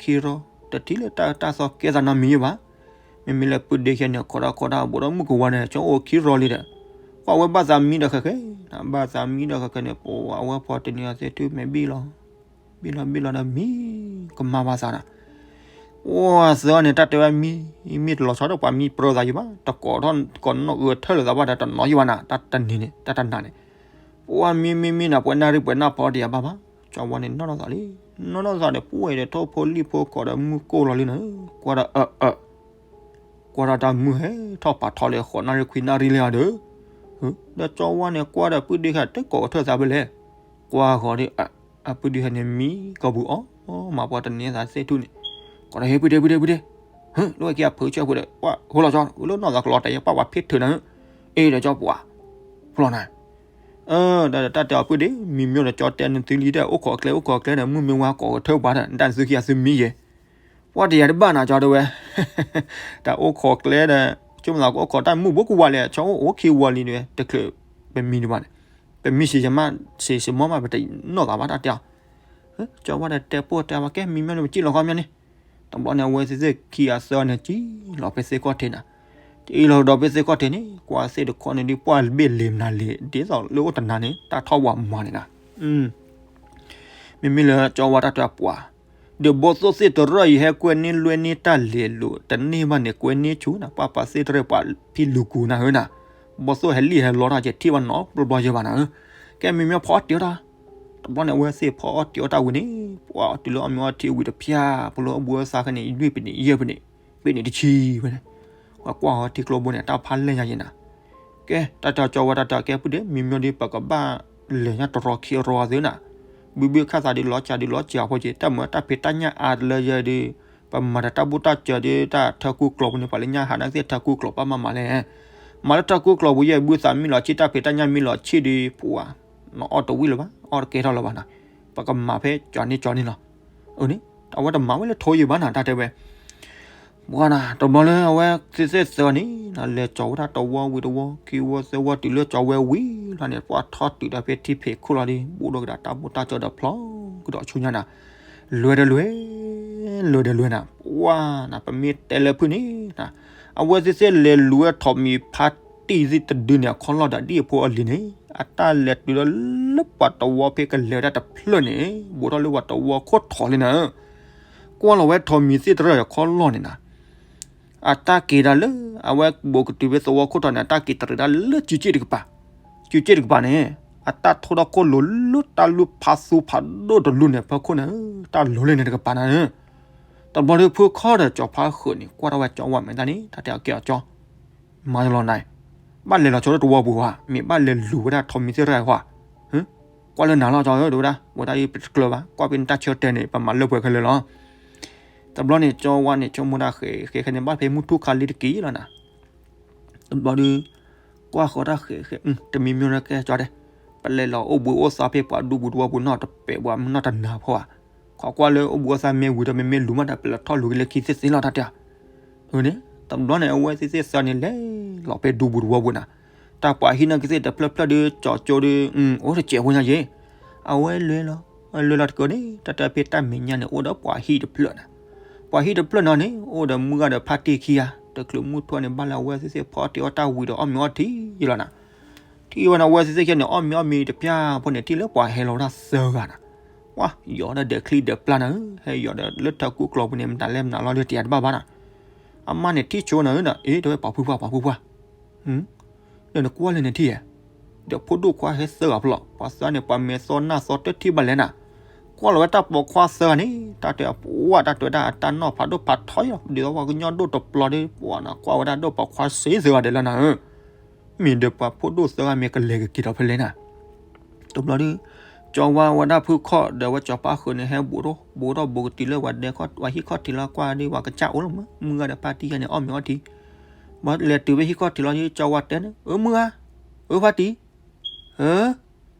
ခံရီ တထံၣ်လၢတၢ်တၢ်သီကဲသးနီတမံၤယဲဘၣ်. မ့မ့ၢ်လၢပုၢ်ဒ့ခဲန့ၣ် ခိးဒၣ်ခိးဒၣ် ဘူးဒီးမုၣ်ကဝါန့ၣ် ကၠီအိၣ်ခံရီလံဒီး ကွၢ်ဝဲဘၣ်သးမံဒီးဃဲဃဲ ဘၣ်သးမံဒီးဃဲဃဲန့ၣ် ပဝဲဖီတနံၤအသ့ၣ်ထူၣ်မ့ၢ်ဘံၣ်လီၤ ဘံၣ်လီၤဘံၣ်လီၤဒီးမံ ကမၤဘၣ်သးနၤ အိၣ်သၢန့ၣ် တၢ်တဲဝဲမံ မံတလီၤဆီဒီးပှၤမံပြၢသးယံၤဘၣ် တကိးထီၣ်ကိးနီၣ်အုးထၢၣ်လိာ်သးဘၣ်ဒီးတနီၤယံၤဘၣ်နၤ တၢ်တနံၤန့ၣ် တၢ်တနၤန့ၣ် ပှၤမံမံမံနၤ ပှဲၤနၣ်ရံၣ်ပှဲၤနၣ်ဖီတယၤဘၣ်ဘၣ် ကၠီဝါန့ၣ်နီၢ်နီၢ်သးလံ နီၢ်နီၢ်သးဒီး ပှဲၤဒီးထိၣ်ဖိလံၣ်ဖိကိးဒီးမုၢ်ကိၢ်လီၤလံနၤ ကွၢ်ဒီးအၢ ကွၢ်ဒီးတၢ်မုၢ်ဟဲထီၣ်ပာ်ထီလၢဃိးနၣ်ရံၣ်ခွံနၣ်ရံၣ်လံဧါဒီး ဒီးကၠီဝါန့ၣ် ကွၢ်ဒီးပုၢ်ဒ့ခဲတကိးကထၢၣ်သးဖဲလဲၣ် ကွၢ်ဃီၤဒီး အပုၢ်ဒ့ခဲန့ၣ်မံကီၢ်ပူၤအီၣ် မၤပှၤတန့ၤသးသ့ၣ်ထူၣ်န့ၣ် ကိးဒီးဟ့ၣ်ပုၢ်ဒ့ပုၢ်ဒ့ပုၢ်ဒ့ ဟၢ လၢဝဲက့ၤအဖုဆၢဖုဒီး ကွၢ်ဟိလီၤကၠီ လၢနီၢ်သးကလီၤတဲာ်ယပာ်ဝဲဖ့ထုးနၤ အ့ဒီးကၠီပှၤ ဖျီနၤ ဒီးတၢ်တဲအီၤပုၢ်ဒ့ မံမံဒီးကၠီတဲနသုလံဒီး အိၣ်ခိးကျဲအိၣ်ခိးကျဲဒီး မုၢ်မ့ၢ်ဝါကိးကထၢၣ်ပှၤဒီး နတၢ်နသုခံဂၤသုမံယဲ ပှၤတယၤတဘၣ်နၤကၠီတဲဝဲ တၢ်အိၣ်ခိးကျဲဒီး ဆိကမိၣ်သးကအိၣ်ခိးတၢ်မုၢ်ဘူးကဝါလဲၣ် ကၠီအိၣ်အိၣ်ခံဝီလံတဲဝဲ တချုးပမံဒံးဘၣ်န့ၣ် ပမံစံးစမး စံးစမီမး ပတနီၢ်သးဘၣ်တၢ်တဲအီၤ ကၠီဝါဒီးတဲပိၢ်တဲဝဲကဲ မံမံန့ၣ် ပစံၣ်လီၤဃီမ့ၢ်န့ၣ် တဘျီန့ၣ် အဝဲသ့ၣ်သ့ၣ်ခံဂၤသၢန့ၣ် စံၣ်လီၤဖဲသ့ၣ်ခီၣ်ထံးနၤ စံၣ်လီၤဒီးဖဲသ့ၣ်ခီၣ်ထံးန့ၣ် ကွၢ်သ့ၣ်တခီန့ၣ်ဒ်ပှၢ်ဘ့ၣ်လ့ၤမနုၤလ့ၤ ဒ်သိးလၢအိၣ်တနၤန့ၣ် တၢ်ထီၣ်ဝးမၤန့ၣ်နၤ မ့မ့ၢ်လၢကၠီဝါတၢ်တဲပှၤ ဒီးဘီသိၣ်သ့ၣ်တရၢၢ်အံၤ ဟဲကွဲန့ၢ်လွဲန့ၢ်တၢ်လဲၤလိာ် တန့ၢ်ဘၣ်န့ၣ် ကွဲန့ၢ်ဆူၣ်နၤ ပှၤပာ်သ့ၣ်တရၢၢ်ပှၤဖံးလူၤကူၤနၤဧၢနၤ ဘီသိၣ်ဟဲလံၣ်ဟဲလီတၢ်ကဲထံၣ်ဘၣ်နီတဘျီဘျီယဲဘၣ်နၤဧၢ ကဲမ့မ့ၢ်ဖီအီၣ်တံၢ်အီၣ်တၢ် တဘျီန့ၣ် အဝဲသ့ၣ်ဖီအီၣ်တံၢ်အီၣ်တၢ်ဝံၤန့ၣ် ပှၤတုၤလၢအီၣ်မ့ၤအီထံဝံၤတဖျၢၣ် ဖိလၢအဘူးအသးခဲန့ၣ် လွံၢ်ပနံးယဲၢ်ပနံး ပနံးတဆံဝဲန့ၣ် ပှၤကွၢ်ဟီထံကျိဘိန့ၣ် တၢ်ဖးလဲၢ်ညါယဲနၤ ကဲ တၢ်တဲကၠီဝဲတၢ်တဲကဲပုၢ်ဒ့ မံမံဒီး ပကဘၣ်လဲၤညါတရီခံရီသ့နၤ ဘုဘုခၣ်သးဒ်လီၤစှၤဒ်လီၤစှၤဖိက့ၤ တၢ်မၤတၢ်ဖံးတၢ်ညၣ်အါတလၢယဲဒီး ပမၤဒီးတၢ်ဘူၣ်တၢ်စၢၤဒီး တၢ်ထၢကူကျိာ်ပူၤန့ၣ် ပှၤလၢညါဟးနၢ်ကသ့ၣ်ထၢကူကျိာ်ပှၤမၤမၤလဲၣ် မၤလၢထၢကူကျိာ်ပူၤယဲ ဘုသးမံလီၤဆံၣ် တၢ်ဖံးတၢ်ညၣ်မံလီၤဆံၣ်ဒီး ပှၤ နအီၣ်တဝံၣ်လၢၤဘၣ် အီၣ်တကဲထီၣ်လၢၤဘၣ်နၤ ပကမၤဖဲကၠီန့ၣ်ကၠီန့ၣ်လီၤ အန့ၣ် အဝဲတမၤဝဲလၢထိယံၤဘၣ်နၤ တၢ်တဲဝဲ ပှၤနၤ တဘျီလၢအဝဲသ့ၣ်သ့ၣ်သၢန့ၣ် လဲၤကၠီဝဲဒၣ်တဝီဝံၤတဝီ ခံဝီသၢဝီတုၤလၢကၠီဝဲဝံၤလီၤန့ၣ် ပှၤထီၣ်တုၤဒီးဖဲထံဖံးခိၣ်လီၤဒီး ဘူးဒီးကဒါတၢ်ဘူၣ်တၢ်စၢၤဒီးဖျီကဒီးဆူညါနၤ လဲၤဒီးလဲၤ လဲၤဒီးလဲၤနၤ ပှၤနၤ ပမ့ၢ်တဲလၢဖုၣ်န့ၣ်နၤ အဝဲသ့ၣ်သ့ၣ်လဲၤလူၤဝဲထိးမံၤဖါတံၢ်သ့ၣ်တဒုန့ၣ် အခီၣ်လီၢ်ဒီးဒ်အဖိအလံၤန့ၣ် အတၢ်လဲၤတုၤလၢလၢပှၤတဝီဖဲကလဲၤဝဲဒၣ်တဖျၢၣ်န့ၣ် ဘူးထီၣ်လၢပှၤတဝီခိၣ်ထိးလံနၤ ကွၢ်လီၤဝဲထိးမံၤသ့ၣ်တရၢၢ်အခီၣ်လီၢ်န့ၣ်နၤ အတၢ်က့ၤဒၣ်လၢ အဝဲဘူးကတုၤဖဲသဝီခိၣ်ထိးန့ၣ် အတၢ်က့ၤတရံးဒၣ်လၢစုစ့ၣ်တကပၤ စုစ့ၣ်တကပၤန့ၣ် အတၢ်ထိၣ်ထီၣ်ခိၣ်လိၤလၢတၢ်လူၢ်ဖးသူဖးဒိၣ်တလူၢ်န့ၣ် ဖီခိၣ်န့ၣ် တၢ်လိၤလၢန့ၣ်တကပၤနၤ တဘျီဒီးဖုခီၣ်ဒီးကၠီဖါဃုာ်န့ၣ် ကွၢ်ထီၣ်ဝဲကၠီဝါမဲာ်တၢ်န့ၣ် တၢ်တဲအီၤကဲအီၤကၠီ မၤတလီၤနၤ ဘၣ်လဲၤလီၤဆိလၢတဝီပူၤဧါ မ့ၢ်ဘၣ်လဲၤလူၤဝဲဒၣ်ထိးမံၤသ့ၣ်တရၢၢ်ဧါ ကွၢ်လၢနၤလီၤကၠီဧၢ တဲဝဲဒၣ် ဝဲဒၣ်အံၤပတကျၢၤဘၣ် ကွၢ်ဖဲနတၢ်ဆၢတဲာ်န့ၣ် ပမၤလၢပှဲၤခဲလၢာ်လီၤ တဘျီန့ၣ် ကၠီဝါန့ၣ် ဆိကမိၣ်တၢ်ဃဲဃဲဃဲန့ၣ် ဘၣ်ဖဲမုၢ်ထူၣ်ခါလံတက့ၢ်လီၤနၤ တဘျီဒီး ကွၢ်ဃီတၢ်ဃဲဃဲ တမံၤမံၤန့ၣ်ကဲကၠီတဲ ပလဲၤလီၤအိၣ်ဘှံးအိၣ်သါဖဲပှၤဒူပူၤတဝီပူၤနီၢ်တပဲာ်ပှၤနီၢ်တနၤဖီဧါ ခိးကွၢ်လၢအိၣ်ဘှံးအိၣ်သါမ့ၢ်ဝံၤဒီးမ့မ့ၢ်လူၤမးဒီး ပလဲၤထီၣ်လူၤက့ၤလၢခံသ့သ့လီၤတၢ်တဲ အန့ၣ် တဘျီန့ၣ် အဝဲသ့ၣ်သ့ၣ်သၢန့ၣ် လဲၤလီၤဖဲဒူပူၤတဝီပူၤနၤ တၢ်ပှၤဟံၣ်နီၢ်ကသ့ၣ်တဖျၢၣ်ဖျၢၣ်ဒီး ကၠီကၠိဒီး အိၣ်တစဲးဖိညါယဲ အဝဲလဲၤလီၤ လဲၤလီၤတက့ၢ်န့ၣ် တၢ်တၢ်ဖဲတၢ်မဲာ်ညါန့ၣ် အိၣ်ဒီးပှၤဟံၣ်တဖျၢၣ်နၤ ပှၤဟံၣ်တဖျၢၣ်နီၤန့ၣ် အိၣ်ဒီးမုၢ်ဂၤဒီးဖါတံၢ်ခံဂၤ တချုးမုၢ်ထီၣ်န့ၣ် ဘၣ်လၢအဝဲသ့ၣ်သ့ၣ်ဖီအီၣ်တံၢ်အီၣ်တၢ်ဝံၤဒီးအီၣ်မ့ၤအီထံယဲလီၤနၤ ထံၣ်ဝဲန့ၣ် အဝဲသ့ၣ်သ့ၣ်ခဲန့ၣ် အီၣ်မ့ၤအီမ့ၤတဖၣ်ဖိန့ၣ် ထံၣ်လၢပှၤဟဲလီၤဝဲဒၣ်သၢဂၤနၤ ပှၤ ယီၤဒီးဒဲးချံဒဲးပျၢ်နၤဧၢ ဟဲယီၤဒီးလၢထၢကူကျိာ်ပူၤန့ၣ် မတၤလဲၣ်မတၤလီၤဒီးတယၤတဘၣ်ဘၣ်နၤ အမါန့ၣ်ထံၣ်ဆိနၤဧၢ အ့ တဲဝဲပှၤဖုပှၢ် ပှၤဖုပှၢ် ဒီးနကွၢ်လၢနထံၣ်ဧါ ဒီးဖိဒိၣ်ခွါဟဲသၢဂၤဖျီၣ် ပှၤသၢဂၤန့ၣ် ပှၤမဲာ်သီနၢ်သီတထံၣ်ဘၣ်လဲၣ်နၤ ကွၢ်လီၤဝဲတၢ်ပိာ်ခွါသၢဂၤန့ၣ် တၢ်တဲအပှၤ တၢ်တဲဝဲဒၣ်အတၢ်နီၢ်ဖးဒိၣ်ဖးထီယီၤ ဒ်သိးပှၤကညီဒိၣ်တပျီၤဒီး ပှၤနၤ ကွၢ်ဝဲဒၣ်ဒိၣ်ပိာ်ခွါစ့သၢဂၤဒီးလၢနၤဧၢ မ့ၢ်ဒီးပှၤဖိဒိၣ်သၢဂၤမ့ၢ်ကလဲၤကက့ၤဒီးဖဲလဲၣ်နၤ တဘျီဒီး ကၠီဝါဝဲဒၣ်ဖုခီၣ်ဒီးဝဲကၠီပၢ်ဃုာ်န့ၣ် ဟဲဘူးထီၣ် ဘူးထီၣ်ဘူးကတုၤလၢပှၤဒဲခီၣ် ပှၤဟံၣ်ခီၣ်ထံးလီၤ ကွၢ်ဒီးပှၤကစၢ်အိၣ်လီၤမး မုၢ်ဂၤဒီးဖါတံၢ်ယဲန့ၣ် အီၣ်မ့ၤအီထံ ဘၣ်လဲၤတုၤဖဲဟံၣ်ခီၣ်ထံးလီၤဒီး ကၠီဝါတဲန့ၣ် အၢ မုၢ်ဂၤ အၢ ဖါတံၢ် ဧၢ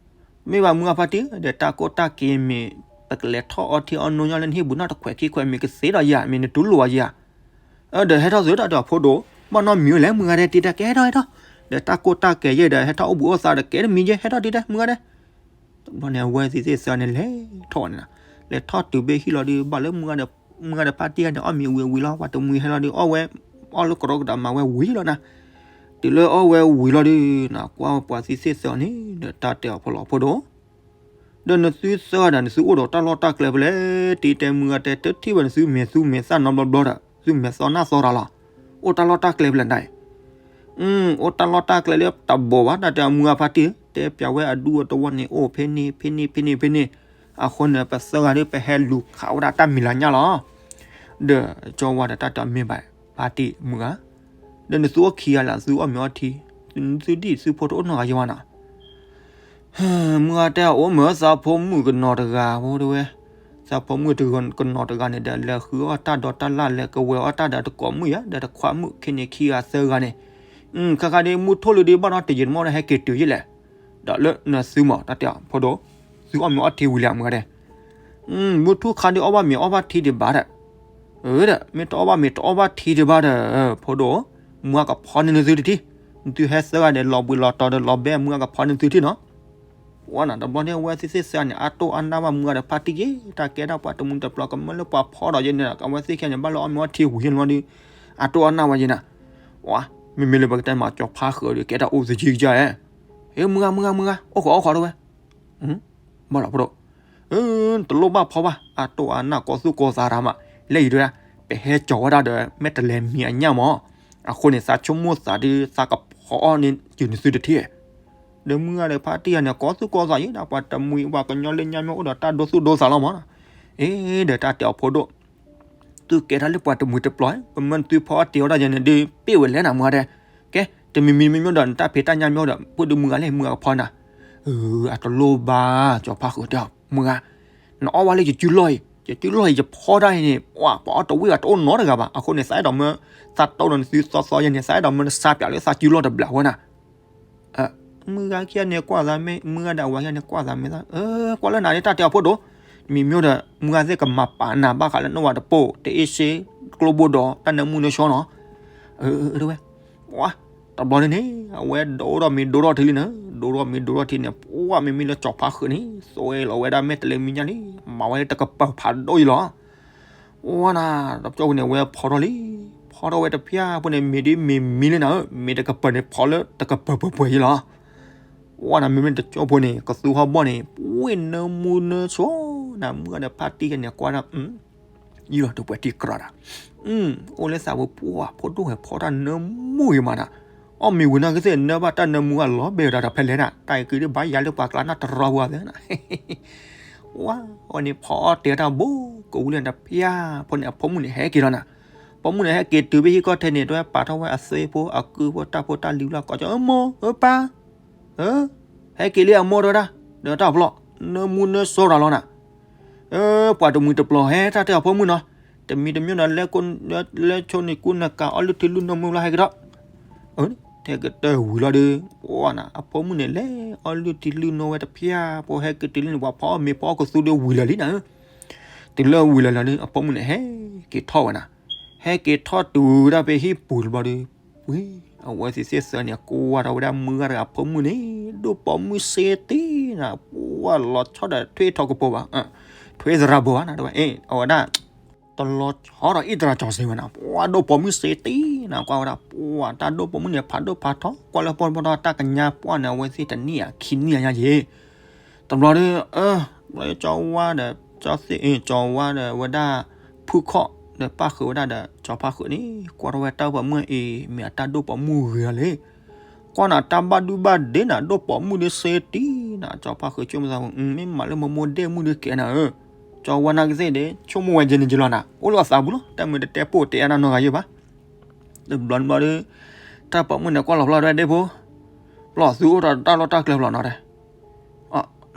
မ့ၢ်ဘၣ်မုၢ်ဂၤဖါတံၢ် ဒီးတၢ်ကိၢ်တၢ်က့ၤမ့ၢ် ပကလဲၤထီၣ်အီထံအီနိညါလၢနဟံၣ်ဘူးနီတခွဲးခံခွဲးမ့ၢ်ကသ့ဒီးယၤ မ့ၢ်နတူၢ်လိာ်အီၤယၤ အၢ ဒီးဟဲထီၣ်သုတၢ်ဒီးအဖိဒိၣ် ဘၣ်နီတမံၤဝဲလဲၣ် မုၢ်ဂၤဒဲး တံၤတဲကဲထီၣ်ဟဲထီၣ်, ဒီးတၢ်ကိၢ်တၢ်ကဲယဲၢ်ဒီး ဟဲထီၣ်အိၣ်ဘှံးအိၣ်သါဒီး ကဲတမံၤယဲၢ် ဟဲထီၣ်တံၤတဲ မုၢ်ဂၤဒဲး. တဘျီန့ၣ် အဝဲသ့ၣ်သ့ၣ်သၢန့ၣ် လဲၤထီၣ်န့ၣ်လီၤ. လဲၤထီၣ်တုၤဘၣ်ဟံၣ်လီၤဒီး ဘၣ်လၢမုၢ်ဂၤဒီး မုၢ်ဂၤဒီးဖါတံၢ်ဂၤန့ၣ် အီၣ်မ့ၤဝံၤဝံၤလီၤ, ပှၤတမှံၤဟဲလီၤဒီး အီၣ်ဝဲ, အီၣ်လၢကရီကတၢၢ်မၤဝဲဝံၤလီၤနၤ. တုၤလၢအီၣ်ဝဲဝံၤလီၤဒီး နကွၢ်ပှၤသ့ၣ်သ့ၣ်သၢန့ၣ် ဒီးတၢ်တဲအီၤ ဖိလီၤဖိဒိၣ်, ဒီးနသုသၢဂၤဒီး နသုအိၣ်ဒီးတၢ်လီၢ်တၢ်ကျဲဖဲလဲၣ်, တံၤတဲ မုၢ်ဂၤတဲ တထံၣ်ဝဲနသုမဲာ်သူမဲာ်သၣ်နီတဘျီဘျီဒီး သုမဲာ်သီနၢ်သီတၢ်လီၤ. အိၣ်တၢ်လီၢ်တၢ်ကျဲဖဲလဲၣ်နၤ, အိၣ်တၢ်လီၢ်တၢ်ကျဲလၢတဘိးဘၣ် တၢ်တဲအီၤ မုၢ်ဂၤဖါတံၢ်, တဲပျးဝဲအဒူအတဝီန့ၣ် အိၣ်ဖဲန့ၣ် ဖဲန့ၣ် ဖဲန့ၣ် ဖဲန့ၣ်, အဃိန့ၣ် ပသၢဂၤဒီး ပဟဲလူၤခးဝဲဒၣ်တၢ်မံၤလၤညၣ်လီၤ. ဒီးကၠီဝါဒီးတၢ်တဲအီၤ မ့ၢ်ဘၣ် ဖါတံၢ် မုၢ်ဂၤ, ဒီးနသုအိၣ်ခံဂၤလၢ သုအီၣ်မ့ၤအီထံ, သုဒံၣ်သုဖိတအိၣ်နီတဂၤယဲၢ်ဘၣ်နီၤ. မုၢ်ဂၤတဲ အိၣ်မ့ၢ်သးဖိမုၣ်ကနီၤတဂၤဖိတဲဝဲ, သးဖိမုၣ်ကနီၤတဂၤန့ၣ်ဒီး လဲၤဃုအီၣ်တၢ်ဒီးတၢ်လၢ် လဲၤကဝဲၤအီၣ်တၢ်ဒီးတကိးမုၣ်ယါ ဒီးတခွါမုၣ်ခံန့ၣ် ခံဂၤသၢဂၤန့ၣ်, ခါခါဒ်မုၢ်ထူၣ်လံဒီး ဘၣ်နီတယံာ်တမီၢ်ဒီး ဟဲက့ၤတုၤယဲၢ်လဲၣ်. ဒီးလၢနသုမး တၢ်တဲအီၤ ဖိဒိၣ်, သုအီၣ်မ့ၤအီထံဝံၤလံဧါ မုၢ်ဂၤဒဲး. မုၢ်ထူၣ်ခါဒ်အီၣ်ဘၣ်မ့ၤအီၣ်ဘၣ်ထံဒံးဘၣ်ဒီး, ဒီး မ့ၢ်တအီၣ်ဘၣ်မ့ၤတအီၣ်ဘၣ်ထံဒံးဘၣ်ဒီး ဖိဒိၣ်, မုၢ်ဂၤကဖီန့ၢ်နသုတထံၣ်, နသုဟဲသၢဂၤဒီး လီၤဘှံးလီၤတီၤဒီး လီၤဘဲမုၢ်ဂၤကဖီန့ၢ်နသုတထံၣ်နီၤ. ဝဲနၤ တဘျီန့ၣ် အဝဲသ့ၣ်သ့ၣ်သၢန့ၣ် အတိၢ်အနၢ်ဘၣ် မုၢ်ဂၤဒီးဖါတံၢ်က့ၤ တၢ်ကဲဒၣ်ပှၤတမှံၤတပျီၤ ကမၢလၢပှၤဖီဒီးယဲန့ၣ်ဒီး အဝဲသ့ၣ်ခံဂၤန့ၣ် ဘၣ်လၢအီၣ်မ့ၤအီထံဝံၤလီၤဒီး အတိၢ်အနၢ်ဝဲယဲနၤ. ဝဲ မ့မ့ၢ်လၢပကတဲမး ကၠီၤဖါဃုာ်ဒီး ကဲတၢ်အိၣ်သယုၢ်ကယါဧါ. ဟ့ မုၢ်ဂၤ မုၢ်ဂၤ မုၢ်ဂၤ အိၣ်ဃီၤ အိၣ်ဃီၤတဲဝဲ ဘၣ်လီၤ ဖိဒိၣ်, တလိၣ်ဘၣ်ဖီဘၣ် အတိၢ်အနၢ် ကိးသူၣ်ကိးသးတၢ်မး, လၢအံၤတဲဒၣ် ပဟဲကၠီၤဝဲဒၣ်ဒီး မဲာ်တဲးလဲးမံၤအညၣ်မး, အဃိန့ၣ် သးဆိကမိၣ်သးဒီး သးကဖီအီၣ်န့ၢ်ယုာ်နသုတထံၣ်. ဒီးမုၢ်ဂၤဒီးဖါတံၢ်ဂၤန့ၣ် ကိးသူၣ်ကိးသးယဲ ဒ်ပှၤတမှံၤ ပှၤကညီလၢညါမ့ၢ်အိၣ်ဒီးတၢ်ဒိသူၣ်ဒိသးလီၤမး. အ့ ဒီးတၢ်တဲအီၤ ဖိဒိၣ်, သုကဲတၢ်လၢပှၤတမှံၤတပျီၤ, ပမၢနသုဖီအီၣ်တ့ၤအီၣ်တၢ်ယဲန့ၣ် ဒ်ပ့ၢ်ဝဲလဲၣ်နၤ မုၢ်ဂၤဒဲး. ကဲ တမံၤမံၤမ့ၢ်မ့ၢ်ဒီး နတၢ်ဖံးတၢ်ညၣ်မ့ၢ်အိၣ်ဒီး ပုၢ်ဒုးမုၢ်ဂၤလဲၣ် မုၢ်ဂၤကဖီနၤ. အတလိၣ်ဘၣ် ကၠီၤဖါဃုာ်တဲအီၤ မုၢ်ဂၤ, နအီၣ်ဘၣ်လၢယစုလီၢ်အံၤ, ယစုလီၢ်အံၤ ယဖီတၢ်အံၤန့ၣ် ပှၤအီၣ်တဝံၣ်ဂၤတအိၣ်နီတဂၤဘၣ်. အဃိန့ၣ် သးအဲၣ်ဒိးမၢ သးတိၢ်ဒီးနသုသီသီယဲန့ၣ် သးအဲၣ်ဒိးမၢနစါပၠးလၢသးစုလီၢ်တဘျီဝဲနၤ. မုၢ်ဂၤခံဂၤန့ၣ် ကွၢ်သးမ့ၢ် မုၢ်ဂၤဒီးအဝၤခံဂၤန့ၣ် ကွၢ်သးမ့ၢ်သး, ကွၢ်လၢနၤဒ်တၢ်တဲအီၤ ဖိဒိၣ်, မံၤမ့ၢ်ဒီး မုၢ်ဂၤသ့ၣ်ကမၤပာ်နၤဘၣ်ဃးလၢနဝၤတပိၢ် တအ့ၣ်စ့ ကျိဘိဒီး တၢ်နၢမူနၢဆှီနီၤ. တဲဝဲ ပှၤ တဘျီန့ၣ်န့ၣ် အဝဲဒိၣ်ထီၣ်မ့ၤဒိၣ်ထီၣ်ထံလံနၤ, ဒိၣ်ထီၣ်မ့ၤဒိၣ်ထီၣ်ထံန့ၣ် ပှၤမ့မ့ၢ်လၢကၠီၤဖါဃုာ်န့ၣ် သွဲလီၤဝဲဒၣ်မဲာ်တဲးလဲးမံၤညၣ်လံ, မၤဝဲလၢတကပၤဖးဒိၣ်အံၤလီၤ. ဝဲနၤ တကၠိဖိန့ၣ် ဝဲဖီထီၣ်လံ, ဖီထီၣ်ဝဲတဖျၢၣ်ဖိန့ၣ် မ့ၢ်ဒ်မ့ၢ်မံၤလံနၤဧၢ, မ့ၢ်တကပၤန့ၣ် ဖီလၢတကပၤပှဲၤပှဲၤအံၤလီၤ. ဝဲနၤ မ့မ့ၢ်တကၠိဖိန့ၣ် ကသူဟီၣ်ဘီၣ်န့ၣ် ပှ့ၤနၢမူနၢဆှီနၤ, မုၢ်ဂၤဒီးဖါတံၢ်ဂၤန့ၣ် ကွၢ်ဒၣ် ယုၢ်လီၤတပှဲၤထံကြၢးဒၣ်, အိၣ်လၢသးပူၤ ပှၤဖိဒိၣ်ဝဲဖီတၢ်နၢမူဂ့ၤမးနၤ, အီၣ်မ့ၤဝံၤနီၢ်ကသ့ၣ် နၢဘၣ်တၢ်နၢမူအလီၤဘဲဝဲဒၣ်ဒီးဖဲလဲၣ်နၤ, တၢ်အံၤက့ၤဒ်ဘၣ်ယၤလၢပှၤကျါနၢ်တရီပူၤသ့နၤ. ဝဲ အဝဲန့ၣ်ဖီအီၣ်တ့ၢ်တၢ်ဘိ ကဝံၤလၢတဖျၢၣ်ဖိန့ၣ် အဖိမုၣ်န့ၣ်ဟဲက့ၤလီၤနၤ, အဖိမုၣ်န့ၣ်ဟဲက့ၤတုၤဖဲဟံၣ်ခီၣ်ထံးန့ၣ် တဝဲပာ်ထီၣ်ဝဲအသ့ဖိအကုဖိတၢ်ဖိတၢ်လံၤလီၤ ကိးကၠီ အမိၢ် အပၢ် ဟဲက့ၤလံအမိၢ်တဝဲဒၣ်, ဒီးတၢ်ဖျီၣ် နၢမူနၢဆှီတၢ်လီၤနၤ, ပှၤတမှံၤတပျီၤဟဲတၢ်တဲအီၤဖိမုၣ်နီၤ, တမံၤတမံၤဒီး လဲၤဆိန့ၣ်ကူနကၤ အီၣ်လုၢ်ထံလုၢ်နိမ့ၢ်လီၤဟဲက့ၤထီၣ်, ထဲကတၢၢ်ဝံၤလီၤဒီး ပှၤနၤ အဖိမုၣ်န့ၣ် လဲၤအီၣ်လုၢ်ထံလုၢ်နိဝဲတဖျၢၣ်ဖိ ဟဲက့ၤတုၤလံန့ၣ် ပှၤဖီအီၣ်မ့ၤဖီအီၣ်ကသူဒီးဝံၤလၢာ်လံနၤ, တုၤလၢဝံၤလၢာ်လီၤဒီး အဖိမုၣ်န့ၣ် ဟဲက့ၤထီၣ်ဝဲနၤ, ဟဲက့ၤထီၣ်တုၤဝဲဒၣ်ဖဲဟံၣ်ပူၤတဘျီဒီး ဝံၤ အဝဲသ့ၣ်သ့ၣ်သၢန့ၣ် ကွၢ်ထီၣ်ဝဲဒၣ်မုၢ်ဂၤတဂၤအဖိမုၣ်န့ၣ် ဒိၣ်ပိာ်မုၣ်စ့တံၢ်နၤ, ပှၤလီၤဆီဒီးထွဲထီၣ်ကပီၤဘၣ်, ထွဲသရၣ်ဘိဘၣ်နၤ တဲဝဲ, အဝဲဒၣ် တလီၤဆီဒီးအံၣ်သရၣ်ကၠီၤစ့ဝဲနၤ, ပှၤဒိၣ်ပိာ်မုၣ်စ့တံၢ်နၤ, ကွၢ်ဝဲဒၣ် ပှၤတၢ်ဒိၣ်ပိာ်မုၣ်န့ၣ် ဖးဒိၣ်ဖးထီ ကွၢ်လၢပီၢ်တဘီဒီး တၢ်ကညါပှၢ်န့ၣ် အဝဲသ့ၣ်တနံၣ်ဧါခံနံၣ်ဧါညါယ့ၣ် တဘျီဒီး ဘျီကၠီဝါဒီး ကၠီသ့ၣ် ကၠီဝါဒီးဝဲဒၣ် ဖုၣ်ခီၣ်ဒီးပၣ်ဃုာ်ဝဲဒၣ်ဒီး ကၠီဖါဃုာ်န့ၣ် ကွၢ်ထီၣ်ဝဲတၢ်ပိာ်မုၣ်အံၤ မ့ၢ်အတၢ်ဒိၣ်ပိာ်မုၣ်ဂ့ၤလီၤလံ. ကွၢ်နၤတၢ်ဘၣ်ဒုဘၣ်ဒ့နၤ ဒိၣ်ပိာ်မုၣ်ဒီးစ့တံၢ်နၤ ကၠီဖါဃုာ်ဆိကမိၣ်သး မ့ၢ်မးလၢမိၢ်မိၢ်ဒ့ၣ်မုၣ်ဒီးကဲနၤဧၢ, ကၠီဝါနာ်က့သ့ၣ်ဒီး ဆိကမိၣ်ဝဲယဲန့ၣ်ယလီၤနၤ အိၣ်လၢအသးပူၤလီၤ တၢ်မ့ၢ်တတဲပိၢ်တဲအါနၤနီတဂၤယဲၢ်ဘၣ်. တဘျီတဘျီဒီး တၢ်ပိာ်မုၣ်န့ၣ်ကွၢ်လီၤဖျါဝဲဒၣ်ဒ့ဖိ, ဘျီသုအိၣ်ဒီးတၢ်လီၢ်တၢ်ကျဲဖျီနီၤတဲ,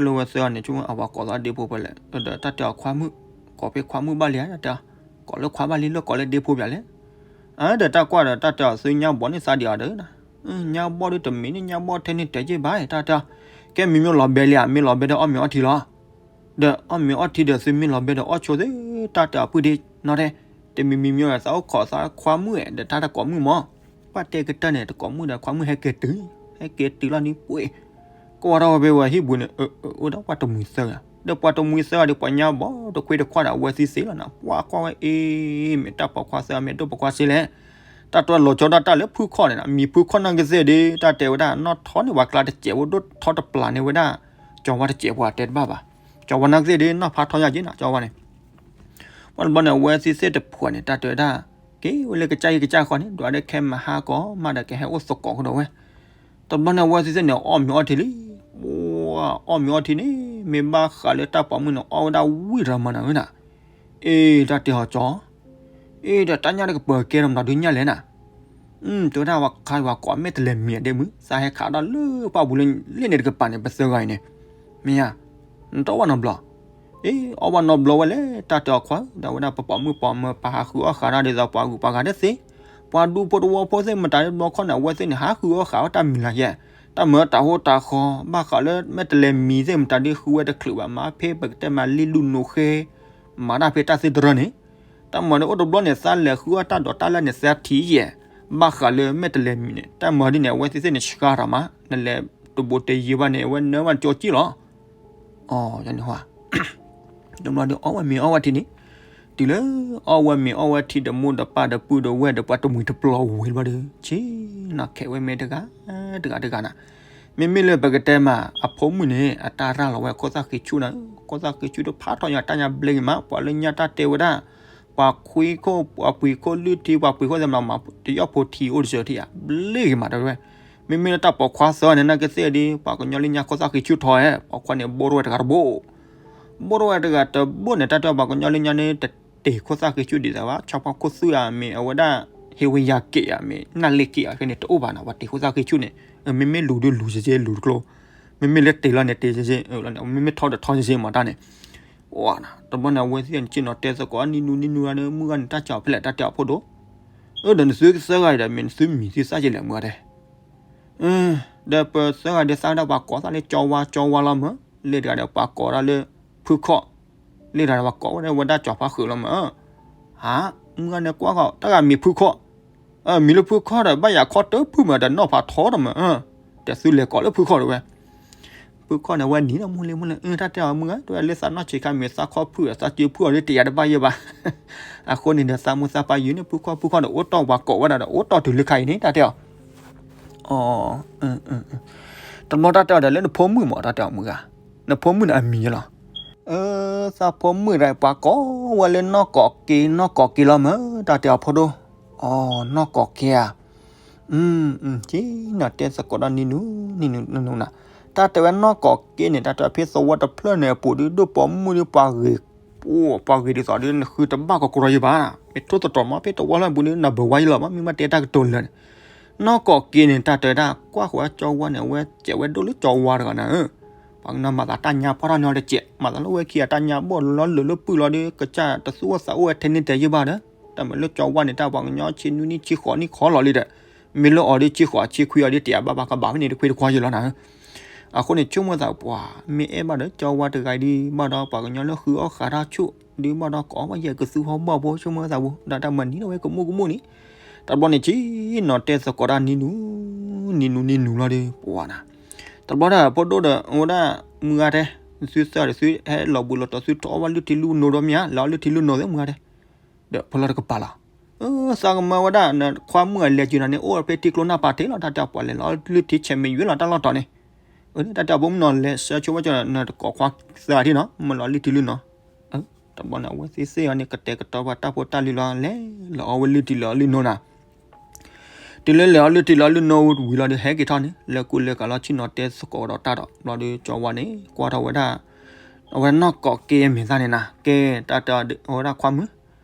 လၢဝဲသၢဂၤန့ၣ် ဆိကမိၣ်အဝဲကိးသးဒ့ဖိဖဲလဲၣ်, ဒီးတၢ်တဲအီၤခွါမုၣ်, ကိးဖဲခွါမုၣ်ဘၣ်လံဧါ တၢ်တဲအီၤ, ကိးလၢခွါဘၣ်လံ လၢကိးလၢဒ့ဖိပၠးလဲၣ်. ဒီးတၢ်ကွၢ်ဒီးတၢ်တဲအီၤသုညါဘီန့ၢ်သးဒံးအီၤဒီး, ညါဘီဒီးတမ့ၢ်န့ၣ်ညါဘီထဲန့ၣ်တဲယဲၢ်ဘၣ် တၢ်တဲအီၤ, ကဲမံၤမ့ၢ်လီၤဘဲလံဧါ မ့ၢ်လီၤဘဲဒီးအီၣ်မ့ၤအီထံလီၤ. ဒီးအီၣ်မ့ၤအီထံဒီးသုမ့ၢ်လီၤဘဲဒီးအီၣ်ဆိသ့ တၢ်တဲအီၤဖုၣ်ဒ့နီၤတဲ, တမံၤမံၤမ့ၢ်သးအိၣ်ခိးသးခွါမုၣ်ဒီးတၢ်တကိးမုၣ်မး. ပှၢ်တဲကတၢၢ်န့ၣ် တကိးမုၣ်ဒီးခွါမုၣ်ဟဲက့ၤတုၤ, ဟဲက့ၤတုၤလီၤန့ၣ်ပှ့ၤ, ကွၢ်ထီၣ်ဝဲဖဲဝဲဟံၣ်ပူၤန့ၣ် အိၣ်ဒီးပှၤတမှံၤသၢဂၤ, ဒီးပှၤတမှံၤသၢဂၤဒီးပှၤညါဘီတခွ့တခွါဒီး အဝဲသ့ၣ်သ့လီၤနၤ, ပှၤကွၢ်ဝဲအ့ၣ် မ့ၢ်တၢ်ပိာ်ခွါသၢဂၤ မ့ၢ်ဒိၣ်ပိာ်ခွါသ့လဲၣ်, တၢ်တလီၤဆီဒၣ်တၢ်လၢဖုခီၣ်န့ၣ်နၤ, မံၤဖုခီၣ်နာ်က့သ့ၣ်ဒီး တၢ်တဲဝဲဒၣ် နီၢ်ထီန့ၢ်ပှၤကျါတစဲးဖိ ဒိၣ်ထီတပျၢ်န့ၢ်ဝဲဒၣ် ကၠီဝါတစဲးဖိ အတဲတဘၣ်ဘၣ်, ကၠီဝါနာ်က့သ့ၣ်ဒီး နီၢ်ဖးထီညါက့နၤ ကၠီဝါန့ၣ် ပှၤတဘျီန့ၣ် အဝဲသ့ၣ်သ့ၣ်တဖှီၣ်န့ၣ် တၢ်တဲဝဲဒၣ် က့ၤဝဲလၢကစၢ်ဟံၣ်ကစၢ်ဃီန့ၣ် ဒွးဒီးခဲမဟါကီးမးဒီး ကဟဲအိၣ်သကိးကဒီးဝဲ, တဘျီန့ၣ် အဝဲသ့ၣ်သ့ၣ်န့ၣ် အီၣ်မ့ၤအီထံလံ, အီၣ်မ့ၤအီထံန့ၣ် မ့ၢ်ဘၣ်ဃးလၢတၢ်ပိာ်မုၣ်န့ၣ် အီၣ်ဝဲဒၣ်ဝံၣ်ရၤမၤနၤဝဲဒၣ်, အ့ၣ် တၢ်တဲအီၤကၠီ, အ့ၣ် ဒီးတၢ်ညၣ်တကပၤကဲထီၣ်မနုၤဒုးညၣ်လဲၣ်နၤ, တဲဝဲဒၣ်ပှၤခါပှၤကိးမဲာ်တလဲၤမံၤအဒ့မုၣ် သးဟဲခးဒီးလၢပှၢ်ပူၤလၢန့ၣ်တကပၤန့ၣ် ပသၢဂၤအံၤန့ၣ်, မ့ၢ်ဧါ, နတအီၣ်ဘၣ်နီတဘျီ, အ့ၣ် အီၣ်ဘၣ်နီတဘျီဝဲလဲၣ် တၢ်တဲအီၤခွါဧၢ, ဒီးဝဲဒၣ်ပပိာ်မုၣ်ပိာ်မၢၤ ပဟးဃုအီၣ်ဃာ်တၢ်ဒ်သိးပှၤဂုၤပှၤဂၤတသ့, ပှၤဒူဖိတဝီဖိသ့ၣ်မတၤဒ်ဘျီခီန့ၣ် အဝဲသ့ၣ်န့ၣ် ဟးဃုအီၣ်ဃာ်ဝဲတၢ်မံၤလၢ်ယဲၢ်, တၢ်မၤတၢ်ဟိတၢ်ဃီ ဘၣ်ဃးလၢမဲာ်တလဲၤမံၤသ့ၣ်မတၤဒ်ဃုဝဲတချုးဘၣ် မၤဖဲပကတဲမၤလံၣ်လူၢ်နိဃဲ မၤတၢ်ဖဲတၢ်သ့တရၢန့ၣ်, တၢ်မၤဒ်အိၣ်တဘျီန့ၣ် သးလဲၤဃုအီၣ်တၢ်ဒိးတၢ်လၢန့ၣ် သးထံၣ်ယဲၢ်, ဘၣ်ဃးလၢမဲာ်တလဲၤမံၤန့ၣ် တၢ်မၤဒ်န့ၣ် အဝဲသ့ၣ်သ့ၣ်န့ၣ် ဆှါထီၣ်မး နလဲၤတဘိတယံၤဘၣ်န့ၣ် အဝဲနၢမးကၠိကံၢ်လီၤ, အီၤ ယန့ၣ်ဟီ တဘျီဒီးအီၣ်ဝဲမ့ၤအီၣ်ဝဲထံန့ၣ်, တုၤလၢအီၣ်ဝဲမ့ၤအီၣ်ဝဲထံဒီးမိၢ်ဒီးပၢ်ဒီးပုၢ်ဒီးဝဲၢ်ဒီးပှၤတမှံၤတပျီၤဝံၤတဘျီဒီး ဆ့ၣ်နီၤခဲးဝဲမ့ၢ်တဂၤတဂၤတဂၤနၤ, မ့မ့ၢ်လၢပကတဲမး အဖိမုၣ်န့ၣ် အတၢ်ရၤလီၤဝဲခိၣ်သၣ်ဃံဆူၣ်နၤ, ခိၣ်သၣ်ဃံဆူၣ်ဒီးဖးထီၣ်ညါတၢ်ညါဘျ့က့ၤမး ပှၤလၢညါတၢ်တဲဝဲဒၣ် ပှၤခွံခိၣ် ပှၤပှ့ၤခိၣ်လွံၢ်ထံ ပှၤပှ့ၤခိၣ်သ့ၣ်မနၤမး တယီၣ်ဖိထံအိၣ်တစၢၤထံဧါ ဘျ့က့ၤမးတဲဝဲ, မ့မ့ၢ်လၢတၢ်ပိာ်ခွါသၢဂၤန့ၣ် နာ်က့သ့ၣ်ဒီး ပှၤကညီလၢညါခိၣ်သၣ်ဃံဆူၣ်ထီၣ်ဧါ ပိာ်ခွါန့ၣ် ဘိၣ်ထီၣ်ဝဲတဂၤတဘိ ဘိၣ်ထီၣ်ဝဲတဂၤတဘိန့ၣ် တၢ်တဲပှၤကညီလၢညါန့ၣ် တတ့ၤခိၣ်သၣ်ဃံဆူၣ်ဒ်သိးဘၣ် ဆီဖါခိၣ်သူၣ်ဧါမ့ၢ် အဝဲဒၣ် ဟ့ဝ့ယၤက့ၤဧါမ့ၢ် နၢ်လ့က့ၤဧါ ခဲန့ၣ် တအိၣ်ဘၣ်နၤ ပှၤတ့ၤခိၣ်သၣ်ဃံဆူၣ်န့ၣ်, မ့မ့ၢ်လူၤဒီးလူၤစ့ၢ်ကီးလူၤတကျိ, မ့မ့ၢ်လၢတ့ၤလီၤန့ၣ် တ့ၤစ့ၢ်ကီး, မ့မ့ၢ်ထီဒီးထီစ့ၢ်ကီးမးတၢ်န့ၣ်, ဝါနၤ တဘျီန့ၣ် အဝဲသ့ၣ်န့ၣ် ဆ့ၣ်နီၤတဲသကိး နံၤနူနံၤနူဒီး မုၢ်ဂၤန့ၣ် တၢ်စံးအီၤဖဲလဲၣ် တၢ်တဲအီၤဖိဒိၣ်, ဒီးနသုသၢဂၤအံၤဒီး မ့ၢ်နသုမံၤသုသၣ်ယဲလဲၣ် မုၢ်ဂၤတဲ ဒီးပသၢဂၤဒီး သးဒၣ်ပှၤကိးသးလၢကၠီဝါ ကၠီဝါလီၤမး, လၢတဂၤဒီးပှၤကိးဒၣ်လၢ ဖုခီၣ်, လၢတဂၤဒီးပှၤကိးဝဲဒၣ်ဝဲဒၣ်ကၠီဖါဃုာ်လီၤမး, ဟါ, မုၢ်ဂၤန့ၣ်ကွၢ်ဃီ တၢ်ဂၤမံၤဖုခီၣ်, မံၤလၢဖုခီၣ်ဒီး ဘၣ်ယၤခီတဖုမး တနီၣ်ဖးထီတမး, ဒီးသုလဲၤကိးလၢဖုခီၣ်တဝဲ ဖုခီၣ်န့ၣ် အဝဲနံၤဒီးမူလံမူလံ တၢ်တဲအီၤမုၢ်ဂၤ တဝဲလၢသးနီၢ်ဆံးခါမ့ၢ်သးခီဖုၣ်ဒီး သးစၢဖုၣ်အီၤဒီးတယာ်တဘၣ်ယဲၢ်ဘၣ်, အဃိန့ၣ်ဒီး သးမူသးပၢ်ယုာ်န့ၣ် ဖုခီၣ်ဖုခီၣ်ဒီး အိၣ်တီၢ်ပှၤကိးဝဲဒၣ်ဒီး အိၣ်တီၢ်တုၤလၢခါအံၤန့ၣ် တၢ်တဲအီၤ အီၤ, တဘျီတၢ်တဲအီၤဒီးလၢနဖိမုၣ်မး တၢ်တဲအီၤမုၢ်ဂၤ, နဖိမုၣ်န့ၣ်အမံၤလီၤ, အၢ သးဖိမုၣ်ဒီးပှၤကိးဝဲလၢနီၢ်ကီးက့ နီၢ်ကီးက့လီၤမး တၢ်တဲအီၤဖိဒိၣ်, အီၤ နီၢ်ကီးက့ဧါ, ဆ့ၣ်နီၤတဲသကိးဒီးနံၤနူ နံၤနူနံၤနူနၤ, တၢ်တဲဝဲနီၢ်ကီးက့န့ၣ် တၢ်တဲဖဲသဝီတဖျၢၣ်န့ၣ်အပူၤဒုး ဒိၣ်ပိာ်မုၣ်ဒုးပှၤဂ့ၤ ပှၤဂ့ၤဒ်သိးဒီး နဃုတဘၣ်ကီးကရီယဲၢ်ဘၣ်, မ့ၢ်ထိၣ်သတြီၤမး ဖဲသဝီလၢအပူၤဒုး နဘၢဝါယဲၢ်လီၤမး မ့ၢ်မ့ၢ်တဲတၢ်ကတိၤလၢာ်န့ၣ်, နီၢ်ကီးက့န့ၣ် တၢ်တဲဝဲဒၣ် ကွၢ်ဃီကၠီဝါန့ၣ် အဝဲစဲးဝဲဒိၣ်လၢကၠီဝါတဂၤနၤဧၢ, ပှၤကညီမၤသးတၢ်ညါဖီၣ်ထီၣ်န့ၢ်အီၤတစဲး မၤသးလၢဝဲခံဂၤတၢ်ညါဘီၣ်လီၤလၢာ်လၢပုၢ်လီၤဒီး ကစၢ်တသူၣ်အိၣ်သးအိၣ်ဝဲထဲန့ၣ်တဲယဲၢ်ဘၣ်ဒီး, တၢ်မၤလၢကၠီဝါန့ၣ် တၢ်ပှၤကညီဆံနွံနံၣ်ဆံဃိးနံၣ်ခီလီၤလံဒီး, မ့ၢ်လၢအီၤဒီးဆံဃိးဆံခွံအီၤဒီး တယာ်ဘၣ်ဘၣ်ကဘၣ်ဖဲန့ၣ်တခွ့တခွါယဲၢ်လီၤနၤဧၢ အဃိန့ၣ် ဆိကမိၣ်သးပှၤ မ့ၢ်အဲၣ်ဘၣ်ဒီးကၠီဝါတဂၤအံၤဒုး ဘၣ်ဒီးပှၤကညီလၢဃုအီၣ်ဃာ်တၢ်ဆူၣ် ဒုးဘၣ်ဒီးကိးဝဲယဲၢ်ကသူဟီၣ်ဘီၣ်ဖိ ဆိကမိၣ်သးပူၤ ဒီးတၢ်မၤနံၤဒီးဝဲကမူၣ်ကမူၣ်န့ၣ်, တဘျီန့ၣ်ဆ့ၣ်နီၤတဲသကိးတၢ်နံၤနူ နံၤနူနံၤနူလီၤဒီး ပှၤနၤ, တဘျီဒီးဖိဒိၣ်ဒီး အဝဲဒၣ်မုၢ်ဂၤတဲ သုသၢဒီးသုဟဲလီၤဘူးလီၤတီၤ သုတအီၣ်ဘၣ်လုၢ်ထံလုၢ်နိဒီးမ့ၢ်ဧါ လဲၤအီၣ်လုၢ်ထံလုၢ်နိသ့ၣ်မုၢ်ဂၤတဲ ဒီးဖိလီၤတကပၤလီၤ. သးကမၢဝဲဒၣ် နခွါမုၣ်အလဲၤစုၤနၤန့ၣ် အိၣ်ဖဲထံကျိနၢ်ပၤတ့ၢ်လီၤ တၢ်တဲအီၤပှၤလဲၤလီၤလုၢ်ထံဆဲးမ့ၢ်ယွၤလီၤတၢ်လီၢ်တီၤန့ၣ်, တၢ်တဲအီၤဖိမုၣ်နီၤ လဲၤဆှၢဆိဝဲကၠီ နတကိးခွါသၢဂၤထံၣ်နီၤ မ့ၢ်လီၤလုၢ်ထံလုၢ်နိ, တဘျီန့ၣ် အဝဲသ့ၣ်သ့ၣ်အီၤန့ၣ် ကတဲာ်ကတီၤပှၤတၢ်ဖိတၢ်လံၤလီၤ လဲၤလီၤအီၣ်ဝဲလုၢ်ထံလီၤလုၢ်နိနၤ တုၤလၢလဲၤအီၣ်လုၢ်ထံလီၤလုၢ်နိဝံၤလီၤဒီး ဟဲက့ၤထီၣ်န့ၣ် လဲၤကူလဲၤကၤလီၤ ဆ့ၣ်နီၤတဲသကိးဒီးတၢ်ဒီး ဘျီဒီးကၠီဝါန့ၣ် ကွၢ်ထီၣ်ဝဲဒၣ် အဝဲနီၢ်ကီးက့အမဲာ်သၣ်န့ၣ်နၤ ကဲ တၢ်တဲအီၤဝဲဒၣ်ခွါမုၣ်,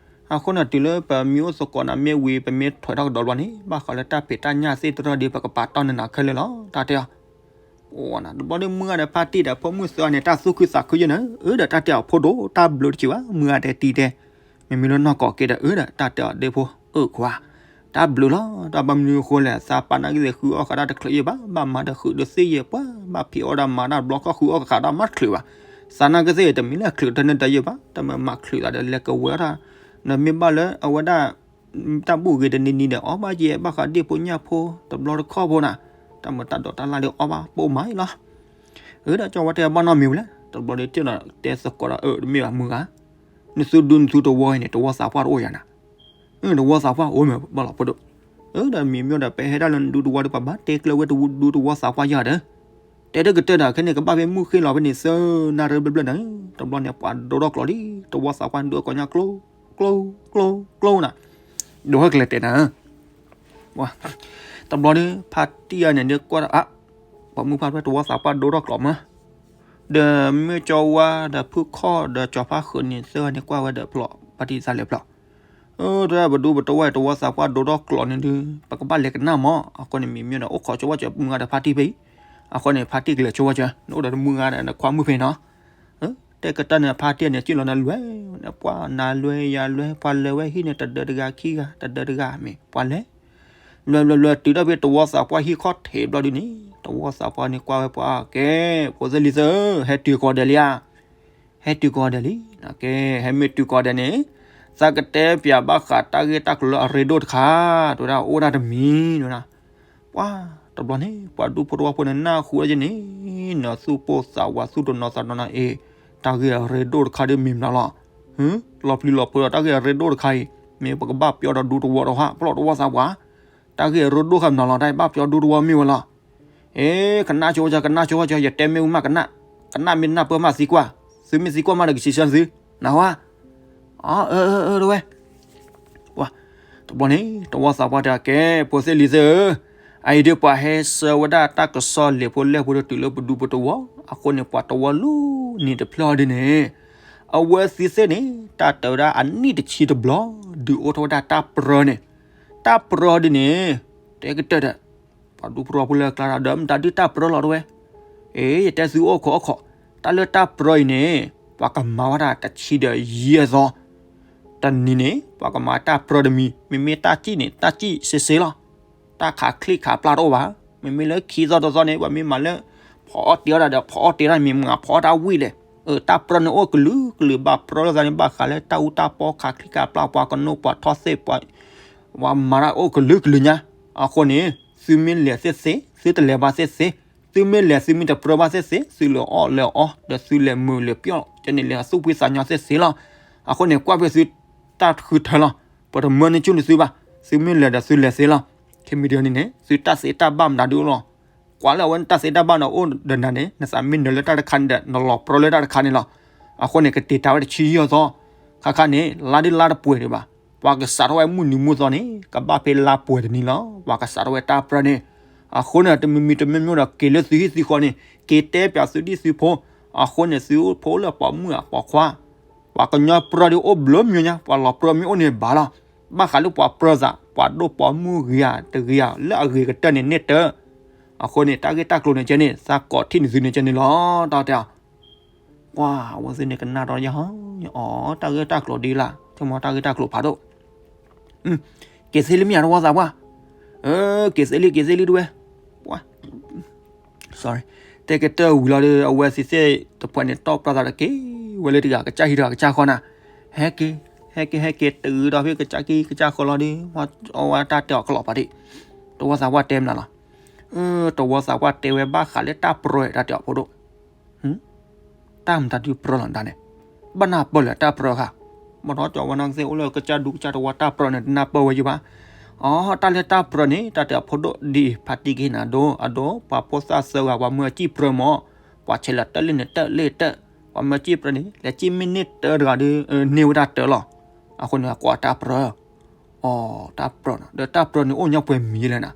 အဃိန့ၣ် တုၤလၢပမံၤအိၣ်သကိးနၤမ့ၢ်ဝံၤ ပမ့ၢ်ထွဲထီၣ်ကဒီးဘျီန့ၣ် ဘၣ်ဃးလၢတၢ်ဖံးတၢ်ညၣ်သ့ၣ်တဖၣ်ဒီး ပကပာ်တီၢ်နၤခဲလၢာ်လီၤ တၢ်တဲအီၤ တဘျီဒီးမုၢ်ဂၤဒီးဖါတံၢ်ဒီးဖိမုၣ်သၢဂၤန့ၣ် တၢ်သူၣ်ခုသးခုယဲၢ်န့ၣ် အၢဒီးတၢ်တဲအီၤဖိဒိၣ် တၢ်ဘျုးတက့ၢ်ဘၣ် မုၢ်ဂၤတဲတံၢ်တဲ, မ့မ့ၢ်လၢနီၢ်ကီးက့ဒီး အၢဒီးတၢ်တဲအီၤဒ့ဖိ အၢခွါ တၢ်ဘျုးလီၤ တၢ်ဘၣ်မနုၤအဃိလဲၣ် သးပာ်နာ်က့သ့ၣ်ဃုအီၣ်ဃာ်တၢ်တချုးယဲၢ်ဘၣ် ဘၣ်မၤဒီးဃုာ်ဒီးသ့ၣ်ယဲၢ်ပှၤ ဘၣ်ဖံးအီၣ်ဒၣ်မၤတၢ်ဘျီခီဃုအီၣ်ဃာ်တၢ်မၤတချုးဘၣ်, သးနာ်က့သ့ၣ်တမံၤလၢချုးတန့ၢ်တယဲၢ်ဘၣ် တမ့ၢ်မၤချုးသးဒီးလဲၤကဝဲၤအီၣ်တၢ်, နမ့ၢ်ဘၣ်လၢအဝဲဒၣ် တၢ်ဘူၣ်ဂ့ၤတနံၤနံၤဒီး အီၣ်ဘၣ်ယဲဘၣ်ဃးဒ့ၣ်ဖိညၣ်ဖိ တဘျီတခီၣ်ဖိနၤ, တၢ်မၤတၢ်ဒိးတၢ်လၢ်ဒီးအီၣ်ဘၣ်ပိာ်မၤအံၤလီၤ. အၢ ဒီးကၠီဝါတဲဘၣ်နီတမံၤဝဲလဲၣ်, တဘျီဒီးတဲသကိးဒီး အၢ တမ့ၢ်ဘၣ်မုၢ်ဂၤ, နသူဒူနသူတဝီအံၤန့ၣ် တဝီသးပှၢ်တအိၣ်ယၤနၤ, တဝီသးပှၢ်အိၣ်မ့ၢ်ဘၣ်လီၤဖိဒိၣ်, အၢ ဒီးမံၤမ့ၢ်ဒီး ပဟဲဒၣ်လၢနဒူတဝီဒီး ပဘၣ်တဲကျၢၤဝဲတဒူတဝီသးပှၢ်ယၤဒီး တဲတကတၢၢ်ဒီး ခဲန့ၣ် ကဘၣ်ဖဲမုၢ်ဃ့လီၤဖဲန့ၣ် သၢနၣ်ရံၣ်ဘျၢဘျၢနၤ, တဘျီန့ၣ် ပှၤဒိထီၣ်ကျိးလံ, တဝီသးပှၢ်ဒိကီညါကျိ ကျိ ကျိ ကျိနၤ, ဒိဟဲကလဲၤတဲနၤ, တဘျီဒီး ဖါတံၢ်အန့ၣ်ဒုးကွၢ်ဒီး အါ, ပှၤမုၢ်ဖါတံၢ်တဝီသးပှၢ်ဒိထီၣ်ကျိးမး, ဒီးမ့ၢ်ကၠီဝါဒီးဖုခီၣ်ဒီးကၠီဖါဃုာ်န့ၣ် သၢဂၤန့ၣ်ကွၢ်ဝဲဒီးဖျိး ဖါတံၢ်သးလဲၤဖျိး အၢ တဝဲပဒူပတဝီတဝီသးပှၢ်ဒိထီၣ်ကျိးန့ၣ်ဒုး ပကဘၣ်လဲၤကနၣ်မး, အဃိန့ၣ် မံၤမ့ၢ်ဒီးအိၣ်ခိးဆိဝဲစၢၤမုၢ်ဂၤဒီးဖါတံၢ်ဖဲအံၤ, အဃိန့ၣ် ဖါတံၢ်ကလဲၤဆိဝဲစၢၤ နအိၣ်ဒီးမုၢ်ဂၤဒီးနခွါမုၣ်ဖဲနီၤ, တဲကတၢၢ်န့ၣ် ဖါတံၢ်န့ၣ် စံၣ်လီၤနလွဲၢ်, ပှၤနၤလွဲၢ်ယၤလွဲၢ် ပှၤလဲၤဝဲဟံၣ်န့ၣ် တဒၢတဂၤခံဂၤ တဒၢတဂၤမ့ၢ် ပှၤလဲၤ လွဲၢ်လွဲၢ်လွဲၢ် တုၤဒၣ်ဖဲတဝီသးပှၢ်ဟံၣ်ခီၣ်ထံးဘျီဒုန့ၣ် တဝီသးပှၢ်န့ၣ်ကွၢ်ဝဲပှၤကဲ, ဖိသ့ၣ်လံၤသ့ၣ်ဧၢ, ဟဲတုၤကိးဂၤဒဲးလံဧါ, ဟဲတုၤကိးဂၤဒဲးလံ, ကဲ, ဟဲမ့ၢ်တုၤကိးဂၤဒဲးန့ၣ် သးကတဲပၠးဘၣ်ဃးတၢ်ဂ့ၢ်တၢ်ကျိၤလၢအရ့ဒိၣ်တခါ, တဲဝဲဒၣ်အိၣ်ဒၣ်တမံၤ, တဲဝဲဒၣ် ပှၤတဘျီန့ၣ် ပှၤဒူဖိတဝီဖိန့ၣ် နၢ်ဟူဝဲကဲန့ၣ်, နသူၣ်ပိၢ်သးဝး သူၣ်တနီၤသးတနီၤအံၤ, တၢ်ဂ့ၢ်အရ့ဒိၣ်တခါဒ်မ့ၢ်မနုၤလီၤ, လီၤပျံၤလီၤဖုးဒီးတၢ်ဂ့ၢ်အရ့ဒိၣ်တခါအံၤ, မ့ၢ်ပကဘၣ်ပျီဒီးဒူတဝီဒီးဟးဖျိးတဝီသးပှၢ်, တၢ်ဂ့ၢ်အရ့ဒိၣ်တခါမနုၤလီၤ, တၢ်ဘၣ်ပျီဒူတဝီမ့ၢ်ဝဲလီၤ. အ့ ကနၣ်ဆိဝဲကၠီ ကနၣ်ဆိဝဲကၠီ, ယတဲမ့ၢ်ဝံၤမးကနၣ်, ကနၣ်မ့ၢ်နၢ်ပၢၢ်မးသံကွၢ်, သုမ့ၢ်သံကွၢ်မးဒီးကဆံးဆၢသု, နၢ်ဟူဧါ, အၢ အၢ အၢ တဝဲ ပှၤ တဘျီန့ၣ် တဝီသးပှၢ်တဲကဲ ဖိသ့ၣ်လံၤသ့ၣ်ဧၢ, အအံၤဒုးပှၤဟဲဆှၢဝဲဒၣ်တၢ်ကစီၣ်လံာ်ဖိလဲၢ်ဖိဒီးတုၤလၢပဒူပတဝီ, အဃိန့ၣ် ပှၤတဝီလူၤနံၤတဖျၢၣ်ဒ်န့ၣ်, အဝဲသ့ၣ်သ့ၣ်န့ၣ် တၢ်တဲဝဲဒၣ်အနံၣ်တဆံတဘျီ, ဒုးအိၣ်ထီၣ်ဝဲဒၣ်တၢ်ပြၢန့ၣ်, တၢ်ပြၢဒ်န့ၣ်, တဲကတၢၢ်ဒီး ပှၤဒူဖိတဝီဖိလၢအကျါဒီး မတၤဒုးတၢ်ပြၢလီၤတဝဲ, အ့ ယတဲသုအိၣ်ခိးအိၣ်ခိး, တၢ်လၢတၢ်ပြၢအံၤန့ၣ် ပှၤကမၤဝဲဒၣ်တဆံဒီးယဲၢ်သီ, တနံၤန့ၣ် ပှၤကမၤတၢ်ပြၢတမံၤ, မ့မ့ၢ်တၢ်စံၣ်န့ၣ် တၢ်စံၣ်စ့စ့လီၤ, တၢ်ခးချံခးပျၢ်တအိၣ်ဘၣ်, မ့မ့ၢ်လၢခံသီတသီန့ၣ် ပှၤမ့ၢ်မၤလၢ ဖီအီၣ်တ့ၤအီၣ်တၢ်ဒီး ဖီအီၣ်တ့ၤတၢ်မ့ၢ်မၤဖီအီၣ်တၢ်ဝံၣ်လဲၣ်, တၢ်ပြၢန့ၣ်အိၣ်ကလုာ်ကလုာ် ဘၣ်ပြၢလိာ်သးန့ၣ် ဘၣ်ဃးလၢတၢ်အူတၢ်ပီခးချံခးပျၢ် ပှၤကနိပှၤထီၣ်သ့ၣ် ပှၤ ပှၤမၤတၢ်အိၣ်ကလုာ်ကလုာ်ညါ, အဃိန့ၣ် သုမ့ၢ်လဲၤသ့ၣ်သ့, သုတလဲၤဘၣ်သ့ၣ်သ့, သုမ့ၢ်လဲၤသုမ့ၢ်တပြၢဘၣ်သ့ၣ်သ့, သုလဲၤအီၣ်လဲၤအီ ဒီးသုလဲၤမုာ်လဲၤပျီၢ် ကဲန့ၣ်လဲၤသူၣ်ဖှံသးညီသ့ၣ်သ့လီၤ. အဃိန့ၣ် ကွၢ်ဖဲသုတၢ်ဃုထၢလီၤ, ပတမၢန့ၢ်ဆူၣ်န့ၢ်သုဘၣ်, သုမ့ၢ်လဲၤဒီးသုလဲၤသ့လီၤ. ခံမံၤတဂၤန့ၣ်န့ၣ် သုတၢ်သ့တၢ်ဘၣ်မတၤဒုးလီၤ. ကွၢ်လၢအဝဲနတၢ်သ့တၢ်ဘၣ်န့ၣ်အိၣ်ဒီးနၤန့ၣ် နသးမ့ၢ်နၢၤလၢတၢ်တခါန့ၣ်ဒီး နလီၤပြၢလၢတၢ်တခါန့ၣ်လီၤ. အဃိန့ၣ် ကတ့ၤတၢ်ဝဲတဆံယဲၢ်သီ, ခါခါန့ၣ် လါဒုးလါတပှဲၤဒံးဘၣ်, ပှၤကစးထီၣ်ဝဲမုၢ်နံၤမုၢ်သီန့ၣ် ကဘၣ်ဖဲလါပှဲၤတနံၤလီၤ. ပှၤကစးထီၣ်ဝဲတၢ်ပြၢန့ၣ်, အဃိန့ၣ် တမံၤမံၤတမံၤမံၤဒီး က့ၤလၢသုဟံၣ်သုဃီန့ၣ် က့ၤတဲပၠးသုဒံၣ်သုဖိ, အဃိန့ၣ် သုဖိလၢပှၤမုၣ်ဧါပိာ်ခွါ ပှၤကညီပြၢဒုးအိၣ်ဘျုးမံၤညါ, ပှၤလီၤပြၢမ့ၢ်အိၣ်န့ၣ်ဘၣ်လီၤ. ဘၣ်ဃးလၢပှၤပြၢသး ပှၤဒိၣ်ပိာ်မုၣ်ဂ့ၤဧါတဂ့ၤဧါ လၢအဂ့ၤကတၢၢ်န့ၣ်န့ၢ်တၢၢ်. အဃိန့ၣ် တၢ်ဂ့ၢ်တၢ်ကျိၤန့ၣ်ကဲန့ၣ် သးကိးထံၣ်န့ၢ်သုန့ၣ်ကဲန့ၣ်လီၤ. တၢ်တဲအီၤ, ကွၢ် အဝဲသ့ၣ်န့ၣ်ကနၣ်ဒီးယဟီ, အီ တၢ်ဂ့ၢ်တၢ်ကျိၤဒ်လၢ် ဆိကမိၣ်တၢ်ဂ့ၢ်တၢ်ကျိၤဖးဒိၣ် က့ၤသ့လံမ့ၢ်ဧါ တဝီသးပှၢ်, က့ၤသ့လံ က့ၤသ့လံတဝဲ, ပှၤ sorry, တဲကတၢၢ်ဝံၤလီၤဒီး အဝဲသ့ၣ်သ့ၣ်တဖၣ်န့ၣ် တီၢ်ပြၢသးဒီးက့ၤဝဲလၢတဂၤကစၢ်ဟံၣ်တဂၤကစၢ်ဃီနၤ, ဟဲက့ၤ ဟဲက့ၤ ဟဲက့ၤတုၤဒီးဖဲကစၢ်ကံကစၢ်ဃီလီၤဒီး အဝဲတၢ်တဲအီၤကလီၤပာ်ဒံး, တဝီသးပှၢ်တဲမနုၤလီၤ. တဝီသးပှၢ်တဲဝဲဘၣ်ဃးလၢတၢ်ပြၢတၢ်တဲအီၤဖိဒိၣ် တၢ်မတၤဒုးပြၢလီၤနၤန့ၣ်, ဘၣ်နၢ်ပၢၢ်လၢတၢ်ပြၢဃာ်, ဘၣ်ဒီးကၠီဝဲနီၢ်ကစၢ်ဒူကစၢ်တဝီတၢ်ပြၢန့ၣ် တနၢ်ပၢၢ်ဝဲယုၢ်ဘၣ်. အီ တၢ်လၢတၢ်ပြၢန့ၣ် တၢ်တဲအဖိဒိၣ်ဒ်အံၤ ဖါတံၢ်ကဟ့ၣ်နၤဒိ အဒိ ပှၤဖိသၣ်သၢဂၤ ပှၤမၢအစံၣ်ပြၢမၢ်, ပှၤဆဲးလၢာ်တၢ်လ့ၣ်န့ၣ် တၢ်လ့ၣ်တၢ်, ပှၤမၢစံၣ်ပြၢန့ၣ် လဲၤစံၣ်မ့ၢ်န့ၢ်တၢ်တဂၤဒီး န့ၢ်ဝဲဒၣ်တၢ်လီၤ. အဃိန့ၣ် အကိးတၢ်ပြၢ အီ တၢ်ပြၢနီၤ, ဒီးတၢ်ပြၢန့ၣ်အိၣ်ညီပှဲၤမံၤလဲၣ်နၤ.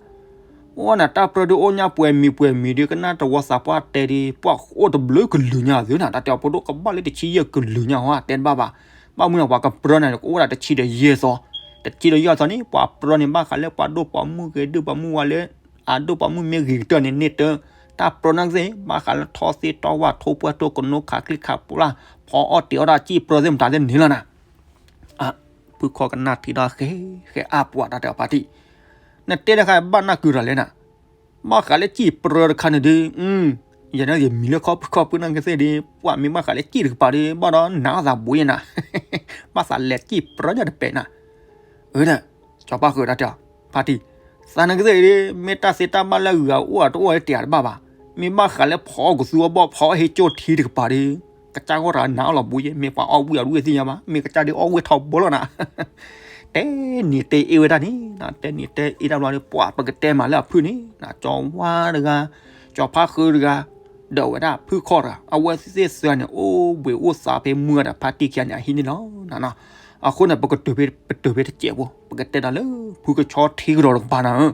အိၣ်နၤ တၢ်ပြၢဒုးအိၣ်ညီပှဲၤမံၤပှဲၤမံၤဒီး ကနၣ်တဝီသးပှၢ်တဲဒီး ပှၤအိၣ်တဘျုးကလုာ်ညါသုနၤ, တၢ်တဲအဖိဒိၣ်ကဘၣ်လၢတဆံယဲၢ်ကလုာ်ညါဟီ တဲတဘၣ်ဘၣ်. ဘၣ်မနုၤန့ၣ် ပှၤကပြၢနၤန့ၣ် ကအိၣ်ဒၣ်တဆံဒီးယဲၢ်သီ, တဆံဒီးယဲၢ်သီန့ၣ် ပှၤပြၢန့ၣ် ဘၣ်ဃးလၢပှၤဒိၣ်ပိာ်မုၣ်ဂ့ၤ ဒုၣ်ပိာ်မုၣ်ဝါလၢ အဒိၣ်ပိာ်မုၣ်မ့ၢ်ဂ့ၤကတၢၢ်န့ၣ် န့ၢ်တၢ်, တၢ်ပြၢနာ်က့ ဘၣ်ဃးလၢထီသ့ၣ်တီဝၣ် ထိၣ်ပှဲၢ်ထိၣ်ကနိခးချံခးပျၢ် ဖီအီၣ်တ့ၤအီၣ်တၢ်စံၣ်ပြၢသ့ၣ်မတၤသ့ၣ်န့ၣ်လီၤနၤ. ဖုခီကနၣ်ထံဒီးဃဲ ဃဲအါပှၤတၢ်တဲအီၤဖါတံၢ်, နတဲတခါဘၣ်နၢ်ကုၤတၢ်လဲၣ်နၤ, ဘၣ်ဃးလၢစံၣ်ပြၢတခါန့ၣ်ဒုး, ယနာ်က့မံၤလၢခီဖုခီဖုနာ်က့သ့ၣ်ဒီး ပှၤမ့ၢ်ဘၣ်ဃးလၢစံၣ်တကပၤဒီး ဘၣ်ဒီးနးအသးဘူးယဲနၤ, ဘၣ်သးလဲၤစံၣ်ပြၢယၤတပဲာ်နၤ, အၢဒီး စီၤပၤဃုာ်တၢ်တဲအီၤ, ဖါတံၢ်, သးနကသ့ၣ်ဒ် မ့ၢ်တၢ်သ့တၢ်ဘၣ်လၢအဂၤအိၣ်အတအိၣ်လၢတယၤတဘၣ်ဘၣ်. မ့ၢ်ဘၣ်ဃးလၢဖီကသူအဘီၣ် ဖီဟ့ၣ်ကၠိၣ်ထံတကပၤဒီး ကစၢ်ဂီၢ်တဂၤနးအီၣ်လီၤဘူးယဲ မ့ၢ်ပှၤအီၣ်ဝံၣ်အီၤတဝံၣ်သ့ၣ်ညါဘၣ် မ့ၢ်ကစၢ်ဒ်အီၣ်ဝံၣ်ထီဘိလီၤနၤ တဲနံၤတဲအ့ၣ်ဝဲဒၣ်န့ၣ် တဲနံၤတဲအ့ၣ်တၢ်ဘျီဒီး ပှၤပကတဲမးလၢအဖုၣ်န့ၣ် ကၠီဝါတဂၤ ကၠီဖါဃုတဂၤ ဒီးဝဲဒၣ်ဖုၣ်ခီၣ်တဂၤ အဝဲသ့ၣ်သၢဂၤန့ၣ် အိၣ်ဘှံးအိၣ်သါဖဲမုၢ်ဂၤဒီးဖါတံၢ်ခံဂၤန့ၣ် အဟံၣ်န့ၣ်လီၤ. အဃိန့ၣ် ပကတုၤဖဲ ပတုၤဖဲတစဲးဖိ ပကတဲဒီးလၢ ဖုကဆီထံကဒီးတကပၤနၤဧၢ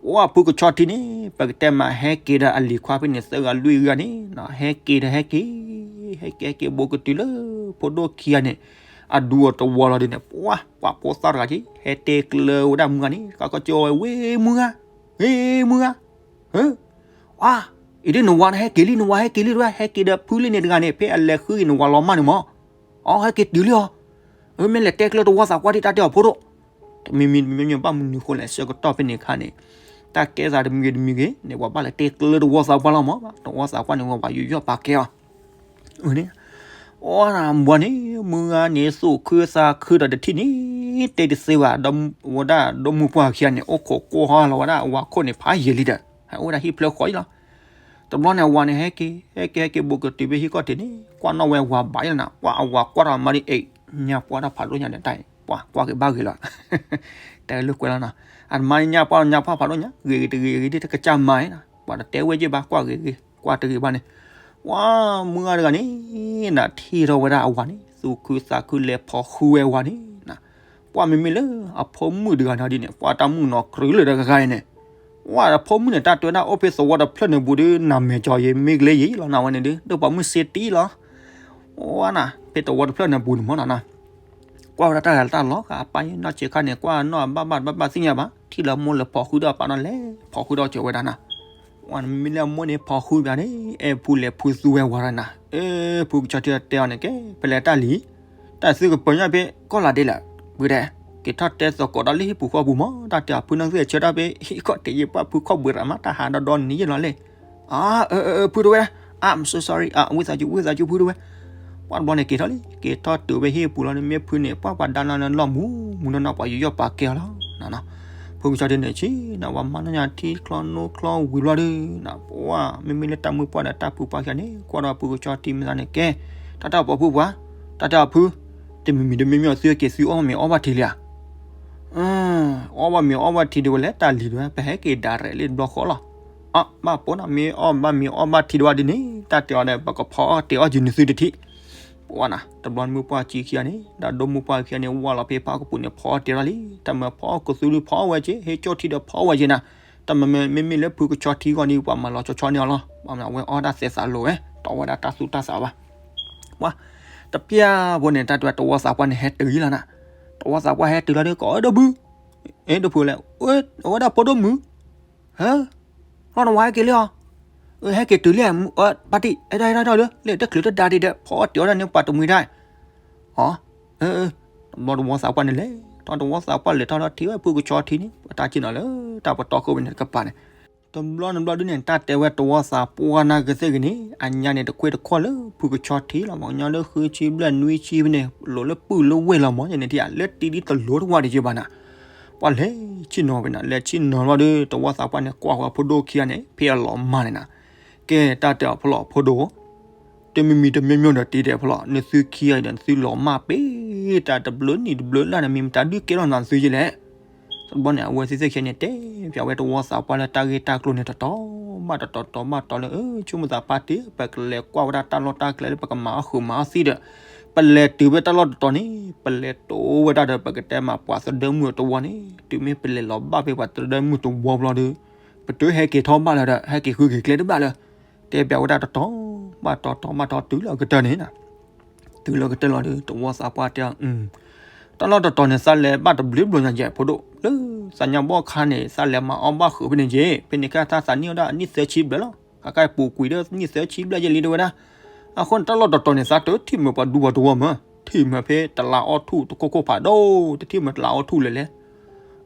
အိၣ်ဖုကဆီထံန့ၣ် ပကတဲမးဟဲက့ၤဒီးအလံၤခွါဖဲန့ၣ် သၢဂၤလွံၢ်ဂၤန့ၣ် ဟဲက့ၤဒီးဟဲက့ၤ ဟဲက့ၤဟဲက့ၤ ဘူးကတုၤလၢ ဖိဒိၣ်ခံဂၤန့ၣ် အဒူအတဝီလီၤဒ်န့ၣ် ပှၤ ပှၤဖိသၣ်တဂၤက့ ဟဲတဲကျၢၤဝဲဒၣ်မုၢ်ဂၤန့ၣ် ကကၠီဝဲ ဝ့ၢ်မုၢ်ဂၤ ဝ့ၢ်မုၢ်ဂၤ အါ အံၤဒ်နဝၤနဟဲက့ၤလံ နဝၤဟဲက့ၤလံတဝဲ ဟဲက့ၤဒီးဖုလံန့ၣ်တဂၤန့ၣ် ဖဲအလဲၤဃုက့ၤနဝၤလီၤမၢ်န့ၣ်မး အီ ဟဲက့ၤတုၤလံအီၤ မ့ၢ်လဲၤတဲကျၢၤတဝီသးပှၢ်ဒ်တၢ်တဲအီၤဖိဒိၣ် တမံၤမံၤမံၤမံၤဘၣ်မနုၤဃိလဲၣ် ဆၢကတီၢ်ဖဲန့ၣ်အခါန့ၣ် တၢ်ကဲသးတမံၤဂ့ၤတမံၤဂ့ၤန့ၣ် ပှၤဘၣ်လဲၤတဲကျၢၤတဝီသးပှၢ်လီၤမး တဝီသးပှၢ်န့ၣ် ပှၤယူးယီၣ်ပာ်ကဲအီၤ န့ၣ် အီနဘှီန့ၣ် မုၢ်ဂၤန့ၣ် သူၣ်ခုသးခုဒီးတထံၣ်န့ၣ် တဲတသ့ဘၣ် ဝဲဒၣ်ဒီမုၢ်ပှၢ်ခံဂၤန့ၣ် အိၣ်ခိးကိၢ်ဟီလီၤဝဲဒၣ်အဝၤခိၣ်န့ၣ် ဖးယံာ်လံဒီး ဟဲအိၣ်ဝဲဒၣ်ဟံၣ်ဖျၢၣ်ဃီအံၤလီၤ တဘျီန့ၣ် အဝၤန့ၣ် ဟဲက့ၤ ဟဲက့ၤ ဟဲက့ၤ ဘူးကတုၤဖဲဟံၣ်ခီၣ်ထံးန့ၣ် ကွၢ်နီၣ်ဝဲအဝၤဘၣ်အံၤလီၤနၤ ပှၤအဝၤကွၢ်ထီၣ်မၤဒ်အံၤ ညါပှၢ်တၢ်ဖးဒိၣ်ညါဒီးတၢ်အံၤ ပှၤကွၢ်က့ၤဘၣ်ဂ့ၤလီၤ တဲလၢကွဲးလီၤနၤ အတမၤညါပှၢ်ညါပှၢ်ဖးဒိၣ်ညါ ဂ့ၤဂ့ၤတဂ့ၤဂ့ၤဒ်တကစၢ်မၤအံၤနၤ ပှၤတတဲဝဲယ့ၢ်ဘၣ် ကွၢ်ဂ့ၤဂ့ၤ ကွၢ်တဂ့ၤဘၣ်န့ၣ် ပှၤမုၢ်ဂၤတဂၤန့ၣ် နထံၣ်ထီၣ်ဝဲဒၣ်အဝၤန့ၣ် သူၣ်ခုသးခုလဲၤဖီဃုဝဲအဝၤန့ၣ် ပှၤမ့မ့ၢ်လၢအဖိမုၣ်တဂၤန့ၣ်ဒ်န့ၣ် ပှၤတၢ်မုၣ်ကနီၤကြုးလၢာ်တဂၤအံၤန့ၣ် ပှၤအဖိမုၣ်န့ၣ် တၢ်တဲဝဲဒၣ်အိၣ်ဖဲသဝီတဖျၢၣ်န့ၣ်ပူၤဒီး နမဲာ်ကၠီၤယံၤမ့ၢ်ကလၢယံၤလီၤနၤဝဲန့ၣ်ဒီး ဒီးပှၤမုၣ်စ့တံလီၤ ဝဲနၤ ဖဲသဝီတဖျၢၣ်န့ၣ်ပူၤန့ၣ်မးနၤ ကွၢ်ဝဲဒၣ်တၢ်ဂၤတၢ်လီၤဂာ် အပၢ်ယဲနီၢ်ဆံးခါန့ၣ် ကွၢ်နီၢ်ဘၣ်ဘၣ်တဘၣ်ဘၣ်သ့ၣ်ညါဘၣ် ထံၣ်လၢမိၢ်လဲၤဖီဃုဒီးအပၢ်နီၢ်လဲၤဖီဃုဒီးကၠီၤဝဲဒၣ်နၤ ဝဲနမ့မ့ၢ်လၢအမိၢ်န့ၣ်ဖီဃုဘၣ်န့ၣ် အဲၣ်ဖုလဲၤဖုသူဝဲဝၤဒၣ်နၤ အဲၣ်ဖုကဆီထံ တဲအီၤန့ၣ် ကဲ ဖဲလဲၣ်တၢ်လံၤ တၢ်သုကပၢၤညါဖဲကီၢ်လၤဒ့လၢ ဝံၤဒဲး က့ၤထီၣ်တဲသကိးဒီးလၢဟံၣ်ပူၤဃီပူၤမး တၢ်တဲအီၤဖုနီၢ်သ့ၣ်ဆၢတၢ်ဖဲဟံၣ်ခီၣ်ထံးယံၤ ပှၤဖုခီၣ်ဘှံးရးမး တၢ်ဟးဒီဒီနံၤယံၤလီၤလဲၣ် အၢ အၢ အၢ ဖုတဝဲ I'm so sorry အဝံသးစူၤ ဝံသးစူၤဖုတဝဲ ပှၤတဘျီန့ၣ်က့ၤထီၣ်လံ က့ၤထီၣ်တုၤဝဲဟံၣ်ပူၤလီၤန့ၣ် မ့ၢ်ဖုန့ၣ် ပှၤပှၤဒါနီၢ်လၢလီၢ်မူ မူနီၢ်နီၢ်ပှၤယူးယီၣ်ပာ်ကဲအီၤလီၤ ဖုကဆီထံန့ၣ်ဆံးနၤ ဝဲမၤနီၣ်ညါထံချီနိချီဝံၤဘျီဒုး ပှၤမ့မ့ၢ်လၢတၢ်မုၢ်ပှၢ်ဒီးတၢ်ဖုပှၢ်ခံဂၤန့ၣ် ကွၢ်ဒီးဖုကဆီထံမ့ၢ်သးန့ၣ်ကဲ တၢ်တဲအီၤပိာ်ဖုပှၤ တၢ်တဲအီၤဖု တမံၤမံၤတမံၤမံၤအီၤသုက့ၤသုအီၣ်မ့ၤအီဘၣ်ထံးလံဧါ အီၣ်ဘၣ်မ့ၤအီဘၣ်ထံးဒံးဝဲလဲၣ် တၢ်လံၤဒံးဝဲ ပဟဲက့ၤဒၣ်ရဲၣ်လံတဘျီဃီလီၤ. အ ဘၣ်ပိာ်နၤ မ့ၢ်အီၣ်ဘၣ်မ့ၤအီဘၣ်ထံးဒံးဝဲဒ်န့ၣ် တၢ်တဲအီၤဒီး ပကဖီအီၣ်တ့ၤအီၣ်က့ၤနသုတထံၣ်. ပဝဲနၤ တဘျီမုၢ်ပှၢ်ခံခံဂၤန့ၣ် ဒီးဒိၣ်မုၢ်ပှၢ်ခံဂၤန့ၣ် ဝၢ်လီၤဖဲဖးကပူၤန့ၣ် ဖီအီၣ်တ့ၤထီၣ်လံ. တၢ်မၤဖီအီၣ်ကသူဒုးဖီအီၣ်ဝဲက့ၤ ဟ့ၣ်ကၠီၣ်ထံဒီးဖီအီၣ်ဝဲက့ၤနၤ. တၢ်မၤမ့မ့ၢ်လၢဖုကဆီထံဂီၢ်န့ၣ် ပှၤမၤလီၤဆီဆီန့ၢ်အီၤလီၤ. ပှၤမၤဝဲအီၣ်တၢ်သဲသးလိၤဝဲ တီဝဲဒၣ်တၢ်သူတၢ်သးဘၣ်. ပှၤ တပျၢ်ဖိန့ၣ် တၢ်တဲတဝီသးပှၢ်န့ၣ် ဟဲတုၤလီၤနၤ. တဝီသးပှၢ်ဟဲတုၤလီၤဒီး ကိးအၢဒိၣ်ဘု အ့ ဒိၣ်ဖုလဲၣ် အဝဲဒၣ်ဖိဒိၣ်မုၣ် ဟၢ လီၤနဝၤဟဲက့ၤလံအီၤ အဟဲက့ၤတုၤလံ ပၢ်တံၢ် အဲၣ်ဒိးအဲၣ်ဒိးဒီး လၢတချုးတဒါဒံးဒီး ဖီအီၣ်တ့ၤအီၣ်ဒၣ်န့ၣ် ပှၤတမှံၤဒၣ် အီ တဘျီတဝီသးပှၢ်န့ၣ်လဲၤထီၣ် တဝီသးပှၢ်လဲၤထီၣ်လီၤထံၣ်ဝဲဖုကဆီထံန့ၣ် ပတၢ်က့ၤနီၤလၢတၢ်ပတီၢ်ခိၣ်ဝဲန့ၣ်တကပၤန့ၣ် တဘျီနဘျီဒုန့ၣ် တၢ်တဲဝဲတဝီသးပှၢ်နာ်က့သ့ၣ်ဂ့ၤန့ၣ် အညါန့ၣ်တခွ့တခီၣ်လၢဖုကဆီထံလီၤ. မ့ၢ်ကညီလၢဃုဆံဘျဲၣ်နွံဆံဖဲန့ၣ် လိၤလၢပုၢ်လၢဝဲၢ်လီၤမး ယန့ၣ်ထံၣ် လၢတံၤဒ်တလိၤတဝၢ်ဒံးယဘၣ်နၤ. ပှၤလဲၤဆ့ၣ်နီၤဝဲနၤ လဲၤဆ့ၣ်နီၤလီၤဒီး တဝီသးပှၢ်န့ၣ် ကွၢ်ဃီဖိဒိၣ်ခံဂၤန့ၣ် ဖဲအလီၤမၢ်န့ၣ်နၤ ကဲတၢ်တဲအီၤဖဲလီၤဖိဒိၣ် တမံၤမံၤတမံၤမံၤဒီးတံၤတဲဖဲလီၤ နသုခံဂၤဒီးနသုလီၤမၢ်ပ့ၤ တၢ်တဘျုးနံၣ်တဘျုးလါန့ၣ် မ့ၢ်မတၤဒုးကဲထီၣ်နၤသုယလဲၣ်. တဘျီန့ၣ် အဝဲသ့ၣ်သ့ၣ်ခဲန့ၣ် တဲပၠးဝဲတဝီသးပှၢ်လၢတၢ်ဂ့ၢ်တၢ်ကျိၤန့ၣ် တတီၤဘၣ်တတီၤ တီၤဘၣ်တီၤလၢ အၢ ဆိကမိၣ်သးပၢ်တံၢ် ပကလဲၤကွၢ်ဝဲဒၣ်တၢ်လီၢ်တၢ်ကျဲလၢပကမၤအီၣ်ဃုာ်မၤအီၣ်သံဒီး ပလဲၤတုၤဝဲတၢ်လီၢ်တတီၤန့ၣ် ပလဲၤတိဝဲဒၣ်ဒီး ပကတဲမးပှၤသဒၢမုၢ်တဝီန့ၣ် တုၤမ့ၢ်ပလဲၤလီၤဘၣ်ဖဲပှၤသဒၢမုၢ်တဝီဘျီဒီး ပတဟဲက့ၤထီၣ်ဘၣ်လၢၤဒီး ဟဲက့ၤဃုက့ၤကျဲတဘၣ်လၢၤ တဲပၠးဝဲဒၣ်တတီၤဘၣ်တတီၤဘၣ်တီၤတုၤလၢအကတၢၢ်န့ၣ် တုၤလၢကတၢၢ်လီၤဒီး တဝီသးပှၢ်တဲအီၤ တၢ်လီၢ်တတီၤန့ၣ် သးလဲၤဘၣ်တဘျုးဘျီညါယဲၢ်ဖိဒိၣ် လၢသးညါဘီၣ်ခါန့ၣ် သးလဲၤမၤအီၣ်ဘၣ်ဃုာ်ဖဲန့ၣ်က့ ဖဲန့ၣ်ကဲသးသးနံၣ်အိၣ်ဒၣ်နံၣ်သၢဆံဘျဲၣ်လီၤ ကကဲပူၤကွံာ်ဒီးနံၣ်သၢဆံဘျဲၣ်ယဲၢ်လံတဲဝဲဒၣ် အဃိန့ၣ် တၢ်လီၢ်တတီၤန့ၣ် သးတထံၣ်မၢပှၤဒူပှၤတဝီမး ထံၣ်မၢဖဲတလးအီၣ်ထူၣ်တခိၣ်ခိၣ်ဖးဒိၣ် တထံၣ်မၢတလးအီၣ်ထူၣ်လဲၣ်လဲၣ်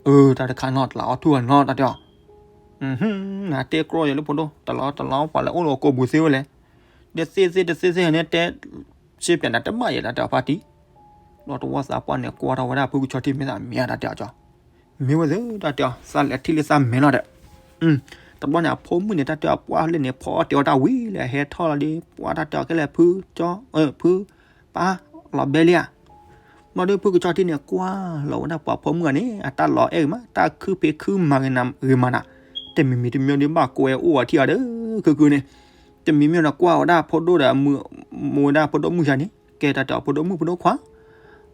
အၢ တၢ်တခါနီၤ တလးအီၣ်ထူၣ်နီၤ တၢ်တဲအီၤ တဲကြီယဲၢ်လၢဖိဒိၣ် တလးအီၣ်တလးအီၣ်ပှၤလဲၤအိၣ်လၢအကိာ်ပူၤသ့ဝဲလဲၣ် ဒ်သ့ၣ်သ့ၣ်တသ့ၣ်သ့ၣ်န့ၣ် တဲ စ့ပၠးနၤတမၣ်ယဲၢ်တၢ်တဲအီၤဖါတံၢ် ဘျီတဝီသးပှၢ်န့ၣ် ကွၢ်ထီၣ်ဝဲဒၣ်ဖုကဆီထံမ့ၢ်သးမ့ၢ်တၢ်တဲအီၤကၠီ မ့ၢ်ဝဲသ့ၣ် တၢ်တဲအီၤ သးလဲၤထံၣ်လၢသးမဲာ်လီၤဒီး တဘျီန့ၣ် အဖိမုၣ်န့ၣ် တၢ်တဲအီၤ ပှၢ်လၢန့ၣ် ဖီအီၣ်တဲအီၤတၢ်ဝံၤလၢအဟဲထီၣ်လီၤဒီး ပှၢ်တၢ်တဲအီၤခဲလၢာ် ဖုကၠီ ဖု ပၢ် လီၤဘဲလံဧါ. ဘျီဒီးဖုကဆီထံန့ၣ် ကွၢ်လီၤဝဲဒၣ်ပှၤဖိမုၣ်ဂၤန့ၣ် အတၢ်လီၤအဲၣ်ဂ့ၤမး တၢ်ခုဖံးခုမၤဂ့ၤမးနၤ တမံၤမံၤတမံၤဒီး ဘၣ်ကိးဝဲအိၣ်အီၤထံၣ်အီၤဒီး ခုခုန့ၣ် တမံၤမံၤဒီး ကွၢ်ဝဲဒၣ်ဖိဒိၣ်ဒီး မူဝဲဒၣ်ဖိဒိၣ်မုၣ်ယါန့ၣ် ကဲတၢ်တဲအီၤ ဖိဒိၣ်မုၣ်ဖိဒိၣ်ခွါ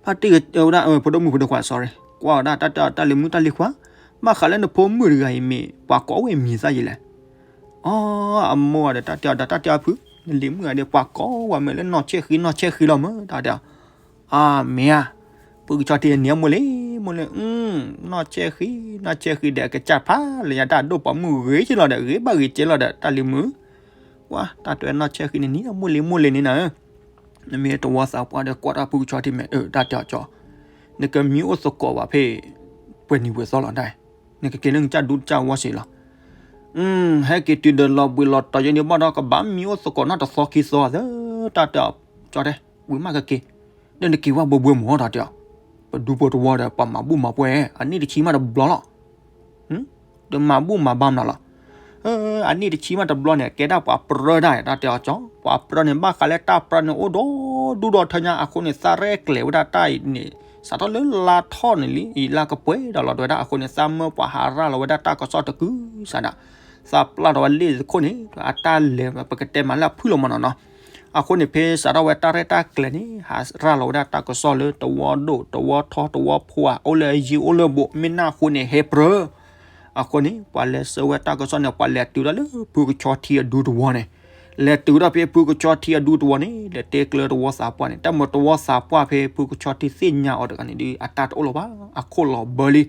ဖါတံၢ်ဝဲဒၣ် ဖိဒိၣ်မုၣ်ဖိဒိၣ်ခွါ sorry ကွၢ်ဝဲဒၣ်တၢ်တဲအီၤ တၢ်လံၤမုၣ်တၢ်လံၤခွါ ဘၣ်ဃးလၢနဖိမုၣ်တဂၤအံၤမ့ၢ် ပှၤကိးဝဲမံၤသၣ်ယဲလဲၣ်. အီ အမိၢ်ဒီးတၢ်တဲအီၤဒီး တၢ်တဲအီၤဖု နလံၤမုၣ်ဂၤဒီး ပှၤကိးဝဲမ့ၢ်လၢ နီၢ်ဆဲၣ်ဃံနီၢ်ဆဲၣ်ဃံလီၤမ့ၢ် တၢ်တဲအီၤ အမ့ၢ်ဧါ ဖုကဆီထံန့ၣ် အမိၢ်လံ မိၢ်လံ နီၢ်ဆဲၣ်ဃံ နီၢ်ဆဲၣ်ဃံဒီး ကစၢ်ဖးလၢညါတၢ်ဒိၣ်ပိာ်မုၣ်ဂ့ၤက့လီၤဒီး ဂ့ၤဘၣ်ဂ့ၤက့လီၤဒီး တၢ်လံၤမုၣ် ကွၢ် တၢ်တဲဝဲနီၢ်ဆဲၣ်ဃံန့ၣ် နံၤ အမိၢ်လံမိၢ်လံန့ၣ်နၤဧၢ နမ့ၢ်တဝီသးပှၢ်ဒီး ကွၢ်တၢ်ဖုကဆီထံမဲာ် တၢ်တဲအီၤကၠီ နကမံအိၣ်သကိးဘၣ်ဖဲ ပှဲၤနံၤပှဲၤသီလီၤဒၣ် နကက့ၤလၢနကစၢ်ဒူတကၢ်ဝီစ့ၢ်လီၤ ဟဲက့ၤတုၤဒီးလီၤဘှံးလီၤတီၤယဲန့ၣ်ဘၣ်ဒီး ကဘၣ်မံအိၣ်သကိးနီၢ်တသီခံသီသၢ တၢ်တဲအီၤကၠီတဲ ဝံၤမးကက့ၤ ဒီးနက့ၤဝဲဘှဲဘှဲမၢ် တၢ်တဲအီၤ ပဒူဖိတဝီဒီး ပှၤမၤဘူၣ်မၤပှဲၤ အနံၣ်တဆံမးတဘျီလီၤ ဒီးမၤဘူၣ်မၤဘါမနုၤလီၤ အနံၣ်တဆံမးတဘျီန့ၣ် ကဲဒၣ်ပှၤပြၢတၢ် တၢ်တဲအီၤကၠီ ပှၤပြၢန့ၣ် ဘၣ်ဃးလၢတၢ်ပြၢန့ၣ် အိၣ်ဒီဒူၣ်ဒီထၢညါ အဃိန့ၣ် သးရဲၣ်ကျဲၤဝဲဒၣ်တၢ်အံၤန့ၣ် စးထီၣ်လၢလါထီၣ်န့ၣ်လံ အံၤလါကပှဲၤဒီးလီၤဒဝဲဒၣ် အဃိန့ၣ် သးမၢပှၤဟးရၣ်လီၤဝဲဒၣ်တၢ်ကစီၣ်တကုၤစးဒၣ် သးပျၢ်ထီၣ်ဝဲလ့ၣ်တခိၣ်န့ၣ် အတၢ်လဲၤ ပကတဲမးလၢအဖုၣ်လီၤမၢ်နီၤနီၤ အဃိန့ၣ် ဖဲစးထီၣ်ဝဲတၢ်ရဲၣ်တၢ်ကျဲၤန့ၣ် ဟးရၣ်လီၤဝဲဒၣ်တၢ်ကစီၣ်လၢတဝီဒိၣ် တဝီထီ တဝီဖှိၣ် အိၣ်လၢအယံၤအိၣ်လၢဘူး မ့ၢ်နၢ်ဟူန့ၣ် ဟဲပြၢ အဃိန့ၣ် ပှၤလဲၤဆှၢဝဲတၢ်ကစီၣ်န့ၣ် ပှၤလဲၤတုၤဒၣ်လၢဖုကဆီထံအဒူတဝီန့ၣ် လဲၤတုၤဒၣ်ဖဲဖုကဆီထံအဒူတဝီန့ၣ် လဲၤတဲကျၢၤတဝီသးပှၢ်န့ၣ် တၢ်မၢတဝီသးပှၢ်ဖဲဖုကဆီထံသ့ၣ်ညါအီၤတဂၤန့ၣ်ဒီး အတၢ်တအိၣ်လၢၤဘၣ် အခိၣ်လီၤဘၢလံ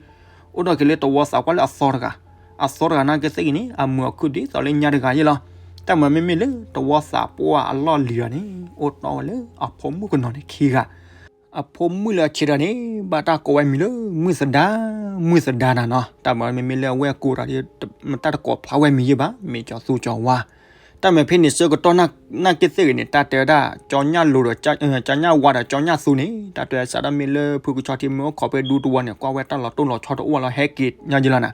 အိၣ်ဒီးက့ၤလၢတဝီသးပှၢ်လၢအသီတဂၤ အသီတဂၤနာ်က့သ့ၣ်ဂ့ၤန့ၣ် အမုာ်အခုၣ်ဒ်သိးလၢညါတဂၤယဲလီၤ တၢ်မၢမ့မ့ၢ်လၢတဝီသးပှၢ်အလီၢ်လံၤတဂၤန့ၣ် အိၣ်တီၢ်ဝဲလၢအဖိမုၣ်ကနီၤန့ၣ်ခံဂၤ အဖိမုၣ်လၢအဆံးတဂၤန့ၣ် ဘၣ်တၢ်ကိးဝဲမံၤလၢ မုၢ်သဒါ မုၢ်သဒါနၤနီၤ တၢ်မၢမ့မ့ၢ်လၢအဝဲၢ်ကိးတၢ်ဒီး တၢ်တကိးဖျါဝဲမံၤယဲၢ်ဘၣ် မ့ၢ်ကၠီၤသူကၠီၤဝါ တၢ်မၢဖဲန့ၣ်ဆၢကတီၢ်နာ်က့သ့ၣ်ဂ့ၤန့ၣ် တၢ်တဲဝဲဒၣ် ကၠီညၣ်လိၤဒီး ကၠီညၣ်ဝါဒီးကၠီညၣ်သူန့ၣ် တၢ်တဲစးထီၣ်မ့ၢ်လၢဖုကဆီထံမ့ၢ်အိၣ်ခိးဖဲဒူတဝီန့ၣ် ကွၢ်ဝဲတၢ်လီၤတိၢ်လီၤဆီတအိၣ်လီၤ ဟဲက့ၤညါယဲလီၤနၤ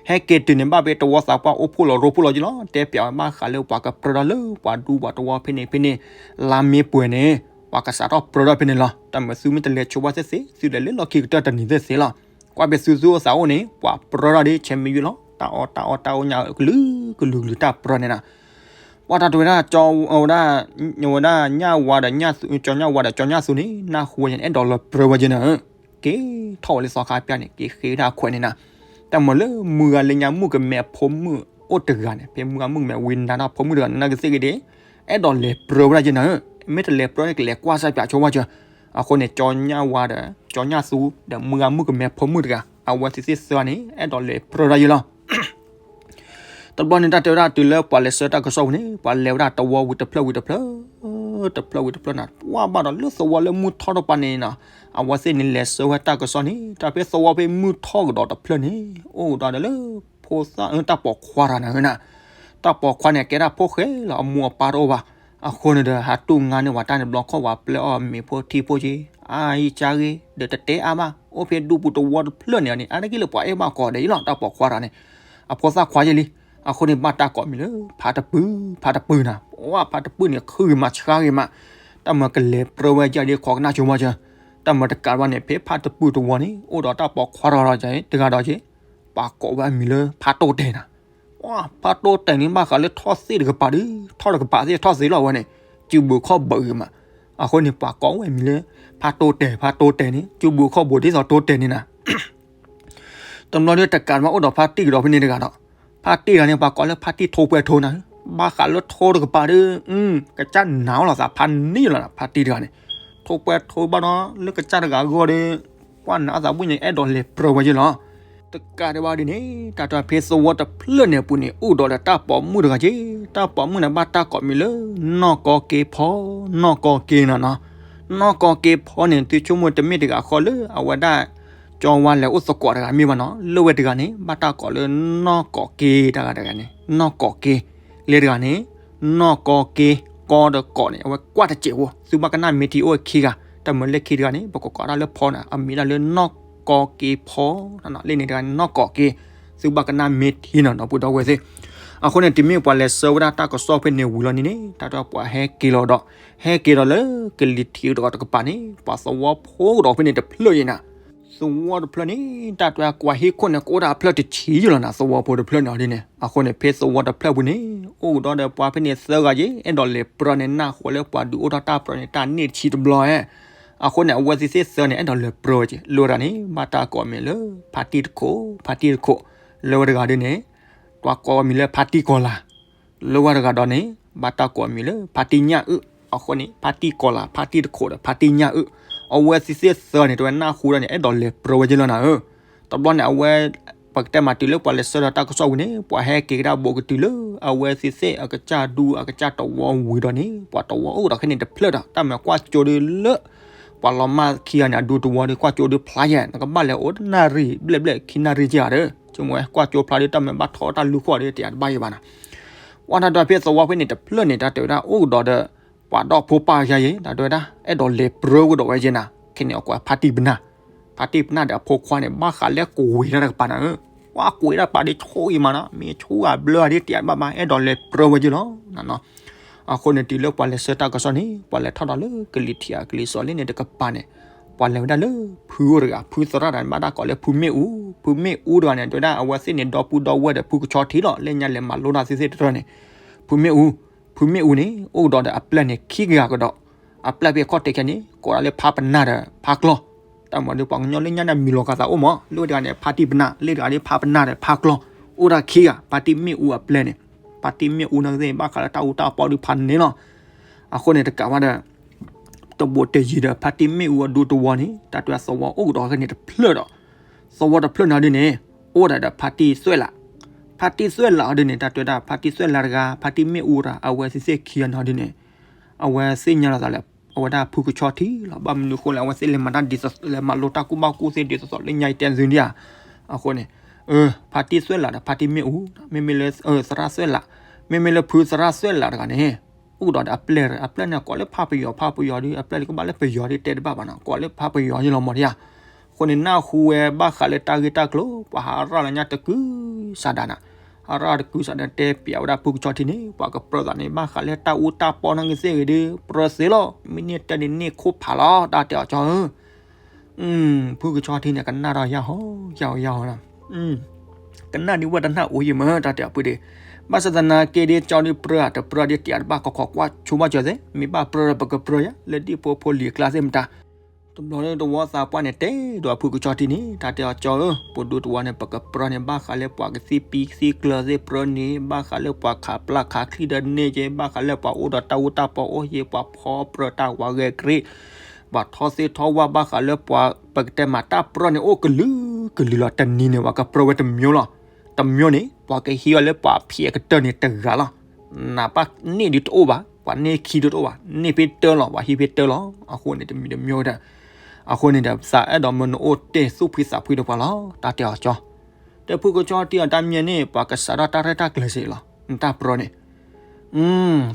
ဟဲက့ၤတုၤန့ၣ် ဘၣ်ဖဲတဝီသးပှၢ်အိၣ်ဖှိၣ်လီၤရိဖှိၣ်လီၤယဲလီၤ တဲပျးဝဲဘၣ်ဃးလၢပှၤကပြၢထီၣ်လၢပှၤဒူပှၤတဝီဖဲန့ၣ်ဖဲန့ၣ် လါမ့ၢ်ပှဲၤန့ၣ် ပှၤကစးထီၣ်ပြၢထီၣ်ဖဲန့ၣ်လီၤ တၢ်မၢသုမ့ၢ်တလဲၤဆိဘၣ်သ့ၣ်သ့ၣ် သုလဲၤလၢလီၢ်ခံကတၢၢ်တနံၤသ့ၣ်သ့ၣ်လီၤ ကွၢ်ဖဲသုသူၣ်အိၣ်သးအိၣ်န့ၣ် ပှၤပြၢထီၣ်ဒ်ဆဲးမံယုၢ်လီၤ တၢ်အီၣ်တၢ်အီတၢ်အိၣ်ညါ ကလုာ်ကလုာ်ကလုာ်တၢ်ပြၢန့ၣ်နၤ ပှၤတၢ်တဲဝဲဒၣ် ဝဲဒၣ် ညၣ်ဝါဒီး ကၠီညၣ်ဝါဒီးကၠီညၣ်သူန့ၣ် နၢ်ဟူဝဲန့ၣ် အဲၣ်ဒိးလၢပြၢဝဲယဲနၤ က့ၤထီၣ်ဝဲလၢသီခါပျၢ်န့ၣ် က့ၤဃ့ဝဲဒၣ်အခွဲးန့ၣ်နၤ တၢ်မၢလၢမုၢ်ဂၤလၢညါမုၣ်ကမဲအဖိမုၣ်အိၣ်တဂၤန့ၣ် ဖဲမုၢ်ဂၤမုၣ်ကမဲဝံနၤဒီးဖိမုၣ်တဂၤန့ၣ် နာ်က့သ့ၣ်ဂ့ၤဒ် အဲၣ်ဒိးလဲၤပြၢဝဲဒၣ်ယဲနၤ မ့ၢ်တလဲၤပြၢန့ၣ် ကလဲၤကွၢ်စၢ်ပၠးဆိဝဲကၢ အဃိန့ၣ် ကၠီညၣ်ဝါဒီး ကၠီညၣ်သူ ဒီးမုၢ်ဂၤမုၣ်ကမဲဖိမုၣ်တဂၤ အဝဲသ့ၣ်သ့ၣ်သၢန့ၣ် အဲၣ်ဒိးလဲၤပြၢဒၣ်ယဲလီၤ တဘျီန့ၣ် တၢ်တဲဝဲဒၣ်တုၤလၢပှၤလဲၤဆှၢတၢ်ကစီၣ်ပူၤန့ၣ် ပှၤလဲၤဝဲဒၣ်တဝီဝံၤတဖျၢၣ်ဝံၤတဖျၢၣ် တဖျၢၣ်ဝံၤတဖျၢၣ်နၤ ပှၢ်ဘၣ်ဒီးလၢသဝီလၢမုၢ်ထီၣ်တပၤန့ၣ်နၤ အဝဲသ့ၣ်န့ၣ်လဲၤဆှၢဝဲတၢ်ကစီၣ်န့ၣ် တၢ်ဖဲသဝီဖဲမုၢ်ထီၣ်ကဒီးတဖျၢၣ်န့ၣ် အိၣ်ဒီးလၢ ဖိသၣ် တၢ်ပိာ်ခွါတဂၤနၤဧၢနၤ တၢ်ပိာ်ခွါန့ၣ် ကဲဒၣ်ဖိဃဲလီၤ အမိၢ်အပၢ်တအိၣ်ဘၣ် အဃိန့ၣ်ဒီး ဟးတူၢ်ငါန့ၢ်ဝဲတၢ်န့ၣ် ဘျီခီၣ်ဝဲပျဲအီၣ်မ့ၤဖိထံဖိက့ အါအံၤကါဂ့ၤ ဒီးတတဲအါဘၣ် အိၣ်ဖဲဒူပူၤတဝီတဖျၢၣ်န့ၣ်န့ၣ် အါတက့ၢ်လၢပှၤအဲၣ်ဘၣ်ကိးဂၤဒဲးအံၤလီၤ တၢ်ပိာ်ခွါတဂၤန့ၣ် အဖိသၣ်ခွါယဲလံ အဃိန့ၣ် ဘၣ်တၢ်ကိးမံၤလၢ ဖါတပုၢ် ဖါတပုၢ်နၤ ပှၢ်ဖါတပုၢ်န့ၣ် ခုဂ့ၤမးဆှါဂ့ၤမး တၢ်မၢကလဲၤပြၢဝဲယဲဒ်ခီကနၣ်ဆိမီၤစၢၤ တၢ်မၢတကးဘၣ်န့ၣ် ဖဲဖါတပုၢ်တဝီန့ၣ် အိၣ်ဒီးတၢ်ပိာ်ခွါတဂၤဒီး တဂၤဒီးက့ ပှၤကိးဝဲအမံၤလၢ ဖါတိၢ်တဲာ်နၤ ပှၢ်ဖါတိၢ်တဲာ်န့ၣ် ဘၣ်ဃးလၢထီၣ်သ့ၣ်တကပၤဒီး ထီၣ်တကပၤသ့ၣ်ထီၣ်သ့လီၤဝဲန့ၣ် စုပူၤခီၣ်ဘၢဂ့ၤမး အဃိန့ၣ် ပှၤကိးဝဲအမံၤလၢ ဖါတိၢ်တဲာ် ဖါတိၢ်တဲာ်န့ၣ် စုပူၤခီၣ်ဘိဒ်သိးတိၢ်တဲာ်န့ၣ်နၤ တဘျီဒီးတကးဘၣ်အိၣ်ဒီးဖါတံၢ်ကဒီးဖဲန့ၣ်တဂၤဒီး ဖါတံၢ်တဂၤန့ၣ် ပှၤကိးလၢဖါတံၢ်ထိၣ်ပှဲၤထိၣ်နၤ ဘၣ်ဃးလၢထိၣ်တကပၤဒီး ကစၢ်နာ်အီၤလီၤသးဖးန့ၢ်လီၤ ဖါတံၢ်တဂၤန့ၣ် ထိၣ်ပှဲၤထိၣ်ဘၣ်ဒီး လၢကစၢ်တဂၤအဂီၢ်ဒီး ပှၢ်နာ်အသးဘၣ်န့ၣ် အဲၣ်ဒိးလဲၤပြၢဝဲယဲလီၤ တကးဒံးဘၣ်ဒ်န့ၣ် တၢ်တဖဲသဝီတဖျၢၣ်န့ၣ်အပူၤန့ၣ် အိၣ်ဒီးလၢတၢ်ပိာ်မုၣ်တဂၤက့ တၢ်ပိာ်မုၣ်န့ၣ် ဘၣ်တၢ်ကိးမံၤလၢ နီၢ်ကီက့ဖီ နီၢ်ကီက့နၤနီၤ နီၢ်ကီက့ဖီန့ၣ် သုဆိကမိၣ်တမ့ၢ်တဂၤဃီလၢအဝဲဒၣ် ကၠီဝါလဲၤအိၣ်သကိးတဂၤမ့ၢ်ဘၣ်နီၤ လၢဝဲတဂၤန့ၣ် ဘၣ်တၢ်ကိးလၢ နီၢ်ကီက့တဂၤတဂၤန့ၣ် နီၢ်ကီက့ လၢတဂၤန့ၣ် နီၢ်ကီက့ ကီဒီးကီးန့ၣ် အဝဲကွၢ်တစဲးဖိ သုဘၣ်ကနၣ်မ့ၢ်ထံအိၣ်ခံဂၤ တၢ်မၢလၢခံတဂၤန့ၣ် ပကကိးတၢ်လၢဖီနၤ အမံၤဒၣ်လၢနီၢ် ကီက့ဖီ, လၢန့ၣ်တဂၤန့ၣ်နီၢ်ကီၢ်က့, သုဘၣ်ကနၣ်မ့ၢ်ထံနီၤ ဒီပုၢ်ဒီဝဲၢ်သ့ၣ်. အဃိန့ၣ် တုၤမ့ၢ်ပှၤလဲၤဆှၢဝဲဒၣ်တၢ်ကစီၣ်ဖဲန့ၣ်ဝံၤလီၤန့ၣ်န့ၣ် တၢ်တဲပှၤဟဲက့ၤလီၤဒီး, ဟဲက့ၤဒီးလၢကလံၤထံးကဒီးတကပၤန့ၣ် ပှၤသဝီဖိကဒီးဖဲန့ၣ်တဖျၢၣ်အံၤနၤ, သဝီတဖျၢၣ်န့ၣ် တၢ်တဲကွၢ်ဟ့ၣ်ခိၣ်န့ၣ် ကအိၣ်ဒၣ်အဖျၢၣ်တဆံယံၤလီၤနၤ သဝီဖိတဖျၢၣ်န့ၣ်ဒ်န့ၣ်. အဃိန့ၣ် ဖဲသဝီတဖျၢၣ်ပူၤန့ၣ် အိၣ်ကဒီးဒီးပှၤဖဲန့ၣ်သၢဂၤက့ အဲၣ်ဒိးလဲၤပြၢန့ၣ် နၢ်ဟူလၢပှၤဒုးအိၣ်ထီၣ်တၢ်ပြၢန့ၣ် တၢ်န့ၢ်တဆံတဘျီဧါ. အဃိန့ၣ် အဝဲသ့ၣ်သ့ၣ်သၢန့ၣ် အဲၣ်ဒိးလဲၤပြၢဝဲက့ လၢဝဲဒၣ်န့ၣ် ဘၣ်တၢ်ကိးမံၤလၢ ဖါတံၢ်တခိၣ်, ဖါတံၢ်တခိၣ်, လၢဝဲတဂၤဒ်န့ၣ် ပှၤကိးမံၤလၢဖါတံၢ်ကီၤလၤ, လၢဝဲတဂၤဒီးန့ၣ် ဘၣ်တၢ်ကိးမံၤလၢဖါတံၢ်ညၣ်အုၣ်. အဃိန့ၣ် ဖါတံၢ်ကီၤလၤ, ဖါတံၢ်တခိၣ်ဒီး ဖါတံၢ်ညၣ်အုၣ်, အဝဲသ့ၣ်သ့ၣ်သၢန့ၣ် တဝဲနၢ်ဟူဒၣ်န့ၣ် အဲၣ်ဒိးလဲၤပြၢဝဲက့လီၤနၤဧၢ. တဘျီန့ၣ် အဝဲ ပကတဲမၤတုၤလၢပှၤလဲၤဆှၢဒီးတၢ်ကစီၣ်ဝံၤန့ၣ် ပှၤဟဲက့ၤကဒါဘိးကတုၤလၢ အဝဲသ့ၣ်သ့ၣ်အကစၢ်ဒူအကစၢ်တဝီဝံၤဒီးန့ၣ် ပှၤတဝီအိၣ်ကဒီးခဲန့ၣ်တဖျၢၣ်ဒီး တၢ်မၤကွၢ်ကၠိဒ်လၢ ပှၤလီၤမၢ်ခံဂၤန့ၣ် အဒူတဝီဒီး ကွၢ်ကၠိဒ်ဖျါယဲၢ် နကဘၣ်လဲၤအိၣ်တနၣ်ရံၣ် ဘျဲၣ်ဘျဲၣ်ခံနၣ်ရံၣ်က့ၤဒီး ဆိကမိၣ်ဝဲ ကွၢ်ကၠိဖျါဒီး တၢ်မၤဘၣ်ထီတၢ်လူၤဃီဒီး တယၤတဘၣ်ယံၤဘၣ်နၤ. ကွၢ်တၢ်ဒီးဖဲသဝီဖဲန့ၣ်တဖျၢၣ်န့ၣ် တၢ်တဲဝဲဒၣ်အိၣ်ကဒီးဒီး ပှၤဒီဖိပၢ်ယါယဲ တၢ်တဲဝဲဒၣ် အဲၣ်ဒိးလဲၤပြၢကဒီးဝဲက့နၤ, ခဲန့ၣ်အကွၢ်ဖါတံၢ်ပနၢ်, ဖါတံၢ်ပနၢ်ဒီးအဖိခွါန့ၣ် ဘၣ်ဃးလၢကွံာ်တၢ်တကပၤနၤဧၢ, ကွၢ်ကွံာ်တၢ်ပာ်ဒ်ဆိအံၤမးနီၤ, မ့ၢ်ဆိဂၤဘျၢဂၤဒ်တယၤတဘၣ်ဘၣ် အဲၣ်ဒိးလဲၤပြၢဝဲက့လီၤ. အဃိန့ၣ်တုၤလၢပှၤလဲၤဆှၢတၢ်ကစီၣ်န့ၣ် ပှၤလဲၤထီၣ်ဒီးလၢကလံၤထံးအကလံၤစိးလၢန့ၣ်တကပၤန့ၣ် ပှၤလဲၤဝဲဒၣ်လၢ ဖုအိၣ်တဂၤ ဖုသရၣ်တဂၤန့ၣ် ဘၣ်တၢ်ကိးလၢဖုမ့ၣ်အူ, ဖုမ့ၣ်အူတဂၤန့ၣ် တဲဝဲဒၣ်အဝဲသ့ၣ်န့ၣ် ဒီပုၢ်ဒီဝဲၢ်ဒီးဖုကဆီထံလီၤ လၢညါလဲၤမၤလိတၢ်သ့ၣ်သ့ၣ်တဖၣ်န့ၣ်, ဖုမ့ၣ်အူ, ဖုမ့ၣ်အူန့ၣ် အိၣ်ကဒီးဒီးအပျဲၢ်န့ၣ်ခံဂၤကဒီး, အပျဲၢ်ဖဲခီၣ်တဲာ်ခဲန့ၣ် ကိးဒၣ်လၢဖါပနၢ်ဒီးဖါကျီၢ်, တၢ်မၤဒီးပှၤကညီလၢညါန့ၣ် မံၤလီၤကသးအိၣ်မး လၢဝဲတဂၤန့ၣ် ဖါတံၢ်ပနၢ် လၢတဂၤန့ၣ် ဖါပနၢ်ဒီးဖါကျီၢ်, အိၣ်ဒၣ်ခံဂၤ ဖါတံၢ်မ့ၣ်အူအပျဲၢ်န့ၣ်, ဖါတံၢ်မ့ၣ်အူန့ၣ်ကသ့ၣ် ဘၣ်ဃးလၢတၢ်အူတၢ်ပီဒုးဖးန့ၣ်လီၤ. အဃိန့ၣ်တကးဘၣ်ဒီး တဘိးတယံၤဒီး ဖါတံၢ်မ့ၣ်အူအဒူတဝီန့ၣ် တၢ်တဲသဝီအိၣ်ကဒီးခဲန့ၣ်တဖျၢၣ်ဒီး, သဝီတဖျၢၣ်န့ၣ်ဒ်န့ၣ် အိၣ်ဒၣ်ဒီးဖါတံၢ်သွဲၣ်လး, ဖါတံၢ်သွဲၣ်လးအီၤဒ်န့ၣ် တၢ်တဲဝဲဒၣ် ဖါတံၢ်သွဲၣ်လးတဂၤ ဖါတံၢ်မ့ၣ်အူတဂၤ အဝဲသ့ၣ်သ့ၣ်ခံဂၤန့ၣ်ဒ်န့ၣ်, အဝဲသ့ၣ်ညါလီၤသးလၢ အဝဲဒၣ်ဖုကဆီထံလီၤ. ဘၣ်မနုၤအဃိလဲၣ် အဝဲသ့ၣ်လဲၤမၤတၢ်ဒ်သိး လဲၤမၤလိတၢ်ကူၣ်ဘၣ်ကူၣ်သ့ဒ်သိးသိးလၢညါအံၤတဲသုဒံးဧါ. အဃိန့ၣ် ဖါတံၢ်သွဲၣ်လးဒီးဖါတံၢ်မ့ၣ်အူ, မ့မ့ၢ်လၢသရၣ်သွဲၣ်လး, မ့မ့ၢ်လၢဖုသရၣ်သွဲၣ်လးတဂၤန့ၣ် အိၣ်ကဒီးဒီးအပျဲၢ်, အပျဲၢ်န့ၣ်ကိးလၢဖါပယီၤ ဖါပယီၤဒီး အပျဲၢ်လၢကဘၣ်လၢပယီၤဒီးတဲတဘၣ်ဘၣ်နီၤ ကိးလၢဖါပယီၤယလီၤမးဒံးဧါ. အဃိန့ၣ် နၢ်ဟူဝဲဘၣ်ဃးလၢတၢ်ဂ့ၢ်တၢ်ကျိၤ ပှၤဟးရၣ်လၢညါတကုၤစးဒးနၤ, ဟးရၣ်တကုၤစးဒး တဲပျးဝဲဒၣ်ဖုကဆီထံန့ၣ် ပှၤကပြၢသးန့ၣ် ဘၣ်ဃးလၢတၢ်အူတၢ်ပီန့ၣ်ကသ့ၣ်ဂ့ၤဒီး ပြၢသ့လီၤ. မ့ၢ်န့ၢ်တၢ်န့ၣ်န့ၢ်ခိၣ်ဖးလီၤ တၢ်တဲအီၤကၠီဧၢ. ဖုကဆီထံန့ၣ် ကနၣ်ဒီးယၢ်ဟီ ယၢ်ဟီ ယၢ်ဟီလီၤ. ကနၣ်ဒ်ဝဲတနၢ်အိၣ်ယံၤမး တၢ်တဲအီၤဖုဒ့ၣ်. ဘၣ်ဆၣ်သနာ်က့ဒ်ကၠီဒ်ပြၢဧါ တပြၢဒ်တယၤတဘၣ် ကခိးကွၢ်ဆိဘၣ်ကၠီသ့ၣ် မ့ၢ်ဘၣ်ပြၢဒီးပကပြၢယၤ လၢဒ်ဖိဖိလံၤအကျါသ့ၣ်မတၤ တဘျီလၢတဝီသးပှၢ်န့ၣ် တဲဒီးဖုကဆီထံန့ၣ် တၢ်တဲအီၤကၠီဧၢ ပဒူတဝီန့ၣ် ပကပြၢန့ၣ် ဘၣ်ဃးလၢပှၤကသံၣ်ပံသံၣ်ကျၢၤသ့ၣ်ပြၢန့ၣ် ဘၣ်ဃးလၢပှၤခးပျၢ်ခးချံဒီးန့ၢ်က့ ဘၣ်ဃးလၢပှၤအိၣ်ဒီးတၢ်အူတၢ်ပီအိၣ်ယ့ၤ ပှၤဖီပြၢတၢ်ဝးဂဲၤကရ့ ပှၤထီသ့ၣ်ထီဝၣ် ဘၣ်ဃးလၢပှၤ ပကတဲမးတၢ်ပြၢန့ၣ် အိၣ်ကလုာ်ကလုာ်လီၤ. တနံၤန့ၣ် ပှၤကပြၢဝဲတမျိုးလီၤ. တမျိုးန့ၣ် ပှၤကဟံးအီၤလၢပှၤဖံးအကတၢၢ်န့ၣ်တဂၤလီၤ. နပၢ်န့ၢ်ဒုးတအိၣ်ဘၣ်, ပှၤန့ၢ်ခံဒုးတအိၣ်ဘၣ်, န့ၢ်ဖဲတၢလီၤ ပှၤဟံးဖဲတၢလီၤ. အဃိန့ၣ် တမံၤတမျိုးဒီး အဃိန့ၣ်ဒီး သးအဲၣ်ဒိးမၢနအိၣ်တ့ၢ်သူၣ်ဖှံသးဖှံဒီးပှၤလီၤ. တၢ်တဲအီၤကၠီ တဲဖုကဆီထံအီၤ တၢ်မ့ၢ်န့ၣ် ပှၤကစးထီၣ်တၢ်ရဲၣ်တၢ်ကျဲၤစ့ၢ်လီၤ. နတၢ်ပြၢန့ၣ်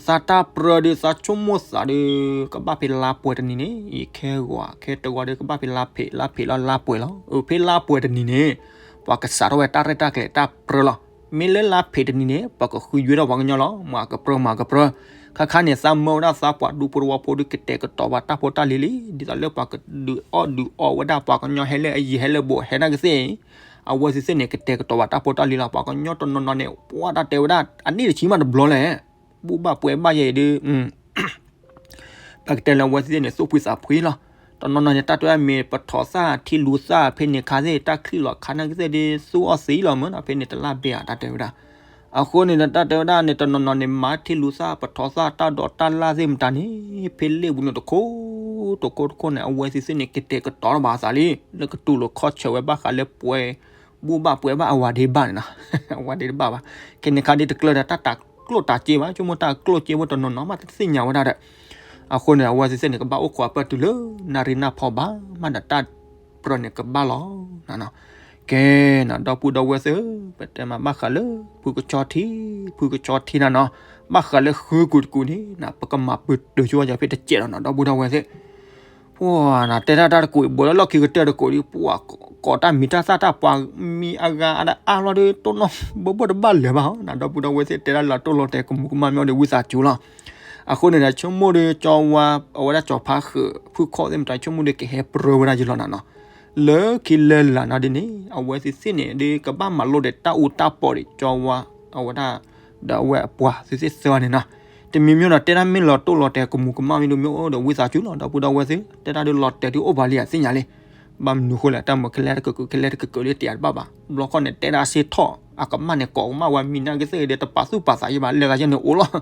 သးတၢ်ပြၢဒီး သးဆိကမိၣ်သးဒီး ကဘၣ်ဖဲလါပှဲၤတနံၤန့ၣ် အံၤခဲဂီၤခဲတဂီၤဒီး ကဘၣ်ဖဲလါဖ့း လါဖ့းလီၤလါပှဲၤလီၤ. အဖဲလါပှဲၤတနံၤန့ၣ် ပှၤကစးထီၣ်ဝဲတၢ်ရဲၣ်တၢ်ကျဲၤတၢ်ပြၢလီၤ. မ့ၢ်လၢလါဖ့းတနံၤန့ၣ် ပှၤကဃုယွဲထီၣ်ပှၤကညီလီၤ. မ့ၢ်အကပြၢ မ့ၢ်အကပြၢ ခါခါန့ၣ် သးမၢဝဲဒၣ်သးပှၤဒူဖိတဝီဖိဒီး ကတဲာ်ကတီၤဘၣ်တၢ်ဖိတၢ်လံၤလံ, ဒ်သိးလၢပှၤကဒုးအီၣ်ဒုးအီဝဲဒၣ် ပှၤကညီဟဲလၢအယံၤဟဲလၢဘူးဟဲနာ်က့သ့ၣ် အဝဲသ့ၣ်သ့ၣ်န့ၣ် ကတဲာ်ကတီၤဘၣ်တၢ်ဖိတၢ်လံၤလီၤ. ပှၤကညီတနီၤနီၤန့ၣ် ပှၤတၢ်တဲဝဲဒၣ် အန့ၣ်တဆံမးတဘျီလဲၣ် ဘူၣ်ဘၣ်ပှဲၤဘၣ်ယဲအံၤဒီး ပကတဲလၢအဝဲသ့ၣ်န့ၣ် သူၣ်ဖှံသးဖှံလီၤ. တနီၤနီၤန့ၣ် တၢ်တဲဝဲမ့ၢ်ပထီၣ်သၣ်ထံလူၤသၣ်ဖဲန့ၣ်ခါသ့ၣ် တၢ်ချံလီၤခါနာ်က့သ့ၣ်ဒီး သူၣ်အီၣ်သံလီၤမ့ၢ်နီၤ ဖဲန့ၣ်တလၢ်ဘ့ၣ်ဧါ တၢ်တဲဝဲဒၣ်. အဃိန့ၣ်ဒီး တၢ်တဲဝဲဒၣ်န့ၣ် တနီၤနီၤန့ၣ် မၤထံလူၤသၣ်ပထီၣ်သၣ်တၢ်ဒိးတၢ်လၣ်သ့ၣ်မတၤန့ၣ် ဖဲလ့ၣ်ပူၤန့ၣ်တခိၣ် တခိၣ်တခိၣ်န့ၣ် အဝဲသ့ၣ်သ့ၣ်န့ၣ် ကတဲာ်ကတီၤဘၣ်အသးလံ လၢကတူၢ်လိာ်ခီၣ်ဆၢဝဲဘၣ်ဃးလၢပှဲၤ ဘူၣ်ဘၣ်ပှဲၤဘၣ်အဝၤဒ့ဘၣ်န့ၣ်နီၤ အဝၤဒ့တဘၣ်ဘၣ်. ခဲန့ၣ်ခါဒ်တကျၢၤဒီး တၢ်တၤကျိၣ်တၤစ့ဘၣ် ဆိကမိၣ်တၢ်ကျိၣ်စ့ဖိတနီၤနီၤမး တသ့ၣ်ညါဝဲဒၣ်ဒီး အဃိန့ၣ် အဝဲသ့ၣ်သ့ၣ်န့ၣ် ကဘၣ်အိၣ်ခိးအပၢၢ်တုၤလၢ နၣ်ရံၣ်နၢ်ဖီဘၣ်မးဒီး တၢ်ပြၢန့ၣ်ကဘၣ်လီၤ. ကဲနီၤ ဒီပုၢ်ဒီဝဲၢ်သ့ၣ်ဧၢ ပတဲမးဘၣ်ဃးလၢ ဖုကဆီထံ ဖုကဆီထံနၤနီၤ ဘၣ်ဃးလၢဃုကူၣ်တကူၣ်န့ၣ် ပကမၤပတုာ်ဆိဝဲယၤဖဲတစဲးလီၤနီၤ ဒီပုၢ်ဒီဝဲၢ်သ့ၣ် ပှၤနၤ တဲတၢ်တၢ်တကူၣ်အံၤ ဘူးလၢလီၢ်ခံကတၢၢ်တကူၣ်ဒီး ပှၤ ကိးတၢ်မံၤတၢ်သၣ်တၢ်ပှၤမံၤအဂၤအါဒၣ်အါလီၤဒီး တိၢ်နီၣ်ဘၣ်ဘၣ်တဘၣ်လၢၤဘၣ်ဟီ နဒီပုၢ်ဒီဝဲၢ်သ့ၣ် တဲဒၣ်လီၤတိၢ်လီၤတဲာ်ကမူၤကမၣ်မ့ၢ်အိၣ်ဒီးဝံသးစူၤလီၤ. အဃိန့ၣ်ဒီး ဆိကမိၣ်ဒီးကၠီဝါ အဝဲဒၣ်ကၠီဖါဃုာ် ဖုၣ်ခီၣ်သ့ၣ်မတၤ ဆိကမိၣ်ဒီးကဟဲပြၢဝဲဒၣ်ယလီၤနၤနီၤ. လၢခံလၢလာ်နီၤဒ်န့ၣ် အဝဲသ့ၣ်သ့ၣ်န့ၣ် ဒ်ကဘၣ်မၤလိဒီးတၢ်အူတၢ်ပီၣ်ဒီး ကၠီဝါ အဝဲဒၣ် ဒီးအဝဲအပှၤသ့ၣ်သ့ၣ်သၢဂၤန့ၣ်နီၤ. တမံၤမ့ၢ်နီၤ တဲဒၣ်မ့ၢ်လီၤတိၢ်လီၤတဲာ်ကမူၤကမၣ်မ့ၢ်ဒိၣ်မ့ၢ်အိၣ်ဒီးဝံသးစူၤလီၤ ဒီပုၢ်ဒီဝဲၢ်သ့ၣ် တဲဒၣ်ဒ်လီၤတဲာ်ဒ်အိၣ်ပှၤလံအသ့ၣ်ညါလံ. ဘၣ်မနုၤဃိလဲၣ် တၢ်မၤခဲလၢာ်တကကၢၤ ခဲလၢာ်တကကၢၤလၢတယာ်တဘၣ်ဘၣ် ဘျီခီန့ၣ် တဲဒၣ်စ့ထီၣ် အကမၣ်န့ၣ် ကိးကမၣ်ဝဲမံၤနာ်က့သ့ၣ်ဒီး တပာ်သူၣ်ပာ်သးယဘၣ် လဲၤဂၤယဲန့ၣ်အိၣ်လီၤ.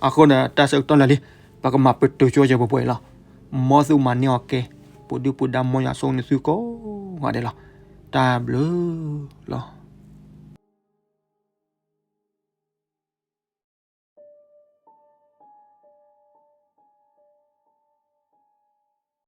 အဃိန့ၣ် တၢ်ဆၢကတီၢ်လၢာ်လံ ပကမၤပတုာ်ကၠိယဲပှဲၤပှဲၤအံၤလီၤ. မ်သုမၤန့ၢ်အီၤကဲ ပူၤဒုၣ်ပူၤဒါ မ်ယွၤဆိၣ်ဂ့ၤန့ၢ်သုကိးဂၤဒဲးလီၤ. တၢ်ဘျုးလီၤ.